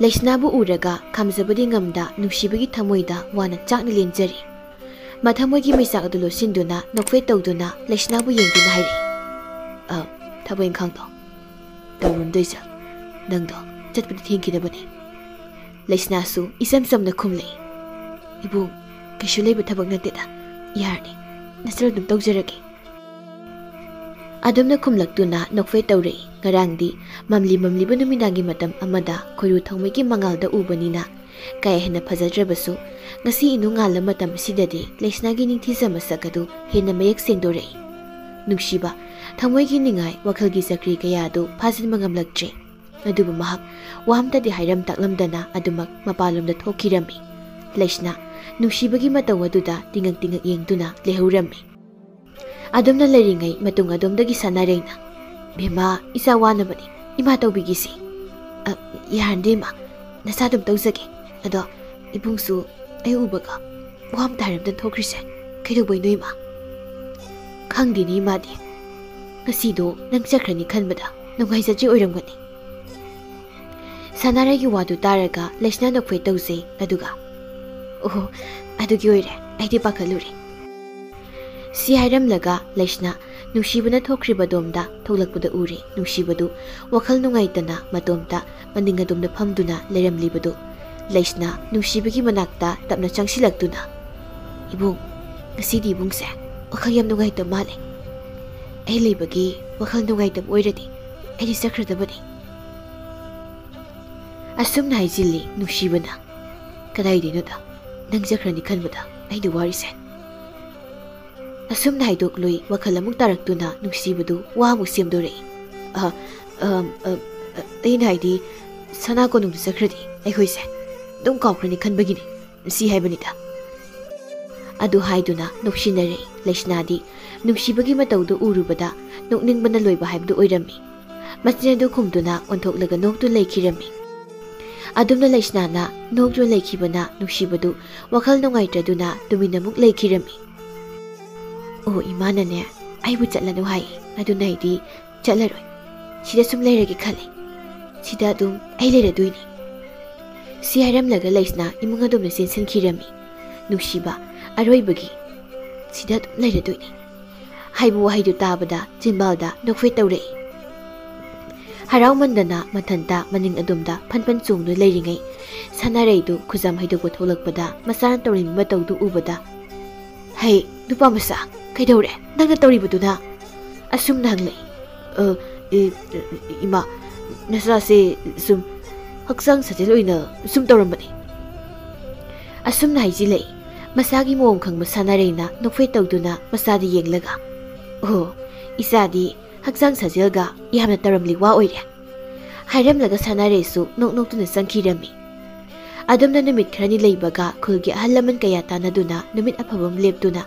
ꯂꯩꯁꯅꯥꯕꯨ ꯎꯔꯒ ꯈꯥꯝꯖꯕꯗꯤ ꯉꯝꯗ ꯅꯨꯡꯁꯤꯕꯒꯤ ꯊꯃꯣꯏꯗ ꯋꯥꯅ ꯆꯥꯛꯅ ꯂꯦꯟꯖꯔꯤ꯫ ꯃꯊꯃꯣꯏꯒꯤ ꯃꯩꯆꯥꯛ ꯑꯗꯨ ꯂꯣꯠꯁꯤꯟꯗꯨꯅ ꯅꯣꯛꯐꯦꯠ ꯇꯧꯗꯨꯅ ꯂꯩꯁꯅꯥꯕꯨ ꯌꯦꯡꯗꯨꯅ ꯍꯥꯏꯔꯛꯏ, "ꯑ, ꯊꯕꯛ ꯏꯪꯈꯥꯡꯗꯣ ꯇꯧꯔꯨꯝꯗꯣꯏꯁꯦ, ꯅꯪꯗꯣ ꯆꯠꯄꯗꯤ ꯊꯦꯡꯈꯤꯗꯕꯅꯤ꯫" ꯂꯩꯁꯅꯥꯁꯨ ꯏꯆꯝ ꯆꯝꯅ ꯈꯨꯝꯂꯛꯏ, "ꯏꯕꯨꯡ, ꯀꯩꯁꯨ ꯂꯩꯕ ꯊꯕꯛ ꯅꯠꯇꯦꯗ, ꯌꯥꯔꯅꯤ, ꯅꯆꯜ ꯑꯗꯨꯝ ꯇꯧꯖꯔꯒꯦ꯫" ꯑꯗꯨꯝꯅ ꯈꯨꯝꯂꯛꯇꯨꯅ ꯅꯣꯛꯐꯦꯠ ꯇꯧꯔꯛꯏ꯫ ꯉꯔꯥꯡꯗꯤ ꯃꯝꯂꯤ ꯃꯝꯂꯤꯕ ꯅꯨꯃꯤꯗꯥꯡꯒꯤ ꯃꯇꯝ ꯑꯃꯗ ꯈꯣꯏꯔꯨ ꯊꯥꯎꯃꯩꯒꯤ ꯃꯉꯥꯜꯗ ꯎꯕꯅꯤꯅ ꯀꯌꯥ ꯍꯦꯟꯅ ꯐꯖꯗ꯭ꯔꯕꯁꯨ, ꯉꯁꯤ ꯏꯅꯨꯡꯉꯥꯜꯂ ꯃꯇꯝ ꯑꯁꯤꯗꯗꯤ ꯂꯩꯁꯅꯥꯒꯤ ꯅꯤꯡꯊꯤꯖ ꯃꯁꯛ ꯑꯗꯨ ꯍꯦꯟꯅ ꯃꯌꯦꯛ ꯁꯦꯡꯗꯣꯔꯛꯏ꯫ ꯅꯨꯡꯁꯤꯕ, ꯊꯃꯣꯏꯒꯤ ꯅꯤꯡꯉꯥꯏ, ꯋꯥꯈꯜꯒꯤ ꯆꯀ꯭ꯔꯤ ꯀꯌꯥ ꯑꯗꯨ ꯐꯥꯖꯤꯟꯕ ꯉꯝꯂꯛꯇ꯭ꯔꯦ꯫ ꯑꯗꯨꯕꯨ ꯃꯍꯥꯛ ꯋꯥ ꯑꯝꯇꯗꯤ ꯍꯥꯏꯔꯝ ꯇꯥꯛꯂꯝꯗꯅ ꯑꯗꯨꯃꯛ ꯃꯄꯥꯟꯂꯣꯝꯗ ꯊꯣꯛꯈꯤꯔꯝꯃꯤ꯫ ꯂꯩꯁꯅꯥ ꯅꯨꯡꯁꯤꯕꯒꯤ ꯃꯇꯧ ꯑꯗꯨꯗ ꯇꯤꯡꯉꯛ ꯇꯤꯡꯉꯛ ꯌꯦꯡꯗꯨꯅ ꯂꯩꯍꯧꯔꯝꯃꯤ꯫ ꯑꯗꯨꯝꯅ ꯂꯩꯔꯤꯉꯩ ꯃꯇꯨꯡ ꯑꯗꯣꯝꯗꯒꯤ ꯁꯥꯟꯅꯔꯦꯡꯅ, "ꯕꯦꯝꯃ, ꯏꯆꯥ ꯋꯥꯅꯕꯅꯤ, ꯏꯃꯥ ꯇꯧꯕꯤꯒꯦꯁꯤ꯫" "ꯑ, ꯌꯥꯔꯅꯤ ꯏꯃꯥ, ꯅꯆꯥ ꯑꯗꯨꯝ ꯇꯧꯖꯒꯦ꯫ ꯑꯗꯣ ꯏꯕꯨꯡꯁꯨ ꯑꯩ ꯎꯕꯒ ꯋꯥ ꯑꯝꯇ ꯍꯥꯏꯔꯝꯗꯅ ꯊꯣꯛꯈ꯭ꯔꯤꯁꯦ ꯀꯩꯗꯧꯕꯩꯅꯣ ꯏꯃꯥ?" "ꯈꯪꯗꯦꯅꯦ ꯏꯃꯥꯗꯤ, ꯉꯁꯤꯗꯣ ꯅꯪ ꯆꯠꯈ꯭ꯔꯅꯤ ꯈꯟꯕꯗ ꯅꯨꯡꯉꯥꯏꯖꯗ꯭ꯔꯤ ꯑꯣꯏꯔꯝꯒꯅꯤ꯫" ꯁꯅꯥꯔꯩꯒꯤ ꯋꯥꯗꯨ ꯇꯥꯔꯒ ꯂꯩꯁꯅꯥ ꯅꯣꯛꯐꯦꯠ ꯇꯧꯖꯩ, ꯑꯗꯨꯒ, "ꯑꯣꯍꯣ, ꯑꯗꯨꯒꯤ ꯑꯣꯏꯔꯦ, ꯑꯩꯗꯤ ꯄꯥꯈꯠꯂꯨꯔꯦ꯫" ꯁꯤ ꯍꯥꯏꯔꯝꯂꯒ ꯂꯩꯁꯅꯥ ꯅꯨꯡꯁꯤꯕꯅ ꯊꯣꯛꯈ꯭ꯔꯤꯕ ꯑꯗꯣꯝꯗ ꯊꯣꯛꯂꯛꯄꯗ ꯎꯔꯦ꯫ ꯅꯨꯡꯁꯤꯕꯗꯨ ꯋꯥꯈꯜ ꯅꯨꯡꯉꯥꯏꯇꯅ ꯃꯇꯣꯝꯇ ꯃꯅꯤꯡ ꯑꯗꯣꯝꯗ ꯐꯝꯗꯨꯅ ꯂꯩꯔꯝꯂꯤꯕꯗꯨ꯫ ꯂꯩꯁꯅꯥ ꯅꯨꯡꯁꯤꯕꯒꯤ ꯃꯅꯥꯛꯇ ꯇꯞꯅ ꯆꯪꯁꯤꯜꯂꯛꯇꯨꯅ, "ꯏꯕꯨꯡ, ꯉꯁꯤꯗꯤ ꯏꯕꯨꯡꯁꯦ ꯋꯥꯈꯜ ꯌꯥꯝ ꯅꯨꯡꯉꯥꯏꯇꯕ ꯃꯥꯜꯂꯦ꯫ ꯑꯩ ꯂꯩꯕꯒꯤ ꯋꯥꯈꯜ ꯅꯨꯡꯉꯥꯏꯇꯕ ꯑꯣꯏꯔꯗꯤ ꯑꯩꯗꯤ ꯆꯠꯈ꯭ꯔꯗꯕꯅꯤ꯫" ꯑꯁꯨꯝꯅ ꯍꯥꯏꯖꯤꯜꯂꯤ ꯅꯨꯡꯁꯤꯕꯅ꯫ "ꯀꯗꯥꯏꯗꯩꯅꯣꯗ, ꯅꯪ ꯆꯠꯈ꯭ꯔꯅꯤ ꯈꯟꯕꯗ ꯑꯩꯗꯤ ꯋꯥꯔꯤꯁꯦ꯫" ꯑꯁꯨꯝꯅ ꯍꯥꯏꯗꯣꯛꯂꯨꯏ ꯋꯥꯈꯜ ꯑꯃꯨꯛ ꯇꯥꯔꯛꯇꯨꯅ ꯅꯨꯡꯁꯤꯕꯗꯨ ꯋꯥ ꯑꯃꯨꯛ ꯁꯦꯝꯗꯣꯔꯛꯏ꯫ ꯑ, ꯑ, ꯑ, ꯑꯩꯅ ꯍꯥꯏꯗꯤ, ꯁꯅꯥ ꯀꯣꯅꯨꯡꯗ ꯆꯠꯈ꯭ꯔꯗꯤ ꯑꯩꯈꯣꯏꯁꯦ ꯑꯗꯨꯝ ꯀꯥꯎꯈ꯭ꯔꯅꯤ ꯈꯟꯕꯒꯤꯅꯤ, ꯁꯤ ꯍꯥꯏꯕꯅꯤꯗ꯫ ꯑꯗꯨ ꯍꯥꯏꯗꯨꯅ ꯅꯣꯛꯁꯤꯟꯅꯔꯦ꯫ ꯂꯩꯁꯅꯥꯗꯤ ꯅꯨꯡꯁꯤꯕꯒꯤ ꯃꯇꯧꯗꯨ ꯎꯔꯨꯕꯗ ꯅꯣꯛꯅꯤꯡꯕꯅ ꯂꯣꯏꯕ ꯍꯥꯏꯕꯗꯨ ꯑꯣꯏꯔꯝꯃꯤ꯫ ꯃꯆꯤꯟ ꯑꯗꯨ ꯈꯨꯝꯗꯨꯅ ꯑꯣꯟꯊꯣꯛꯂꯒ ꯅꯣꯛꯇꯨ ꯂꯩꯈꯤꯔꯝꯃꯤ꯫ ꯑꯗꯨꯝꯅ ꯂꯩꯁꯅꯥꯅ ꯅꯣꯛꯇꯨꯅ ꯂꯩꯈꯤꯕꯅ ꯅꯨꯡꯁꯤꯕꯗꯨ ꯋꯥꯈꯜ ꯅꯨꯡꯉꯥꯏꯇ꯭ꯔꯗꯨꯅ ꯇꯨꯃꯤꯟꯅ ꯑꯃꯨꯛ ꯂꯩꯈꯤꯔꯝꯃꯤ꯫ "ꯑꯣ, ꯏꯃꯥꯅꯅꯦ ꯑꯩꯕꯨ ꯆꯠꯂꯅꯨ ꯍꯥꯏꯌꯦ, ꯑꯗꯨꯅ ꯑꯩꯗꯤ ꯆꯠꯂꯔꯣꯏ꯫ ꯁꯤꯗ ꯁꯨꯝ ꯂꯩꯔꯒꯦ ꯈꯜꯂꯦ꯫ ꯁꯤꯗ ꯑꯗꯨꯝ ꯑꯩ ꯂꯩꯔꯗꯣꯏꯅꯤ꯫" ꯁꯤ ꯍꯥꯏꯔꯝꯂꯒ ꯂꯩꯁꯅꯥ ꯏꯃꯨꯡ ꯑꯗꯣꯝꯗ ꯆꯦꯟꯁꯤꯟꯈꯤꯔꯝꯃꯤ꯫ ꯅꯨꯡꯁꯤꯕ ꯑꯔꯣꯏꯕꯒꯤ "ꯁꯤꯗ ꯑꯗꯨꯝ ꯂꯩꯔꯗꯣꯏꯅꯤ" ꯍꯥꯏꯕ ꯋꯥꯍꯩꯗꯨ ꯇꯥꯕꯗ ꯆꯤꯟꯕꯥꯜꯗ ꯅꯣꯛꯐꯦꯠ ꯇꯧꯔꯛꯏ꯫ ꯍꯔꯥꯎꯃꯟꯗꯅ ꯃꯊꯟꯇ ꯃꯅꯤꯡ ꯑꯗꯣꯝꯗ ꯐꯟ ꯐꯟ ꯆꯣꯡꯗꯨꯅ ꯂꯩꯔꯤꯉꯩ, ꯁꯥꯟꯅꯔꯩꯗꯨ ꯈꯨꯖꯝ ꯍꯩꯗꯣꯛꯄ ꯊꯣꯛꯂꯛꯄꯗ ꯃꯆꯥꯅ ꯇꯧꯔꯤꯕ ꯃꯇꯧꯗꯨ ꯎꯕꯗ, "ꯍꯩ, ꯅꯨꯄꯥ ꯃꯆꯥ, ꯀꯩꯗꯧꯔꯦ? ꯅꯪꯅ ꯇꯧꯔꯤꯕꯗꯨꯅ?" ꯑꯁꯨꯝꯅ ꯍꯪꯂꯛꯏ꯫ "ꯑ, ꯏ-, ꯏꯃꯥ, ꯅꯆꯥꯁꯦ ꯁꯨꯝ ꯍꯛꯆꯥꯡ ꯁꯥꯖꯦꯜ ꯑꯣꯏꯅ ꯁꯨꯝ ꯇꯧꯔꯝꯕꯅꯤ꯫" ꯑꯁꯨꯝꯅ ꯍꯥꯏꯖꯤꯜꯂꯛꯏ꯫ ꯃꯁꯥꯒꯤ ꯃꯑꯣꯡ ꯈꯪꯕ ꯁꯥꯟꯅꯔꯩꯅ ꯅꯣꯛꯐꯦꯠ ꯇꯧꯗꯨꯅ ꯃꯆꯥꯗ ꯌꯦꯡꯂꯒ, "ꯑꯣ, ꯏꯆꯥꯗꯤ ꯍꯛꯆꯥꯡ ꯁꯥꯖꯦꯜꯒ ꯌꯥꯝꯅ ꯇꯧꯔꯝꯂꯤ ꯋꯥ ꯑꯣꯏꯔꯦ" ꯍꯥꯏꯔꯝꯂꯒ ꯁꯥꯟꯅꯔꯩꯁꯨ ꯅꯣꯛ ꯅꯣꯛꯇꯨꯅ ꯆꯪꯈꯤꯔꯝꯃꯤ꯫ ꯑꯗꯨꯝꯅ ꯅꯨꯃꯤꯠ ꯈꯔꯅꯤ ꯂꯩꯕꯒ ꯈꯨꯜꯒꯤ ꯑꯍꯜ ꯂꯃꯟ ꯀꯌꯥ ꯇꯥꯟꯅꯗꯨꯅ ꯅꯨꯃꯤꯠ ꯑꯐꯕ ꯑꯃ ꯂꯦꯞꯇꯨꯅ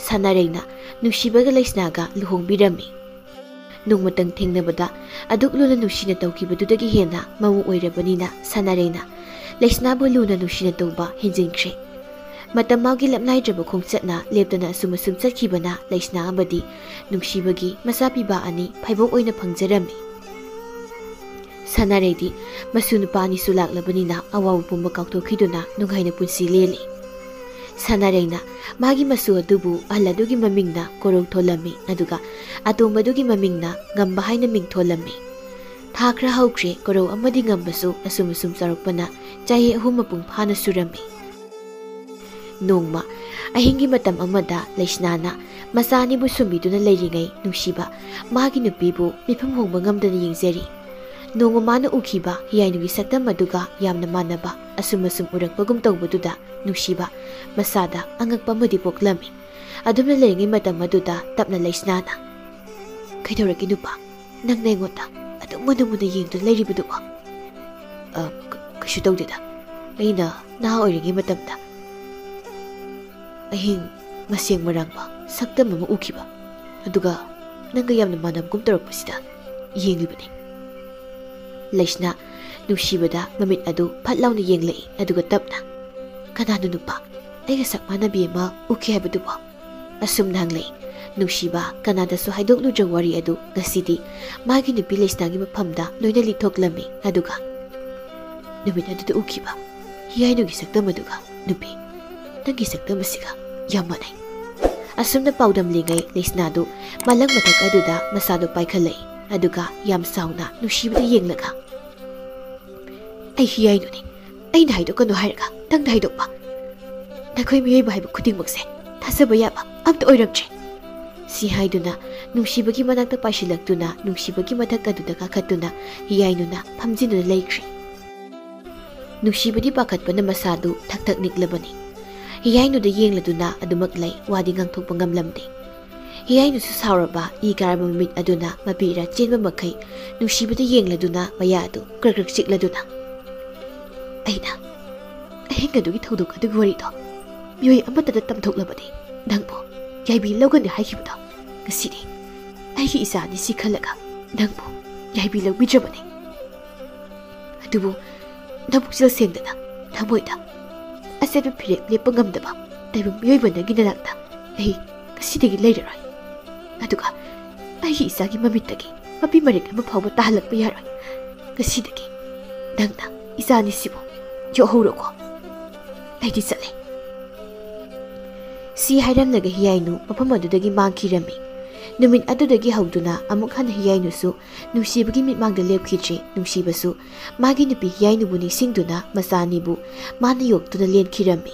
ꯁꯥꯟꯅꯔꯩꯅ ꯅꯨꯡꯁꯤꯕꯒ ꯂꯩꯁꯅꯥꯒ ꯂꯨꯍꯣꯡꯕꯤꯔꯝꯃꯤ꯫ ꯅꯣꯡꯃꯇꯪ ꯊꯦꯡꯅꯕꯗ ꯑꯗꯨꯛ ꯂꯨꯅ ꯅꯨꯡꯁꯤꯅ ꯇꯧꯈꯤꯕꯗꯨꯗꯒꯤ ꯍꯦꯟꯅ ꯃꯃꯨ ꯑꯣꯏꯔꯕꯅꯤꯅ ꯁꯥꯟꯅꯔꯩꯅ ꯂꯩꯁꯅꯥꯕꯨ ꯂꯨꯅ ꯅꯨꯡꯁꯤꯅ ꯇꯧꯕ ꯍꯦꯟꯖꯤꯟꯈ꯭ꯔꯦ꯫ ꯃꯇꯝ ꯃꯥꯒꯤ ꯂꯝꯅꯥꯏꯗ꯭ꯔꯕ ꯈꯣꯡꯆꯠꯅ ꯂꯦꯞꯇꯅ ꯑꯁꯨꯝ ꯑꯁꯨꯝ ꯆꯠꯈꯤꯕꯅ ꯂꯩꯁꯅꯥ ꯑꯃꯗꯤ ꯅꯨꯡꯁꯤꯕꯒꯤ ꯃꯆꯥ ꯄꯤꯕ ꯑꯅꯤ ꯐꯥꯏꯕꯣꯛ ꯑꯣꯏꯅ ꯐꯪꯖꯔꯝꯃꯤ꯫ ꯁꯥꯟꯅꯔꯩꯗꯤ ꯃꯁꯨ ꯅꯨꯄꯥ ꯑꯅꯤꯁꯨ ꯂꯥꯛꯂꯕꯅꯤꯅ ꯑꯋꯥꯕ ꯄꯨꯝꯕ ꯀꯥꯎꯊꯣꯛꯈꯤꯗꯨꯅ ꯅꯨꯡꯉꯥꯏꯅ ꯄꯨꯟꯁꯤ ꯂꯦꯜꯂꯤ꯫ ꯁꯥꯟꯅꯔꯩꯅ ꯃꯥꯒꯤ ꯃꯁꯨ ꯑꯗꯨꯕꯨ ꯑꯍꯜ ꯑꯗꯨꯒꯤ ꯃꯃꯤꯡꯅ ꯀꯣꯔꯧ ꯊꯣꯜꯂꯝꯃꯤ, ꯑꯗꯨꯒ ꯑꯇꯣꯝꯕꯗꯨꯒꯤ ꯃꯃꯤꯡꯅ ꯉꯝꯕ ꯍꯥꯏꯅ ꯃꯤꯡ ꯊꯣꯜꯂꯝꯃꯤ꯫ ꯊꯥ ꯈꯔ ꯍꯧꯈ꯭ꯔꯦ, ꯀꯣꯔꯧ ꯑꯃꯗꯤ ꯉꯝꯕꯁꯨ ꯑꯁꯨꯝ ꯑꯁꯨꯝ ꯆꯥꯎꯔꯛꯄꯅ ꯆꯍꯤ ꯑꯍꯨꯝ ꯃꯄꯨꯡ ꯐꯥꯅ ꯁꯨꯔꯝꯃꯤ꯫ ꯅꯣꯡꯃ ꯑꯍꯤꯡꯒꯤ ꯃꯇꯝ ꯑꯃꯗ ꯂꯩꯁꯅꯥꯅ ꯃꯆꯥ ꯑꯅꯤꯕꯨ ꯁꯨꯝꯕꯤꯗꯨꯅ ꯂꯩꯔꯤꯉꯩ ꯅꯨꯡꯁꯤꯕ ꯃꯥꯒꯤ ꯅꯨꯄꯤꯕꯨ ꯃꯤꯐꯝ ꯍꯣꯡꯕ ꯉꯝꯗꯅ ꯌꯦꯡꯖꯔꯤ꯫ ꯅꯣꯡꯃ ꯃꯥꯅ ꯎꯈꯤꯕ ꯍꯤꯌꯥꯏꯅꯨꯒꯤ ꯁꯛꯇꯝ ꯑꯗꯨꯒ ꯌꯥꯝꯅ ꯃꯥꯟꯅꯕ ꯑꯁꯨꯝ ꯑꯁꯨꯝ ꯎꯔꯛꯄꯒꯨꯝ ꯇꯧꯕꯗꯨꯗ ꯅꯨꯡꯁꯤꯕ ꯃꯁꯥꯗ ꯑꯉꯛꯄ ꯑꯃꯗꯤ ꯄꯣꯛꯂꯝꯃꯤ꯫ ꯑꯗꯨꯝꯅ ꯂꯩꯔꯤꯉꯩ ꯃꯇꯝ ꯑꯗꯨꯗ ꯇꯞꯅ ꯂꯩꯁꯅꯥꯅ, "ꯀꯩꯗꯧꯔꯒꯦ ꯅꯨꯄꯥ? ꯅꯪꯅ ꯑꯩꯉꯣꯟꯗ ꯑꯗꯨꯝ ꯃꯨꯟꯅ ꯃꯨꯟꯅ ꯌꯦꯡꯗꯨꯅ ꯂꯩꯔꯤꯕꯗꯨꯕꯣ? "ꯑ, ꯀ-, ꯀꯩꯁꯨ ꯇꯧꯗꯦꯗ꯫ ꯑꯩꯅ ꯅꯍꯥ ꯑꯣꯏꯔꯤꯉꯩ ꯃꯇꯝꯗ ꯑꯍꯤꯡ ꯃꯁꯦꯡ ꯃꯔꯥꯡꯕ ꯁꯛꯇꯝ ꯑꯃ ꯎꯈꯤꯕ꯫ ꯑꯗꯨꯒ ꯅꯪꯒ ꯌꯥꯝꯅ ꯃꯥꯟꯅꯕꯒꯨꯝ ꯇꯧꯔꯛꯄꯁꯤꯗ ꯌꯦꯡꯂꯤꯕꯅꯤ꯫" ꯂꯩꯁꯅꯥ ꯅꯨꯡꯁꯤꯕꯗ ꯃꯃꯤꯠ ꯑꯗꯨ ꯐꯠ ꯂꯥꯎꯅ ꯌꯦꯡꯂꯛꯏ, ꯑꯗꯨꯒ ꯇꯞꯅ, "ꯀꯅꯥꯅꯣ ꯅꯨꯄꯥ ꯑꯩꯒ ꯁꯛ ꯃꯥꯟꯅꯕꯤ ꯑꯃ ꯎꯈꯤ ꯍꯥꯏꯕꯗꯨꯕꯣ?" ꯑꯁꯨꯝꯅ ꯍꯪꯂꯛꯏ꯫ ꯅꯨꯡꯁꯤꯕ ꯀꯅꯥꯗꯁꯨ ꯍꯥꯏꯗꯣꯛꯂꯨꯗ꯭ꯔ ꯋꯥꯔꯤ ꯑꯗꯨ ꯉꯁꯤꯗꯤ ꯃꯥꯒꯤ ꯅꯨꯄꯤ ꯂꯩꯁꯅꯥꯒꯤ ꯃꯐꯝꯗ ꯂꯣꯏꯅ ꯂꯤꯊꯣꯛꯂꯝꯃꯤ꯫ ꯑꯗꯨꯒ ꯅꯨꯃꯤꯠ ꯑꯗꯨꯗ ꯎꯈꯤꯕ ꯍꯤꯌꯥꯏꯅꯨꯒꯤ ꯁꯛꯇꯝ ꯑꯗꯨꯒ, "ꯅꯨꯄꯤ, ꯅꯪꯒꯤ ꯁꯛꯇꯝ ꯑꯁꯤꯒ ꯌꯥꯝ ꯃꯥꯟꯅꯩ꯫" ꯑꯁꯨꯝꯅ ꯄꯥꯎꯗꯝꯂꯤꯉꯩ ꯂꯩꯁꯅꯥꯗꯨ ꯃꯂꯪ ꯃꯊꯛ ꯑꯗꯨꯗ ꯃꯁꯥꯗꯨ ꯄꯥꯏꯈꯠꯂꯛꯏ꯫ ꯑꯗꯨꯒ ꯌꯥꯝ ꯆꯥꯎꯅ ꯅꯨꯡꯁꯤꯕꯗ ꯌꯦꯡꯂꯒ, "ꯑꯩ ꯍꯤꯌꯥꯏꯅꯨꯅꯤ꯫ ꯑꯩꯅ ꯍꯥꯏꯗꯣꯛꯀꯅꯨ ꯍꯥꯏꯔꯒ ꯅꯪꯅ ꯍꯥꯏꯗꯣꯛꯄ꯫ ꯅꯈꯣꯏ ꯃꯤꯑꯣꯏꯕ ꯍꯥꯏꯕ ꯈꯨꯗꯤꯡꯃꯛꯁꯦ ꯊꯥꯖꯕ ꯌꯥꯕ ꯑꯝꯇ ꯑꯣꯏꯔꯝꯗ꯭ꯔꯦ꯫" ꯁꯤ ꯍꯥꯏꯗꯨꯅ ꯅꯨꯡꯁꯤꯕꯒꯤ ꯃꯅꯥꯛꯇ ꯄꯥꯏꯁꯤꯜꯂꯛꯇꯨꯅ ꯅꯨꯡꯁꯤꯕꯒꯤ ꯃꯊꯛ ꯑꯗꯨꯗ ꯀꯥꯈꯠꯇꯨꯅ ꯍꯤꯌꯥꯏꯅꯨꯅ ꯐꯝꯖꯤꯟꯗꯨꯅ ꯂꯩꯈ꯭ꯔꯦ꯫ ꯅꯨꯡꯁꯤꯕꯗꯤ ꯄꯥꯈꯠꯄꯅ ꯃꯁꯥꯗꯨ ꯊꯛ ꯊꯛ ꯅꯤꯛꯂꯕꯅꯤ꯫ ꯍꯤꯌꯥꯏꯅꯨꯗ ꯌꯦꯡꯂꯗꯨꯅ ꯑꯗꯨꯃꯛ ꯂꯩ, ꯋꯥꯗꯤ ꯉꯥꯡꯊꯣꯛꯄ ꯉꯝꯂꯝꯗꯦ꯫ ꯍꯤꯌꯥꯏꯅꯨꯁꯨ ꯁꯥꯎꯔꯕ, ꯏ ꯀꯥꯔꯕ ꯃꯃꯤꯠ ꯑꯗꯨꯅ ꯃꯄꯤ ꯏꯔꯥ ꯆꯦꯟꯕ ꯃꯈꯩ ꯅꯨꯡꯁꯤꯕꯗ ꯌꯦꯡꯂꯗꯨꯅ ꯃꯌꯥ ꯑꯗꯨ ꯀ꯭ꯔꯛ ꯀ꯭ꯔꯛ ꯆꯤꯛꯂꯗꯨꯅ, "ꯑꯩꯅ ꯑꯍꯤꯡ ꯑꯗꯨꯒꯤ ꯊꯧꯗꯣꯛ ꯑꯗꯨꯒꯤ ꯋꯥꯔꯤꯗꯣ ꯃꯤꯑꯣꯏ ꯑꯃꯠꯇꯗ ꯇꯝꯊꯣꯛꯂꯕꯗꯤ ꯅꯪꯕꯨ ꯌꯥꯏꯕꯤ ꯂꯧꯒꯅꯤ ꯍꯥꯏꯈꯤꯕꯗꯣ, ꯉꯁꯤꯗꯤ ꯑꯩꯒꯤ ꯏꯆꯥꯅꯤ ꯁꯤ ꯈꯜꯂꯒ ꯅꯪꯕꯨ ꯌꯥꯏꯕꯤ ꯂꯧꯕꯤꯗ꯭ꯔꯕꯅꯤ꯫ ꯑꯗꯨꯕꯨ ꯅꯕꯨꯛꯆꯦꯜ ꯁꯦꯡꯗꯅ ꯊꯃꯣꯏꯗ ꯑꯆꯦꯠꯄ ꯐꯤꯔꯦꯞ ꯂꯦꯞꯄ ꯉꯝꯗꯕ ꯇꯥꯏꯕꯪ ꯃꯤꯑꯣꯏꯕ ꯅꯪꯒꯤ ꯅꯅꯥꯛꯇ ꯑꯩ ꯉꯁꯤꯗꯒꯤ ꯂꯩꯔꯔꯣꯏ꯫ ꯑꯗꯨꯒ ꯑꯩꯒꯤ ꯏꯆꯥꯒꯤ ꯃꯃꯤꯠꯇꯒꯤ ꯃꯄꯤ ꯃꯔꯤꯛ ꯑꯃ ꯐꯥꯎꯕ ꯇꯥꯍꯜꯂꯛꯄ ꯌꯥꯔꯣꯏ꯫ ꯉꯁꯤꯗꯒꯤ ꯅꯪꯅ ꯏꯆꯥꯅꯤꯁꯤꯕꯨ ꯌꯣꯛꯍꯧꯔꯣꯀꯣ꯫ ꯑꯩꯗꯤ ꯆꯠꯂꯦ꯫" ꯁꯤ ꯍꯥꯏꯔꯝꯂꯒ ꯍꯤꯌꯥꯏꯅꯨ ꯃꯐꯝ ꯑꯗꯨꯗꯒꯤ ꯃꯥꯡꯈꯤꯔꯝꯃꯤ꯫ ꯅꯨꯃꯤꯠ ꯑꯗꯨꯗꯒꯤ ꯍꯧꯗꯨꯅ ꯑꯃꯨꯛ ꯍꯟꯅ ꯍꯤꯌꯥꯏꯅꯨꯁꯨ ꯅꯨꯡꯁꯤꯕꯒꯤ ꯃꯤꯠꯃꯥꯡꯗ ꯂꯦꯞꯈꯤꯗ꯭ꯔꯦ꯫ ꯅꯨꯡꯁꯤꯕꯁꯨ ꯃꯥꯒꯤ ꯅꯨꯄꯤ ꯍꯤꯌꯥꯏꯅꯨꯕꯨ ꯅꯤꯡꯁꯤꯡꯗꯨꯅ ꯃꯆꯥ ꯑꯅꯤꯕꯨ ꯃꯥꯅ ꯌꯣꯛꯇꯨꯅ ꯂꯦꯟꯈꯤꯔꯝꯃꯤ꯫